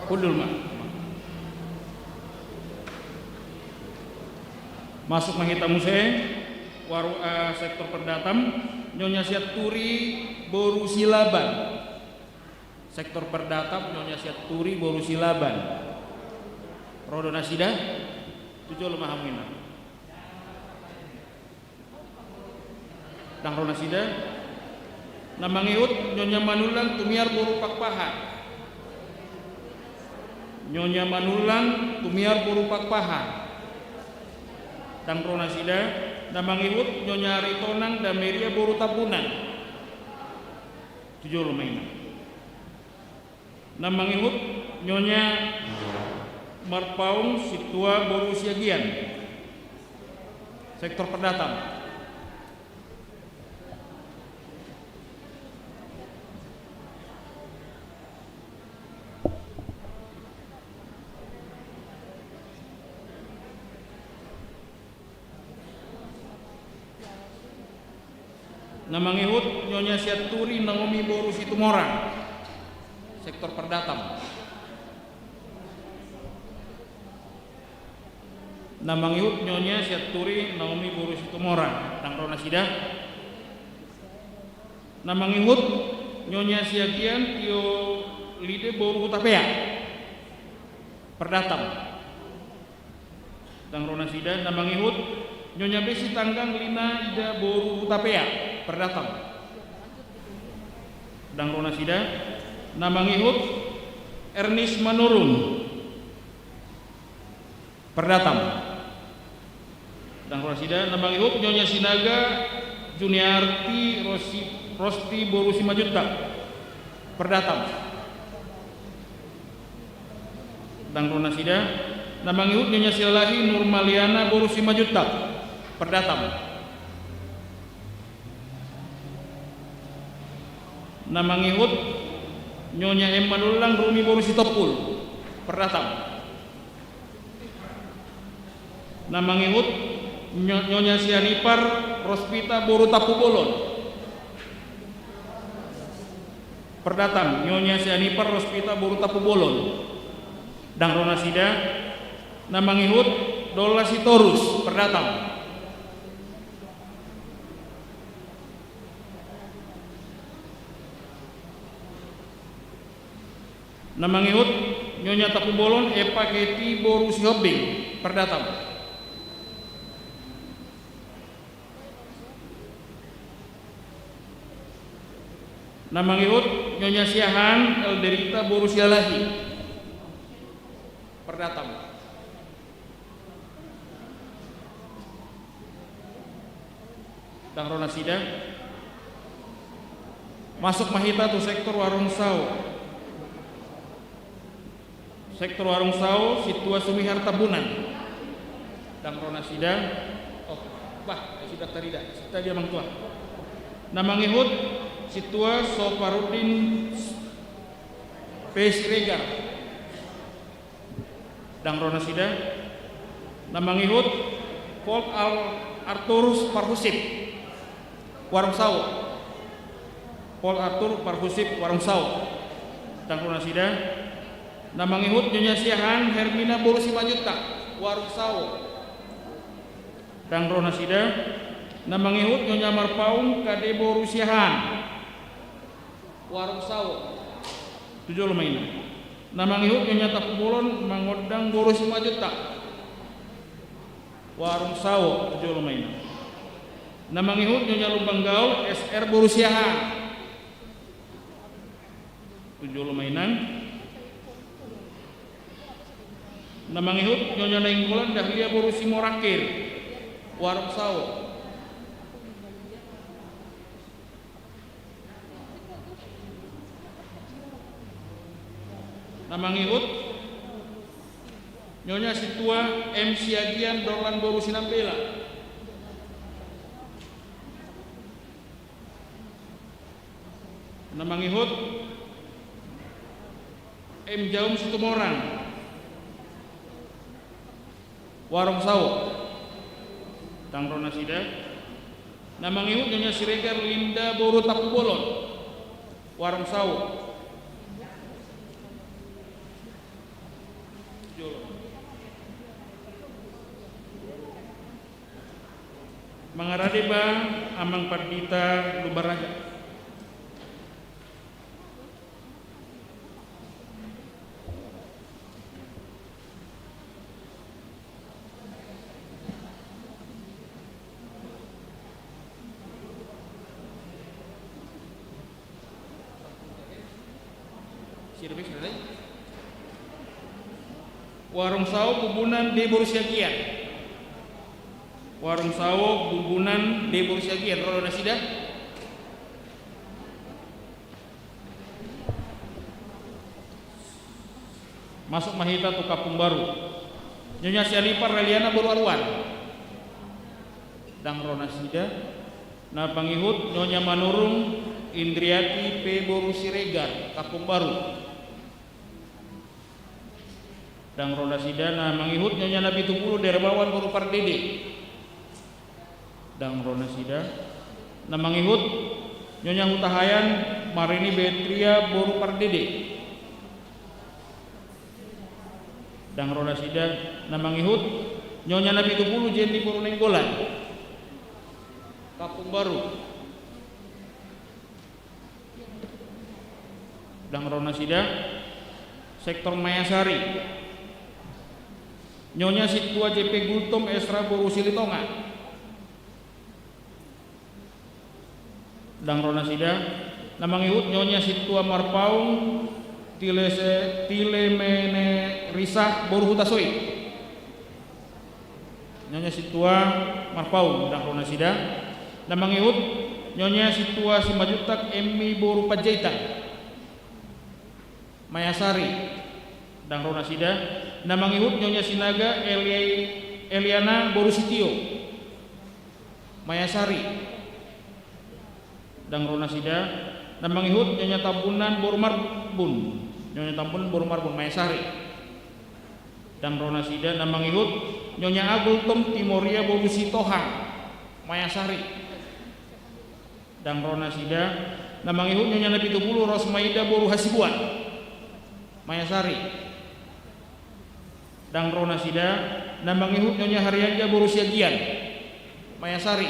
Hundul ma. Masuk ma hita muse, waru, eh, sektor Perdatam, Nyonya Sianturi boru Silaban. Sektor Perdatam, Nyonya Sianturi boru Silaban. Ro do nasida, tu jolo ma hamu inang. Ndang ro nasida. Na mangihut, Nyonya Manullang Tumiar boru Pakpahan. Nyonya Manullang Tumiar boru Pakpahan. Ndang ro nasida. Na mangihut, Nyonya Aritonang Dameria boru Tambunan. Tu jolo ma inang. Na mangihut, Nyonya Marpaung Sintua boru Siagian. Sektor Perdatam. Na mangihut Nyonya Sianturi Naomi boru Situmorang, Sektor Perdatam. Na mangihut Nyonya Sianturi Naomi boru Situmorang, ndang ro nasida. Na mangihut Nyonya Siagian Tio Lide boru Hutapea, Perdatam. Ndang ro nasida. Na mangihut Nyonya Besi Tanggang Lina Ida boru Hutapea, Perdatam. Ndang ro nasida. Na mangihut Ernis Manurung, Perdatam. Ndang ro nasida. Na mangihut Nyonya Sinaga Juniarti Rosi, Rosti boru Simanjuntak, Perdatam. Ndang ro nasida. Na mangihut Nyonya Silalahi Nurmaliana boru Simanjuntak, Perdatam. Na mangihut Nyonya Emma Nullang Rumi boru Sitompul, Perdatam. Na mangihut Nyo-, Nyonya Sianipar Rospita boru Tampubolon, Perdatam. Nyonya Sianipar Rospita boru Tampubolon. Ndang ro nasida. Na mangihut Dola Sitorus, Perdatam. Na mangihut Nyonya Tampubolon Epa Keti boru Sihombing, Perdatam. Na mangihut Nyonya Siahaan Elderita boru Silalahi, Perdatam. Ndang ro nasida. Masuk ma hita tu sektor Warung Sawo. Sektor Warung Sawo, Sintua Sumihar Tambunan. Ndang ro nasida. Oh, bah, sudah tarida. Sudah dia mangtua. Na mangihut Sintua Soparudin P. Siregar. Ndang ro nasida. Na mangihut Pol Al-, Arturus Parhusip, Warung Sawo. Pol Artur Parhusip, Warung Sawo. Ndang ro nasida. Na mangihut Nyonya Siahaan Hermina boru Simanjuntak, Warung Sawo. Ndang ro nasida. Na mangihut Nyonya Marpaung Kade boru Siahaan, Warung Sawo. Tu jolo ma inna. Na mangihut Nyonya Tampubolon Mangondang boru Simanjuntak, Warung Sawo. Tu jolo ma inna. Na mangihut Nyonya Lumban Gaol S R boru Siahaan. Tu jolo ma inna. Na mangihut Nyonya Nainggolan Dahlia boru Simorangkir, Warung Sawo. Na mangihut Nyonya Sintua M. Siagian Dorlan boru Sinambela. Na mangihut M. Jaum Situmorang, Warung Sawo. Ndang ro nasida. Na mangihut Nyonya Siregar Linda boru Tampubolon, Warung Sawo. Mangarade ba Amang Pandita Lumban Raja. Warung Sawo Bubunan D boru Siagian. Warung Sawo Bubunan D boru Siagian. Ro do nasida? Masuk ma hita tu Kampung Baru. Nyonya Sianipar Raliana boru Aruan. Ndang ro nasida. Na mangihut Nyonya Manurung Indriati P boru Siregar, Kampung Baru. Ndang ro nasida. Na mangihut Nyonya Napitupulu Dermawan boru Pardede. Ndang ro nasida. Na mangihut Nyonya Hutahaean Marini Betria boru Pardede. Ndang ro nasida. Na mangihut Nyonya Napitupulu Jenny boru Nainggolan, Kampung Baru. Ndang ro nasida. Sektor Mayasari, Nyonya Sintua J P Gultom Esra boru Silitonga. Ndang ro nasida. Na mangihut Nyonya Sintua Marpaung Tilese-, Tilemenerisa boru Hutasoit. Nyonya Sintua Marpaung, ndang ro nasida. Na mangihut Nyonya Sintua Simanjuntak Emmi boru Panjaitan, Mayasari. Ndang ro nasida. Na mangihut Nyonya Sinaga Eli-, Eliana boru Sitio, Mayasari. Ndang ro nasida. Na mangihut Nyonya Tambunan boru Marbun. Nyonya Tambunan boru Marbun, Mayasari. Ndang ro nasida. Na mangihut Nyonya Agultom Timoria boru Sitohang, Mayasari. Ndang ro nasida. Na mangihut Nyonya Napitupulu Rosmaida boru Hasibuan, Mayasari. Ndang ro nasida. Na mangihut Nyonya Harianja boru Siagian, Mayasari.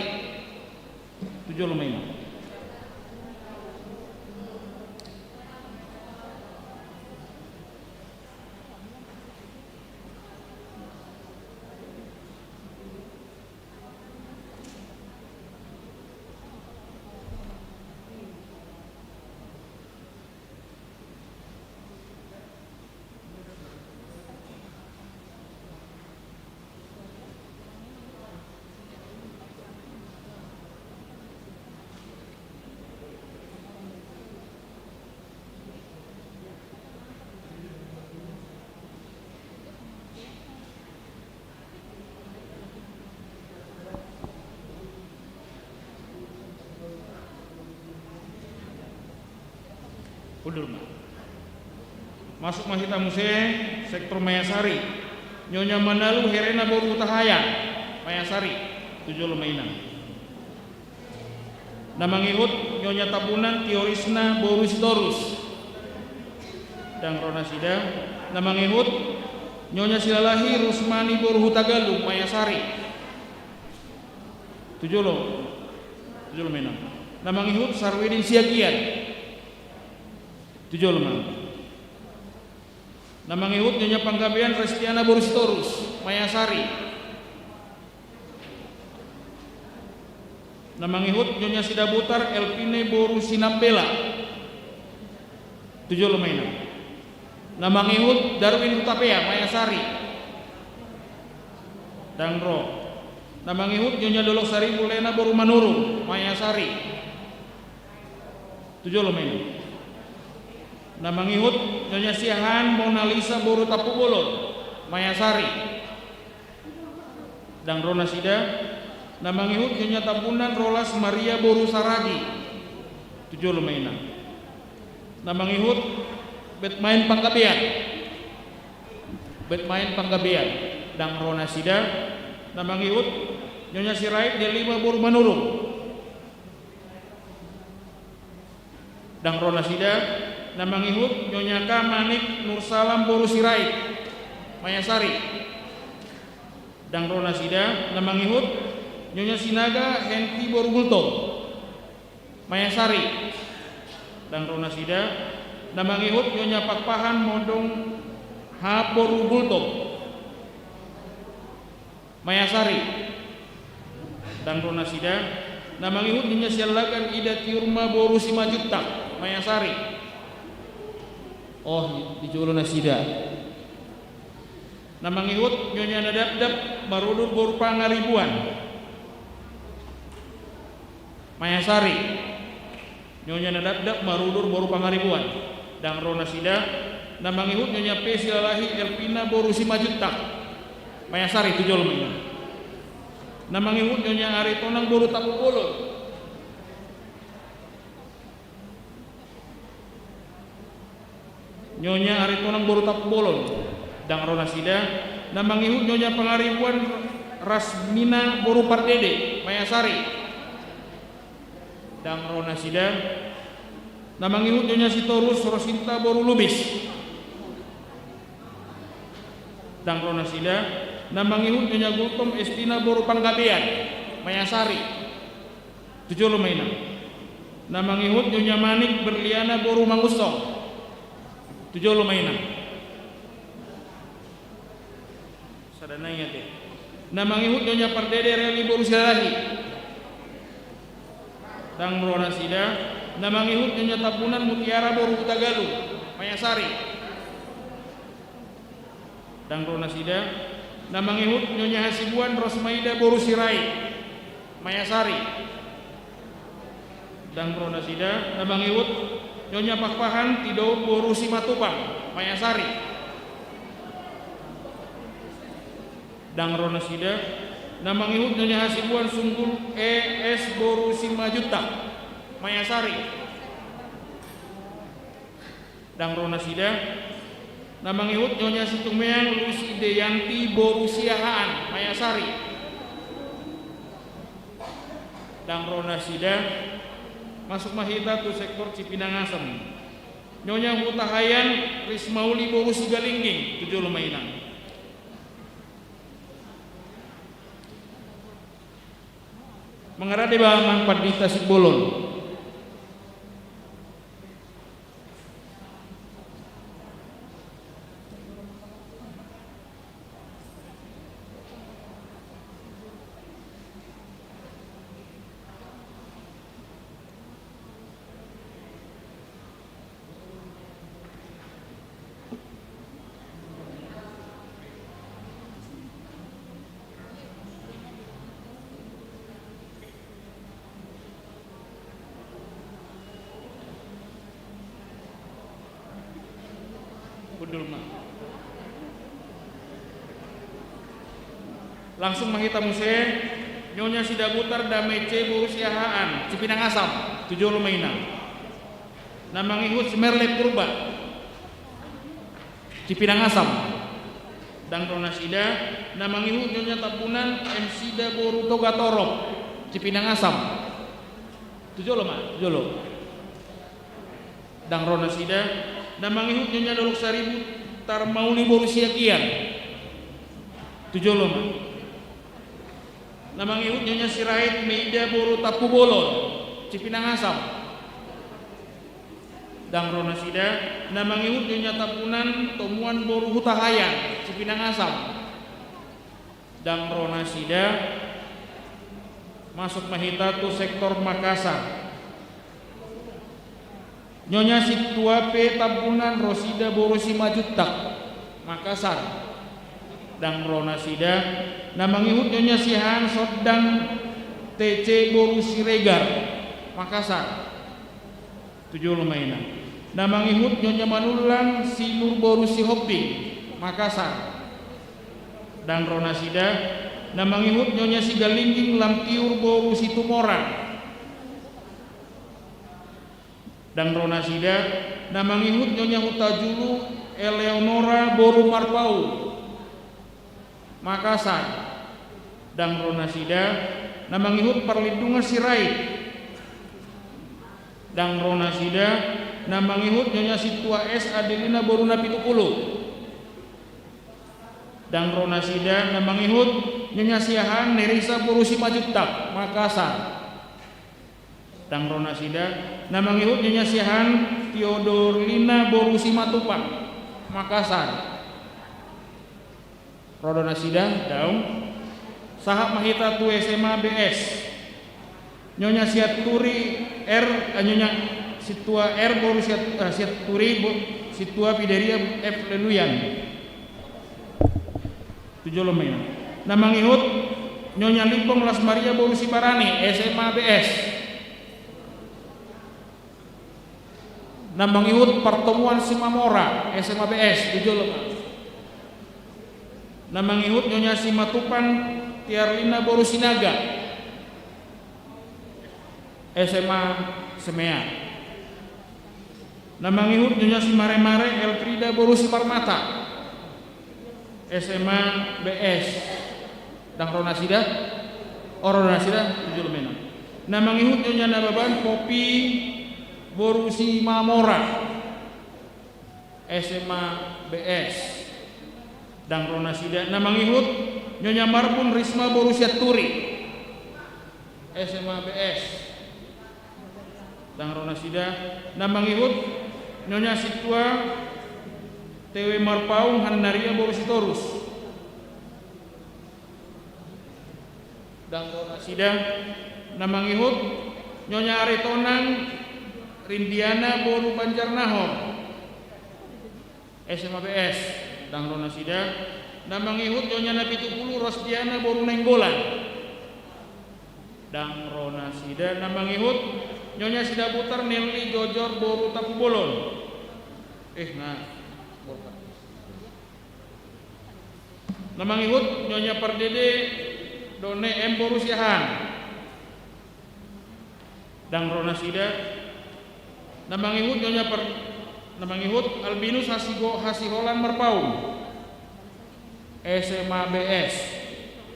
Tu jolo ma i. Mundur ma. Masuk ma hita muse sektor Mayasari. Nyonya Manalu Herena boru Hutahaean, Mayasari. Tu jolo ma inang. Na mangihut Nyonya Tambunan Tiorisna boru Sitorus. Ndang ro nasida. Na mangihut Nyonya Silalahi Rusmani boru Hutagalung, Mayasari. Tu jolo. Tu jolo ma inang. Na mangihut Sarwedin Siagian. Tu jolo ma. Na mangihut Nyonya Panggabean Restiana boru Sitorus, Mayasari. Na mangihut Nyonya Sidabutar Elvine boru Sinambela. Tu jolo ma inang. Na mangihut Darwin Hutapea, Mayasari. Ndang ro. Na mangihut Nyonya Dolok Sari Mulena boru Manurung, Mayasari. Tu jolo ma inang. Na mangihut Nyonya Siahaan Monalisa boru Tampubolon, Mayasari. Ndang ro nasida. Na mangihut Nyonya Tambunan Rolas Maria boru Saragi. Tu jolo ma inang. Na mangihut Betmaen Panggabean. Betmaen Panggabean. Ndang ro nasida. Na mangihut Nyonya Sirait Delima boru Manurung. Ndang ro nasida. Na mangihut Nyonya Ka Manik Nursalam boru Sirait, Mayasari. Ndang ro nasida. Na mangihut Nyonya Sinaga Henti boru Gultom, Mayasari. Ndang ro nasida. Na mangihut Nyonya Pakpahan Mondong Hahap boru Gultom, Mayasari. Ndang ro nasida. Na mangihut Nyonya Siallagan Ida Tiurma boru Simanjuntak, Mayasari. Oh, di jolo nasida. Na mangihut Nyonya Nadapdap Marudur boru Pangaribuan, Mayasari. Nyonya Nadapdap Marudur boru Pangaribuan. Ndang ro nasida. Na mangihut Nyonya P Silalahi Elvina boru Simanjuntak, Mayasari. Tu jolo ma inang. Na mangihut Nyonya Aritonang boru Tampubolon. Nyonya Aritonang boru Tampubolon. Ndang ro nasida. Na mangihut Nyonya Pangaribuan Rasmina boru Pardede, Mayasari. Ndang ro nasida. Na mangihut Nyonya Sitorus Rosinta boru Lubis. Ndang ro nasida. Na mangihut Nyonya Gultom Estina boru Panggabean, Mayasari. Tu jolo ma inang. Na mangihut Nyonya Manik Berliana boru Mangunsong. Tu jolo ma inang. Sada nai ate. Na mangihut Nyonya Pardede Reli boru Silalahi. Ndang ro nasida. Na mangihut Nyonya Tampunan Mutiara boru Hutagalung, Mayasari. Ndang ro nasida. Na mangihut Nyonya Hasibuan Rosmaida boru Sirait, Mayasari. Ndang ro nasida. Na mangihut Nyonya Pakpahan Tido boru Simatupang, Mayasari. Ndang ro nasida. Na mangihut Nyonya Hasibuan Sunggul E S boru Simanjuntak, Mayasari. Ndang ro nasida. Na mangihut Nyonya Situmeang Lusi Deyanti boru Siahaan, Mayasari. Ndang ro nasida. Masuk ma hita tu sektor Cipinang Asam. Nyonya Hutahayan Rismauli boru Sigalingging, tu jolo ma inang. Mangarade ba amang Pandita Simbolon. Hundul ma. Langsung ma hita muse. Nyonya Sidabutar Dame C boru Siahaan, Cipinang Asam, tu jolo ma inang. Na mangihut si Merle Purba, Cipinang Asam. Ndang ro nasida. Na mangihut Nyonya Tampunan M C da boru Togatorop, Cipinang Asam. Tu jolo ma, tu jolo. Ndang ro nasida. Na mangihut Nyonya Dolok Saribu Tarmauli boru Siagian. Tu jolo ma. Na mangihut Nyonya Sirait Meida boru Tampubolon, Cipinang Asam. Ndang ro nasida. Na mangihut Nyonya Tampunan Tomuan boru Hutahayan, Cipinang Asam. Ndang ro nasida. Masuk ma hita tu sektor Makassar. Nyonya Sintua P Tampunan Rosida boru Simanjuntak, Makassar. Ndang ro nasida. Na mangihut Nyonya Siahaan Sondang T C boru Siregar, Makassar. Tu jolo ma inang. Na mangihut Nyonya Manullang Sinur boru Sihombing, Makassar. Ndang ro nasida. Na mangihut Nyonya Sigalingging Lamtiur boru Situmorang. Ndang ro nasida. Na mangihut Nyonya Hutajulu Eleonora boru Marpaung, Makassar. Ndang ro nasida. Na mangihut Parlindungan Sirait. Ndang ro nasida. Na mangihut Nyonya Sintua S Adelina boru Napitupulu. Ndang ro nasida. Na mangihut Nyonya Siahaan Nerisa boru Simanjuntak, Makassar. Ndang ro nasida. Na mangihut Nyonya Siahaan Teodorlina boru Simatupang, Makassar. Ro do nasida? Daong. Sahat ma hita tu S M A B S. Nyonya Sianturi R, eh, Nyonya Sintua R boru Siat-, eh, Sianturi bo-, Sintua Pideria F Leluyan. Tu jolo ma inang. Na mangihut Nyonya Limbong Las Maria boru Sibarani, S M A B S. Na mangihut Partomuan Simamora, S M A B S, tu jolo ma. Na mangihut Nyonya Simatupang Erlina boru Sinaga, S M A Semea. Na mangihut Nyonya Simaremare Elfrida boru Siparmata, S M A B S. Ndang ro nasida? Ro nasida, tu jolo ma inang. Na mangihut Nyonya Nababan Popi boru Simamora, S M A B S. Ndang ro nasida. Na mangihut Nyonya Marbun Risma boru Sianturi, S M A B S. Ndang ro nasida. Na mangihut Nyonya Sintua Tewe Marpaung Hannaria boru Sitorus, ndang ro nasida. Na mangihut Nyonya Aritonang Rindiana boru Banjarnahor, S M A B S, ndang ro nasida. Na mangihut Nyonya Napitupulu Rosdiana boru Nainggolan, ndang ro nasida. Na mangihut Nyonya Sidabutar Nelly Jojor boru Tampubolon. Eh, na. Na mangihut Nyonya Pardede Done M boru Siahaan, ndang ro nasida. Na mangihut Nyonya Par-, na mangihut Albinus Hasigo-, Hasiholan Marpaung, S M A B S,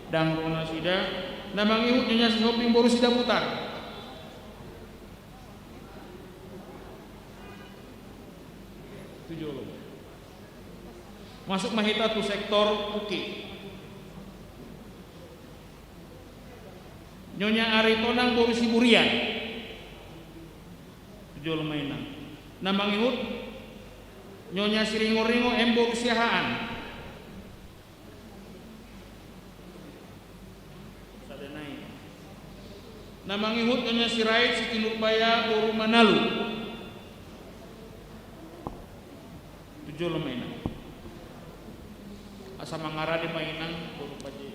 ndang ro nasida. Na mangihut Nyonya Sihombing boru Sidabutar. Tu jolo. Masuk ma hita tu sektor U K I. Nyonya Aritonang boru Siburian. Tu jolo ma inang. Na mangihut Nyonya Siringoringo M boru Siahaan. Sada nai. Na mangihut Nyonya Sirait Siti Nurbaya boru Manalu. Tu jolo ma inang. Asa mangarade ma inang boru Paje.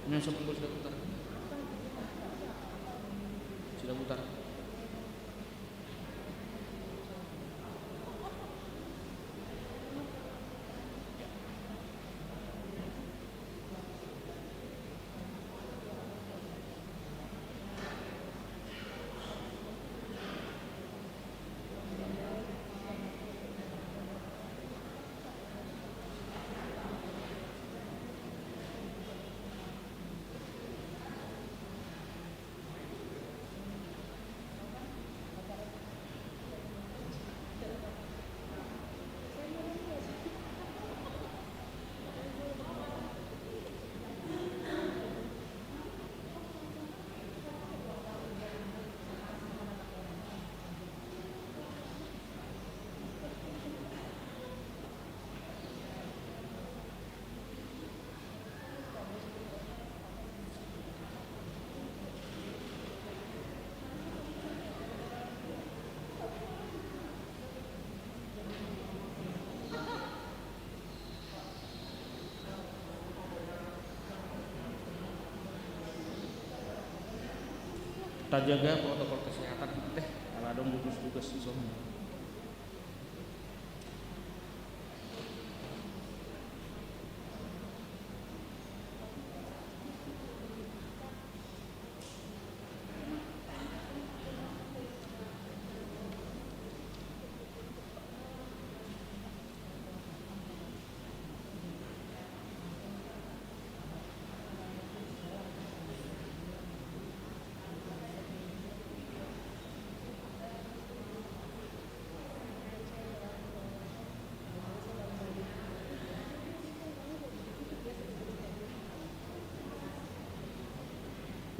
Ini yang sebelum sudah putar. Sudah putar. Tajaga protokol kesehatan, teh, ala adong gugus tugas di sono.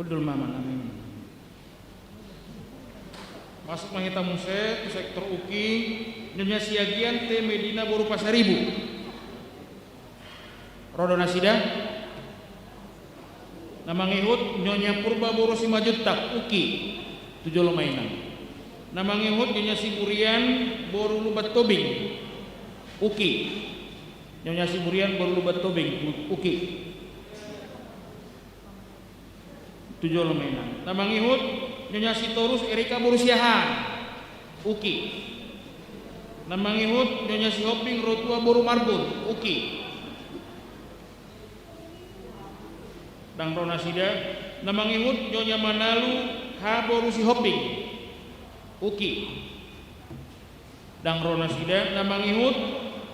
Dul maman, amin. Masuk ma hita muse tu sektor uki, Nyonya Siagian T Medina boru Pasaribu. Ro do nasida. Na mangihut Nyonya Purba boru Simanjuntak, uki, tu jolo ma inang. Na mangihut Nyonya Siburian boru Lumban Tobing, uki. Nyonya Siburian boru Lumban Tobing, uki. Tu jolo ma inang. Na mangihut Nyonya Sitorus Erika boru Siahaan, uki. Na mangihut Nyonya Sihombing Rotua boru Marbun, uki. Ndang ro nasida. Na mangihut Nyonya Manalu H boru Sihombing, uki. Ndang ro nasida. Na mangihut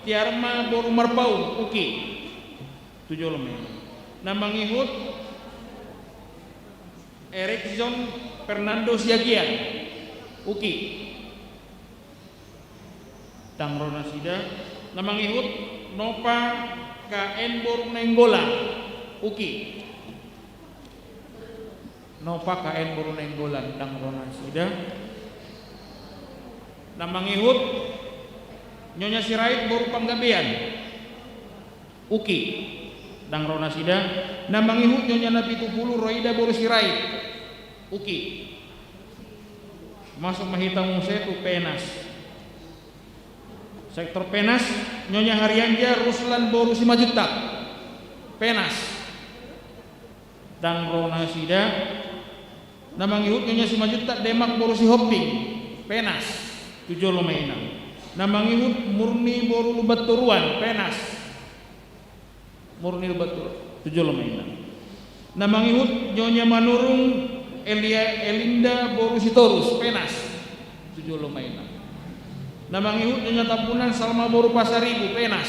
Tiarma boru Marpaung, uki. Tu jolo ma inang. Na mangihut Erikson Fernando Siagian, uki. Ndang ro nasida. Na mangihut Nova K N boru Nainggolan, uki. Nova K N boru Nainggolan, ndang ro nasida. Na mangihut Nyonya Sirait boru Panggabean, uki. Ndang ro nasida. Na mangihut Nyonya Napitupulu Roida boru Sirait, uki. Masuk ma hita muse tu Penas. Sektor Penas, Nyonya Harianja Ruslan boru Simanjuntak, Penas. Ndang ro nasida. Na mangihut Nyonya Simanjuntak Demak boru Sihombing, Penas. Tu jolo ma inang. Na mangihut Murni boru Lumban Toruan, Penas. Murni Lumban Toruan. Tu jolo ma inang. Na mangihut Nyonya Manurung Elia Elinda boru Sitorus, Penas. Tu jolo ma inang. Na mangihut Nyonya Tambunan Salma boru Pasaribu, Penas.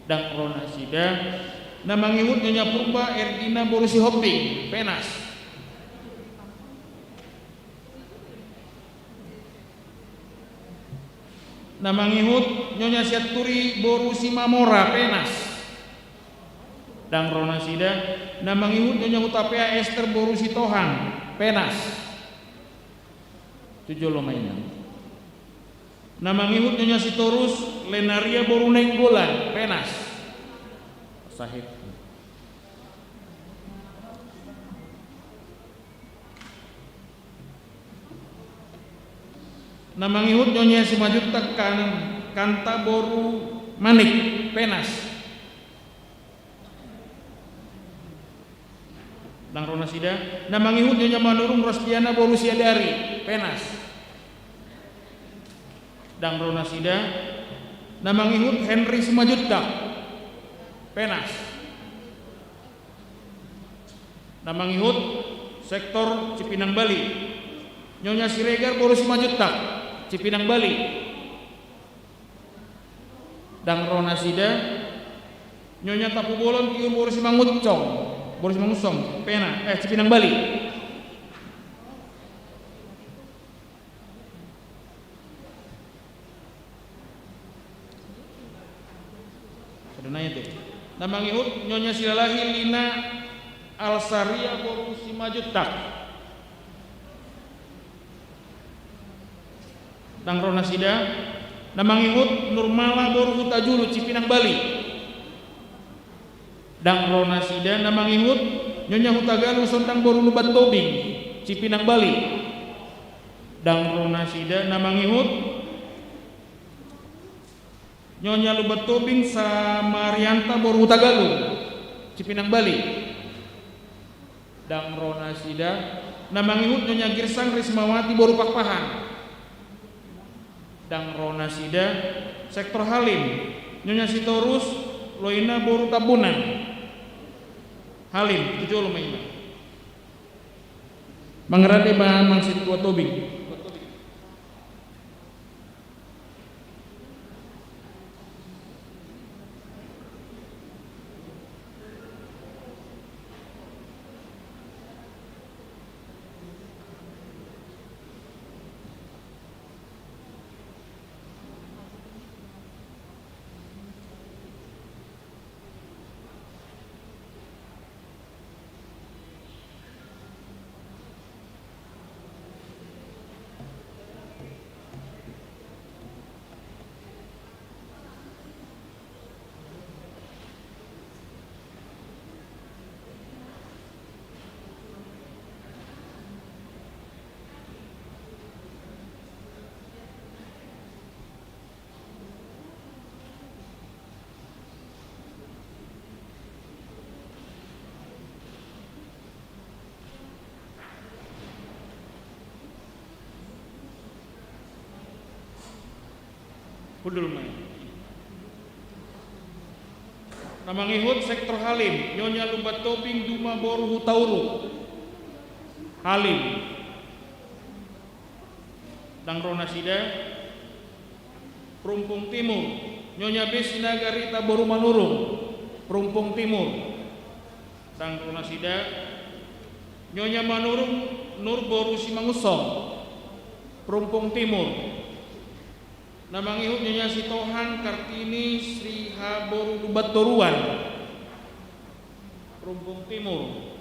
Ndang ro nasida. Na mangihut Nyonya Purba Erdina boru Sihombing, Penas. Na mangihut Nyonya Sianturi boru Simamora, Penas. Ndang ro nasida. Na mangihut Nyonya Hutapea Ester boru Sitohang, Penas. Tu jolo ma inang. Na mangihut Nyonya Sitorus Lenaria boru Nainggolan, Penas. Sahit. Na mangihut Nyonya Simanjuntak Kan-, Kanta boru Manik, Penas. Ndang ro nasida. Na mangihut Nyonya Manurung Rostiana boru Siadari, Penas. Ndang ro nasida. Na mangihut Henry Simanjuntak, Penas. Na mangihut sektor Cipinang Bali, Nyonya Siregar boru Simanjuntak, Cipinang Bali. Ndang ro nasida. Nyonya Tampubolon Tiur boru Simangunsong, boru Simangunsong, Pena, eh, Cipinang Bali. Sudah nanya tu. Na mangihut Nyonya Silalahi Lina Alsaria boru Simanjuntak. Ndang ro nasida. Na mangihut Nurmala boru Hutajulu, Cipinang Bali. Ndang ro nasida. Na mangihut Nyonya Hutagalu Sondang boru Lumban Tobing, Cipinang Bali. Ndang ro nasida. Na mangihut Nyonya Lumban Tobing Samarianta boru Hutagalung, Cipinang Bali. Ndang ro nasida. Na mangihut Nyonya Girsang Rismawati boru Pakpahan. Ndang ro nasida. Sektor Halim, Nyonya Sitorus Loina boru Tambunan. Halim, tu jolo ma inang. Mangarade ma amang sintua Tobing. Hundul ma i. Na mangihut sektor Halim, Nyonya Lumban Tobing Duma boru Hutauruk. Halim. Ndang ro nasida. Perumpung Timur, Nyonya Besi Nagarita boru Manurung. Perumpung Timur. Ndang ro nasida. Nyonya Manurung Nur boru Simangunsong. Perumpung Timur. Na mangihut Nyonya Sitohang Kartini Sriha boru Lumban Toruan. Perumpung Timur.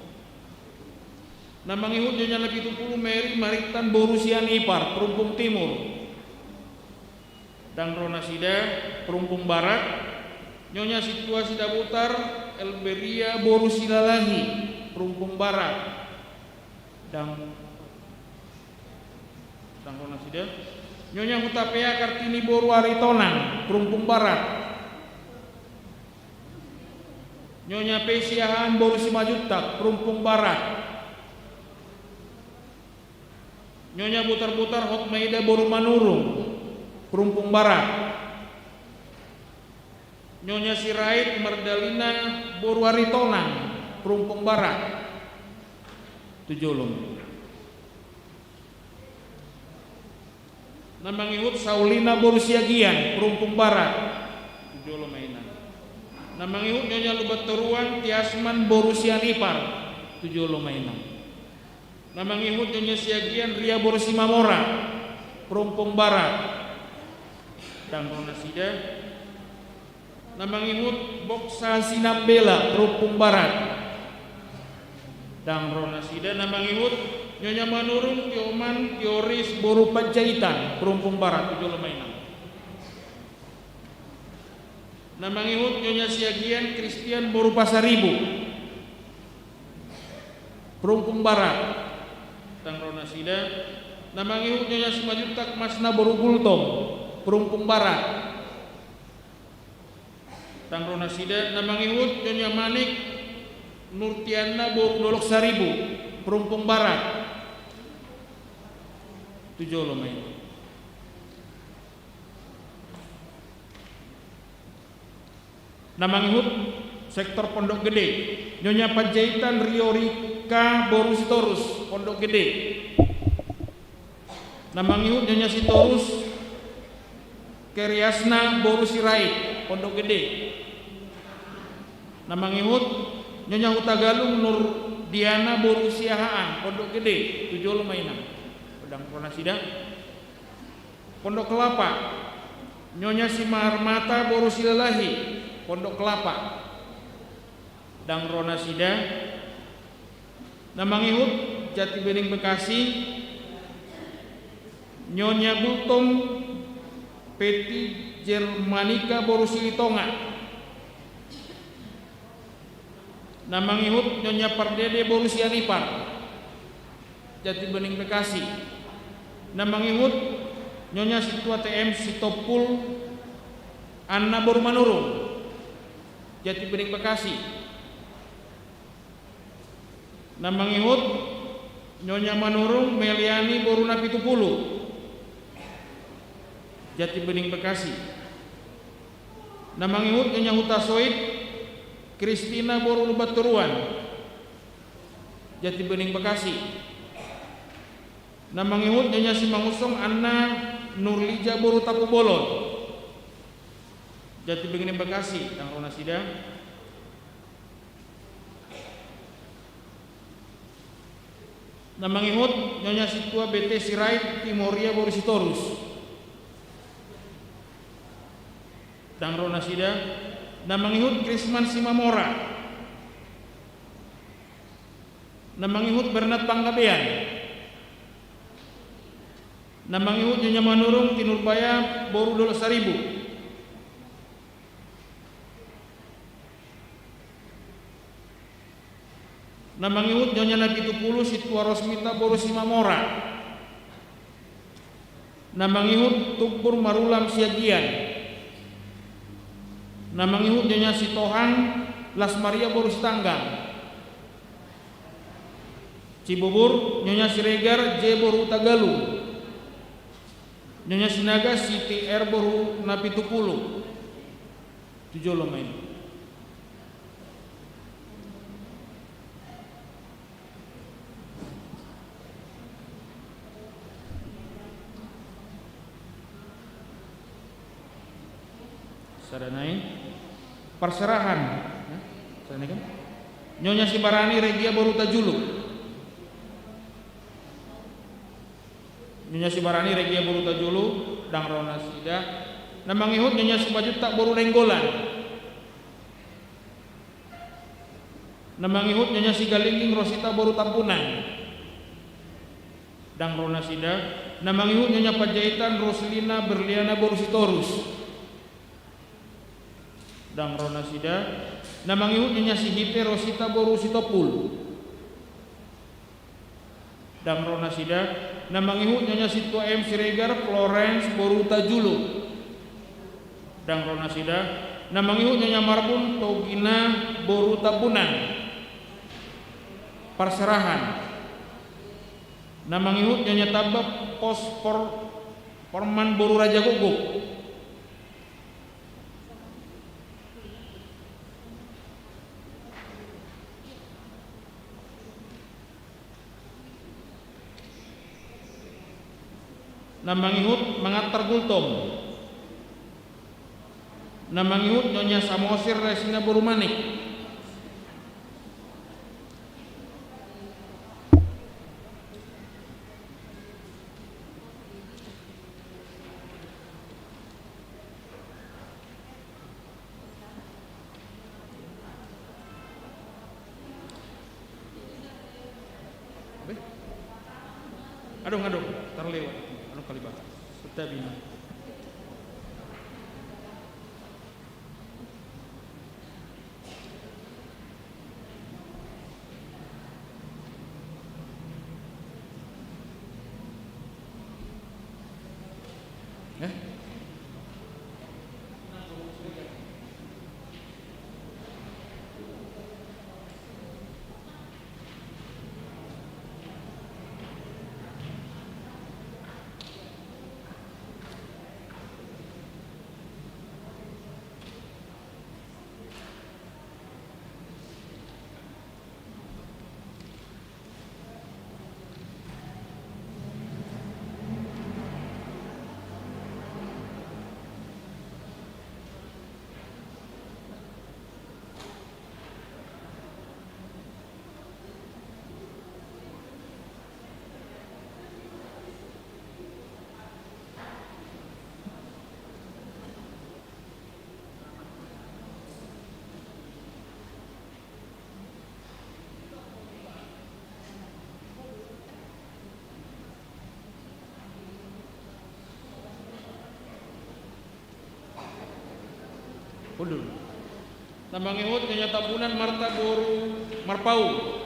Na mangihut Nyonya Napitupulu Mary Marintan boru Sianipar. Perumpung Timur. Ndang ro nasida. Perumpung Barat, Nyonya Sintua Sidabutar Elberia boru Silalahi. Perumpung Barat. Ndang, ndang ro nasida. Nyonya Hutapea Kartini boru Aritonang. Perumpung Barat. Nyonya Pe Siahaan boru Simanjuntak. Perumpung Barat. Nyonya Butarbutar Hotmaida boru Manurung. Perumpung Barat. Nyonya Sirait Mardalina boru Aritonang. Perumpung Barat. Tu jolo. Na mangihut Saulina boru Siagian. Perumpung Barat. Tu jolo ma inang. Na mangihut Nyonya Lumban Toruan Tiasman boru Sianipar. Tu jolo ma inang. Na mangihut Nyonya Siagian Ria boru Simamora. Perumpung Barat. Ndang ro nasida. Na mangihut Boksa Sinambela. Perumpung Barat. Ndang ro nasida. Na mangihut Nyonya Manurung Tioman Tioris boru Panjaitan. Perumpung Barat. Tu jolo ma inang. Na mangihut Nyonya Siagian Kristian boru Pasaribu. Perumpung Barat. Ndang ro nasida. Na mangihut Nyonya Simanjuntak Masna boru Gultom. Perumpung Barat. Ndang ro nasida. Na mangihut Nyonya Manik Nurtiana boru Dolok Saribu. Perumpung Barat. Tu jolo ma i. Na mangihut sektor Pondok Gede, Nyonya Panjaitan Riorika boru Sitorus. Pondok Gede. Na mangihut Nyonya Sitorus Keriasna boru Sirait. Pondok Gede. Na mangihut Nyonya Hutagalung Nurdiana boru Siahaan. Pondok Gede. Tu jolo ma inang. Ndang ro nasida. Pondok Kelapa, Nyonya Simarmata boru Silalahi. Pondok Kelapa. Ndang ro nasida. Na mangihut Jatibening Bekasi, Nyonya Gultom Peti Jermanika boru Silitonga. Na mangihut Nyonya Pardede boru Sianipar. Jatibening Bekasi. Na mangihut Nyonya Sintua T M Sitompul Anna boru Manurung. Jatibening Bekasi. Na mangihut Nyonya Manurung Meliani boru Napitupulu. Jatibening Bekasi. Na mangihut Nyonya Hutasoit Kristina boru Lumban Toruan. Jatibening Bekasi. Na mangihut Nyonya Simangunsong Anna Nurlija boru Tampubolon. Jatibening Bekasi. Ndang ro nasida. Na mangihut Nyonya Sintua B T Sirait Timoria boru Sitorus. Ndang ro nasida. Na mangihut Krisman Simamora. Na mangihut Bernat Panggabean. Na mangihut Nyonya Manurung Tinurbaya boru Dolok Saribu. Na mangihut Nyonya Napitupulu Sintua Rosmita boru Simamora. Na mangihut Tumbur Marulam Siagian. Na mangihut Nyonya Sitohang Las Maria boru Sitanggang. Cibubur Nyonya Siregar J boru Hutagalung. Nyonya Sinaga Siti R boru Napitupulu. Tu jolo ma i. Sada nai. Parserahan. Nyonya Sibarani Regia boru Tajulu. Nyonya Sibarani Regia boru Tajulu, ndang ro nasida. Na mangihut Nyonya Simanjuntak boru Nainggolan. Na mangihut Nyonya Sigalingging Rosita boru Tampunan. Ndang ro nasida. Na mangihut Nyonya Panjaitan Roslina Berliana boru Sitorus. Ndang ro nasida. Na mangihut Nyonya Sihite Rosita boru Sitompul. Ndang ro nasida. Na mangihut Nyonya Sintua M Siregar Florence boru Tajulu. Ndang ro nasida. Na mangihut Nyonya Marbun Togina boru Tampunan. Parserahan. Na mangihut Nyonya Tamba Pos Por-, Porman boru Rajagukguk. Na mangihut Mangantar Gultom. Na mangihut Nyonya Samosir Resina boru Manik. Adong, adong, tarlewat. Adong Kalibata. Santabi ma. Hundul. Na mangihut Nyonya Tampunan Marta boru Marpaung.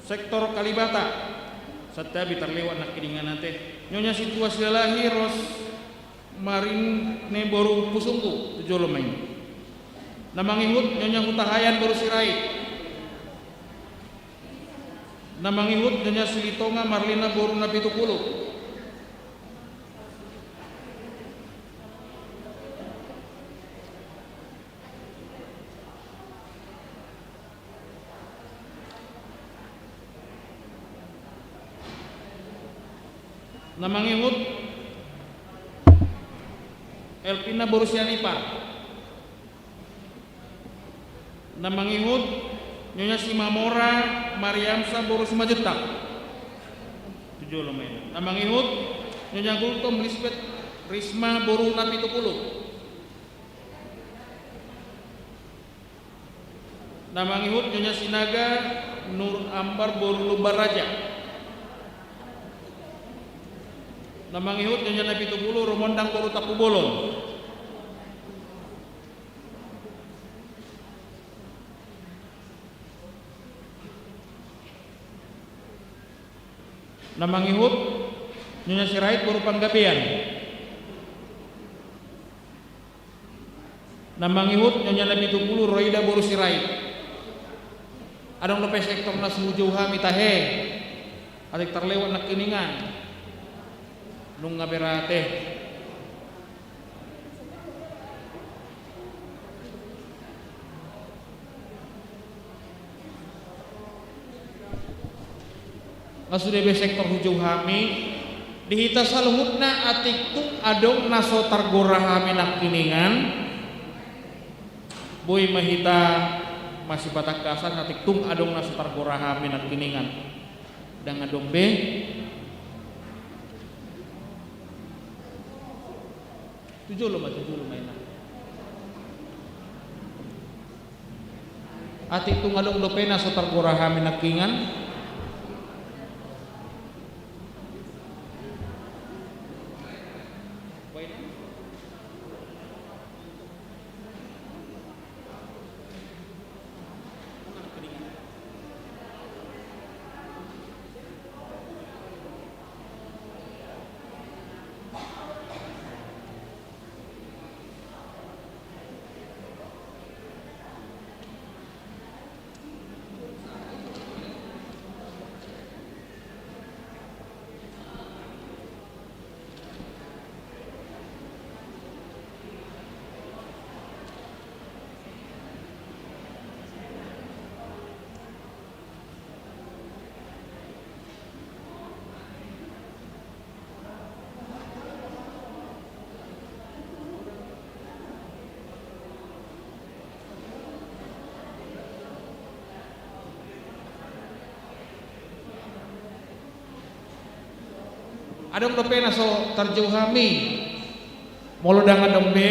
Sektor Kalibata. Santabi, tarlewat nangkiningan ate. Nyonya Sintua Silalahi Rosmarine boru Pusunggu, tu jolo ma i. Na mangihut Nyonya Hutahaean boru Sirait. Na mangihut Nyonya Silitonga Marlina boru Napitupulu. Na mangihut Elvina boru Sianipar. Na mangihut Nyonya Simamora Mariamsa boru Simanjuntak. Tu jolo ma i. Na mangihut Nyonya Gultom Lisbeth Risma boru Napitupulu. Na mangihut Nyonya Sinaga Nur Ambar boru Lumban Raja. Na mangihut Nyonya Napitupulu Rumondang boru Tampubolon. Na mangihut Nyonya Sirait boru Panggabean. Na mangihut Nyonya Napitupulu Roida boru Sirait. Adong dope sektor na so hujou hami tahe. Atik tarlewat nangkiningan. Nunga berate. Nga sude be sektor hujou hami. Di hita saluhutna atik tung adong na so targora hami nangkiningan. Boi ma hita masipatangkasan atik tung adong na so targora hami nangkiningan. Ndang adong be. Tu jolo ma, tu jolo ma inang. Atik tung adong dope na so targora hami nangkiningan. Adong dope na so tarjou hami. Molo ndang adong be,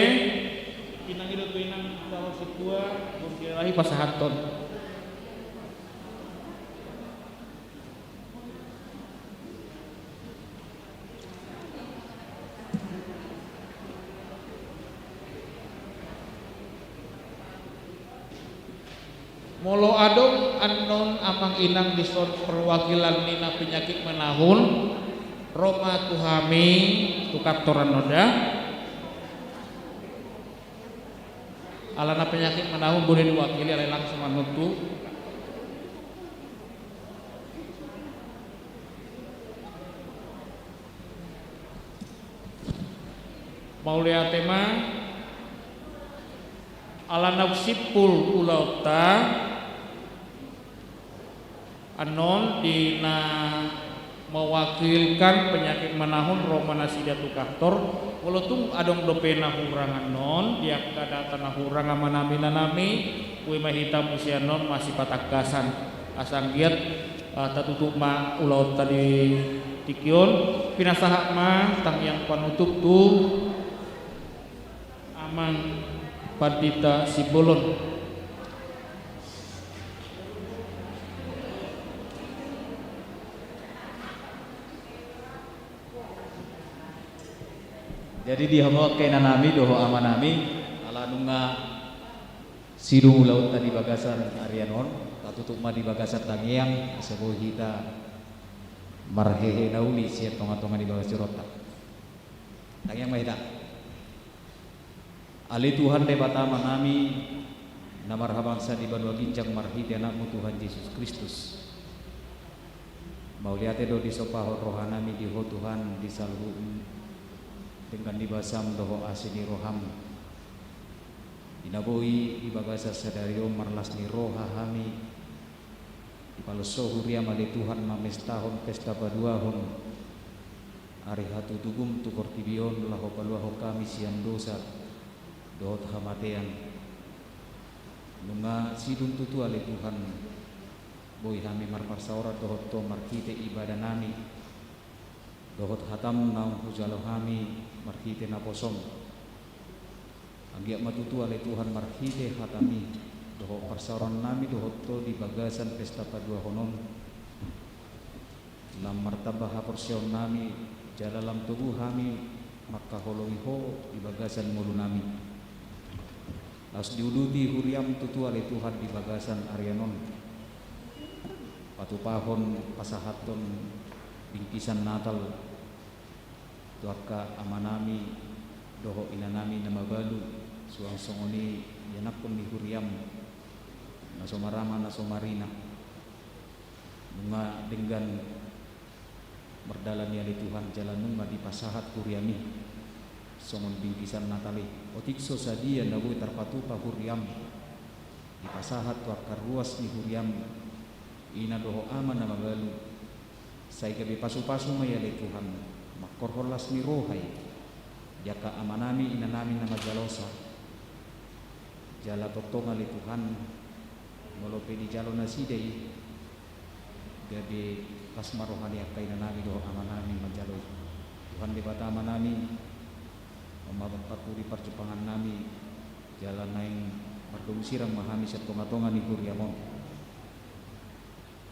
inang i do tu inang, saur sintua, borngin ni roha i pasahathon. Molo adong annon amang inang dison perwakilan ni na penyakit menahun, ro ma tu hami tu kantor annon da. Ala na penyakit menahun boi diwakili, alai langsung annon tu. Mauliate ma. Ala naung simpul ulaonta. Annon di na mewakilkan penyakit menahun ro ma nasida tu kantor, molo tung adong dope na hurang annon, di angka data na hurang amanami inanami, boi ma hita muse annon masipatangkasan. Asa anggiat, eh, tatutup ma ulaonta di tingki on, pinasahat ma tangiang panutup tu Amang Pandita Simbolon. Jadi di hamu angka inanami dohot amanami, ala nunga sidung ulaonta di bagasan arian on, tatutup ma di bagasan tangiang, asa boi hita marhehe na uli sian tongatonga ni bagas ni rohanta. Tangiang ma hita. Ale Tuhan Debata Amanami, na marhabangsa di banua ginjang marhite Anakmu Tuhan Jesus Kristus. Mauliate do disombahon rohanami di Ho Tuhan, di saluhut denggan ni basam dohot asi ni roham. Di na boi di bagasan sadari on marlas ni roha hami, dipaloso huriam ale Tuhan mamestahon pesta paduahon ari hatutubum tu portibi on laho paluahon hami sian dosa dohot hamatean. Nunga sidung tutu ale Tuhan, boi hami marparsaoran dohot Ho marhite ibadanami, dohot hatam naung hujalo hami marhite naposom. Anggiat ma tutu ale Tuhan marhite hatami, dohot parsaorannami dohot Ho di bagasan pesta paduahon on, lam martamba haporseaonnami, jala lam togu hami mangkaholongi Ho di bagasan ngolunami. Laos diuduti huriam tutu ale Tuhan di bagasan arian on, patupahon pasahathon bingkisan Natal tu angka amanami dohot inanami na mabalu, suang songon i ianakhon ni huriam, na so marama na so marina. Nunga denggan Mardalan i ale Tuhan, jala nunga dipasahat huriami songon bingkisan Natal i. Otik so sadia na boi tarpatupa huriam, dipasahat tu angka ruas ni huriam, ina dohot ama na mabalu. Sai gabe pasupasu ma i ale Tuhan, mangkorhon las ni roha i di angka amanami inanami na manjalosa. Jala tongtong ale Tuhan, molo pe dijalo nasida i, gabe las ma roha ni angka inanami dohot amanami manjalo i. Tuhan Debata amanami, on ma panturi parjumpangannami, jala naeng mardomu sirang ma hami sian tongatonga ni huriam on.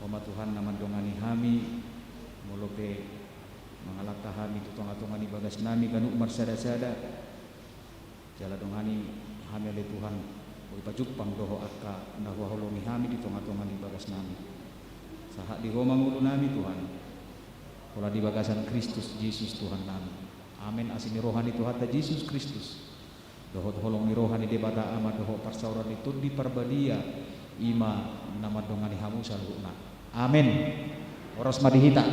On ma Tuhan na mandongani hami, molo pe mangalangka hami tu tongatonga ni bagasnami ganup marsadasada. Jala dongani hami ale Tuhan, boi pajumpang dohot angka na huhaholongi hami di tongatonga ni bagasnami. Sahat di Ho ma ngolunami Tuhan, holan di bagasan Kristus Jesus Tuhannami. Amen. Asi ni roha ni Tuhanta Jesus Kristus, dohot holong ni roha ni Debata Ama, dohot parsaoran ni Tondi Parbadia, i ma na mandongani hamu saluhutna. Amen. Horas ma di hita.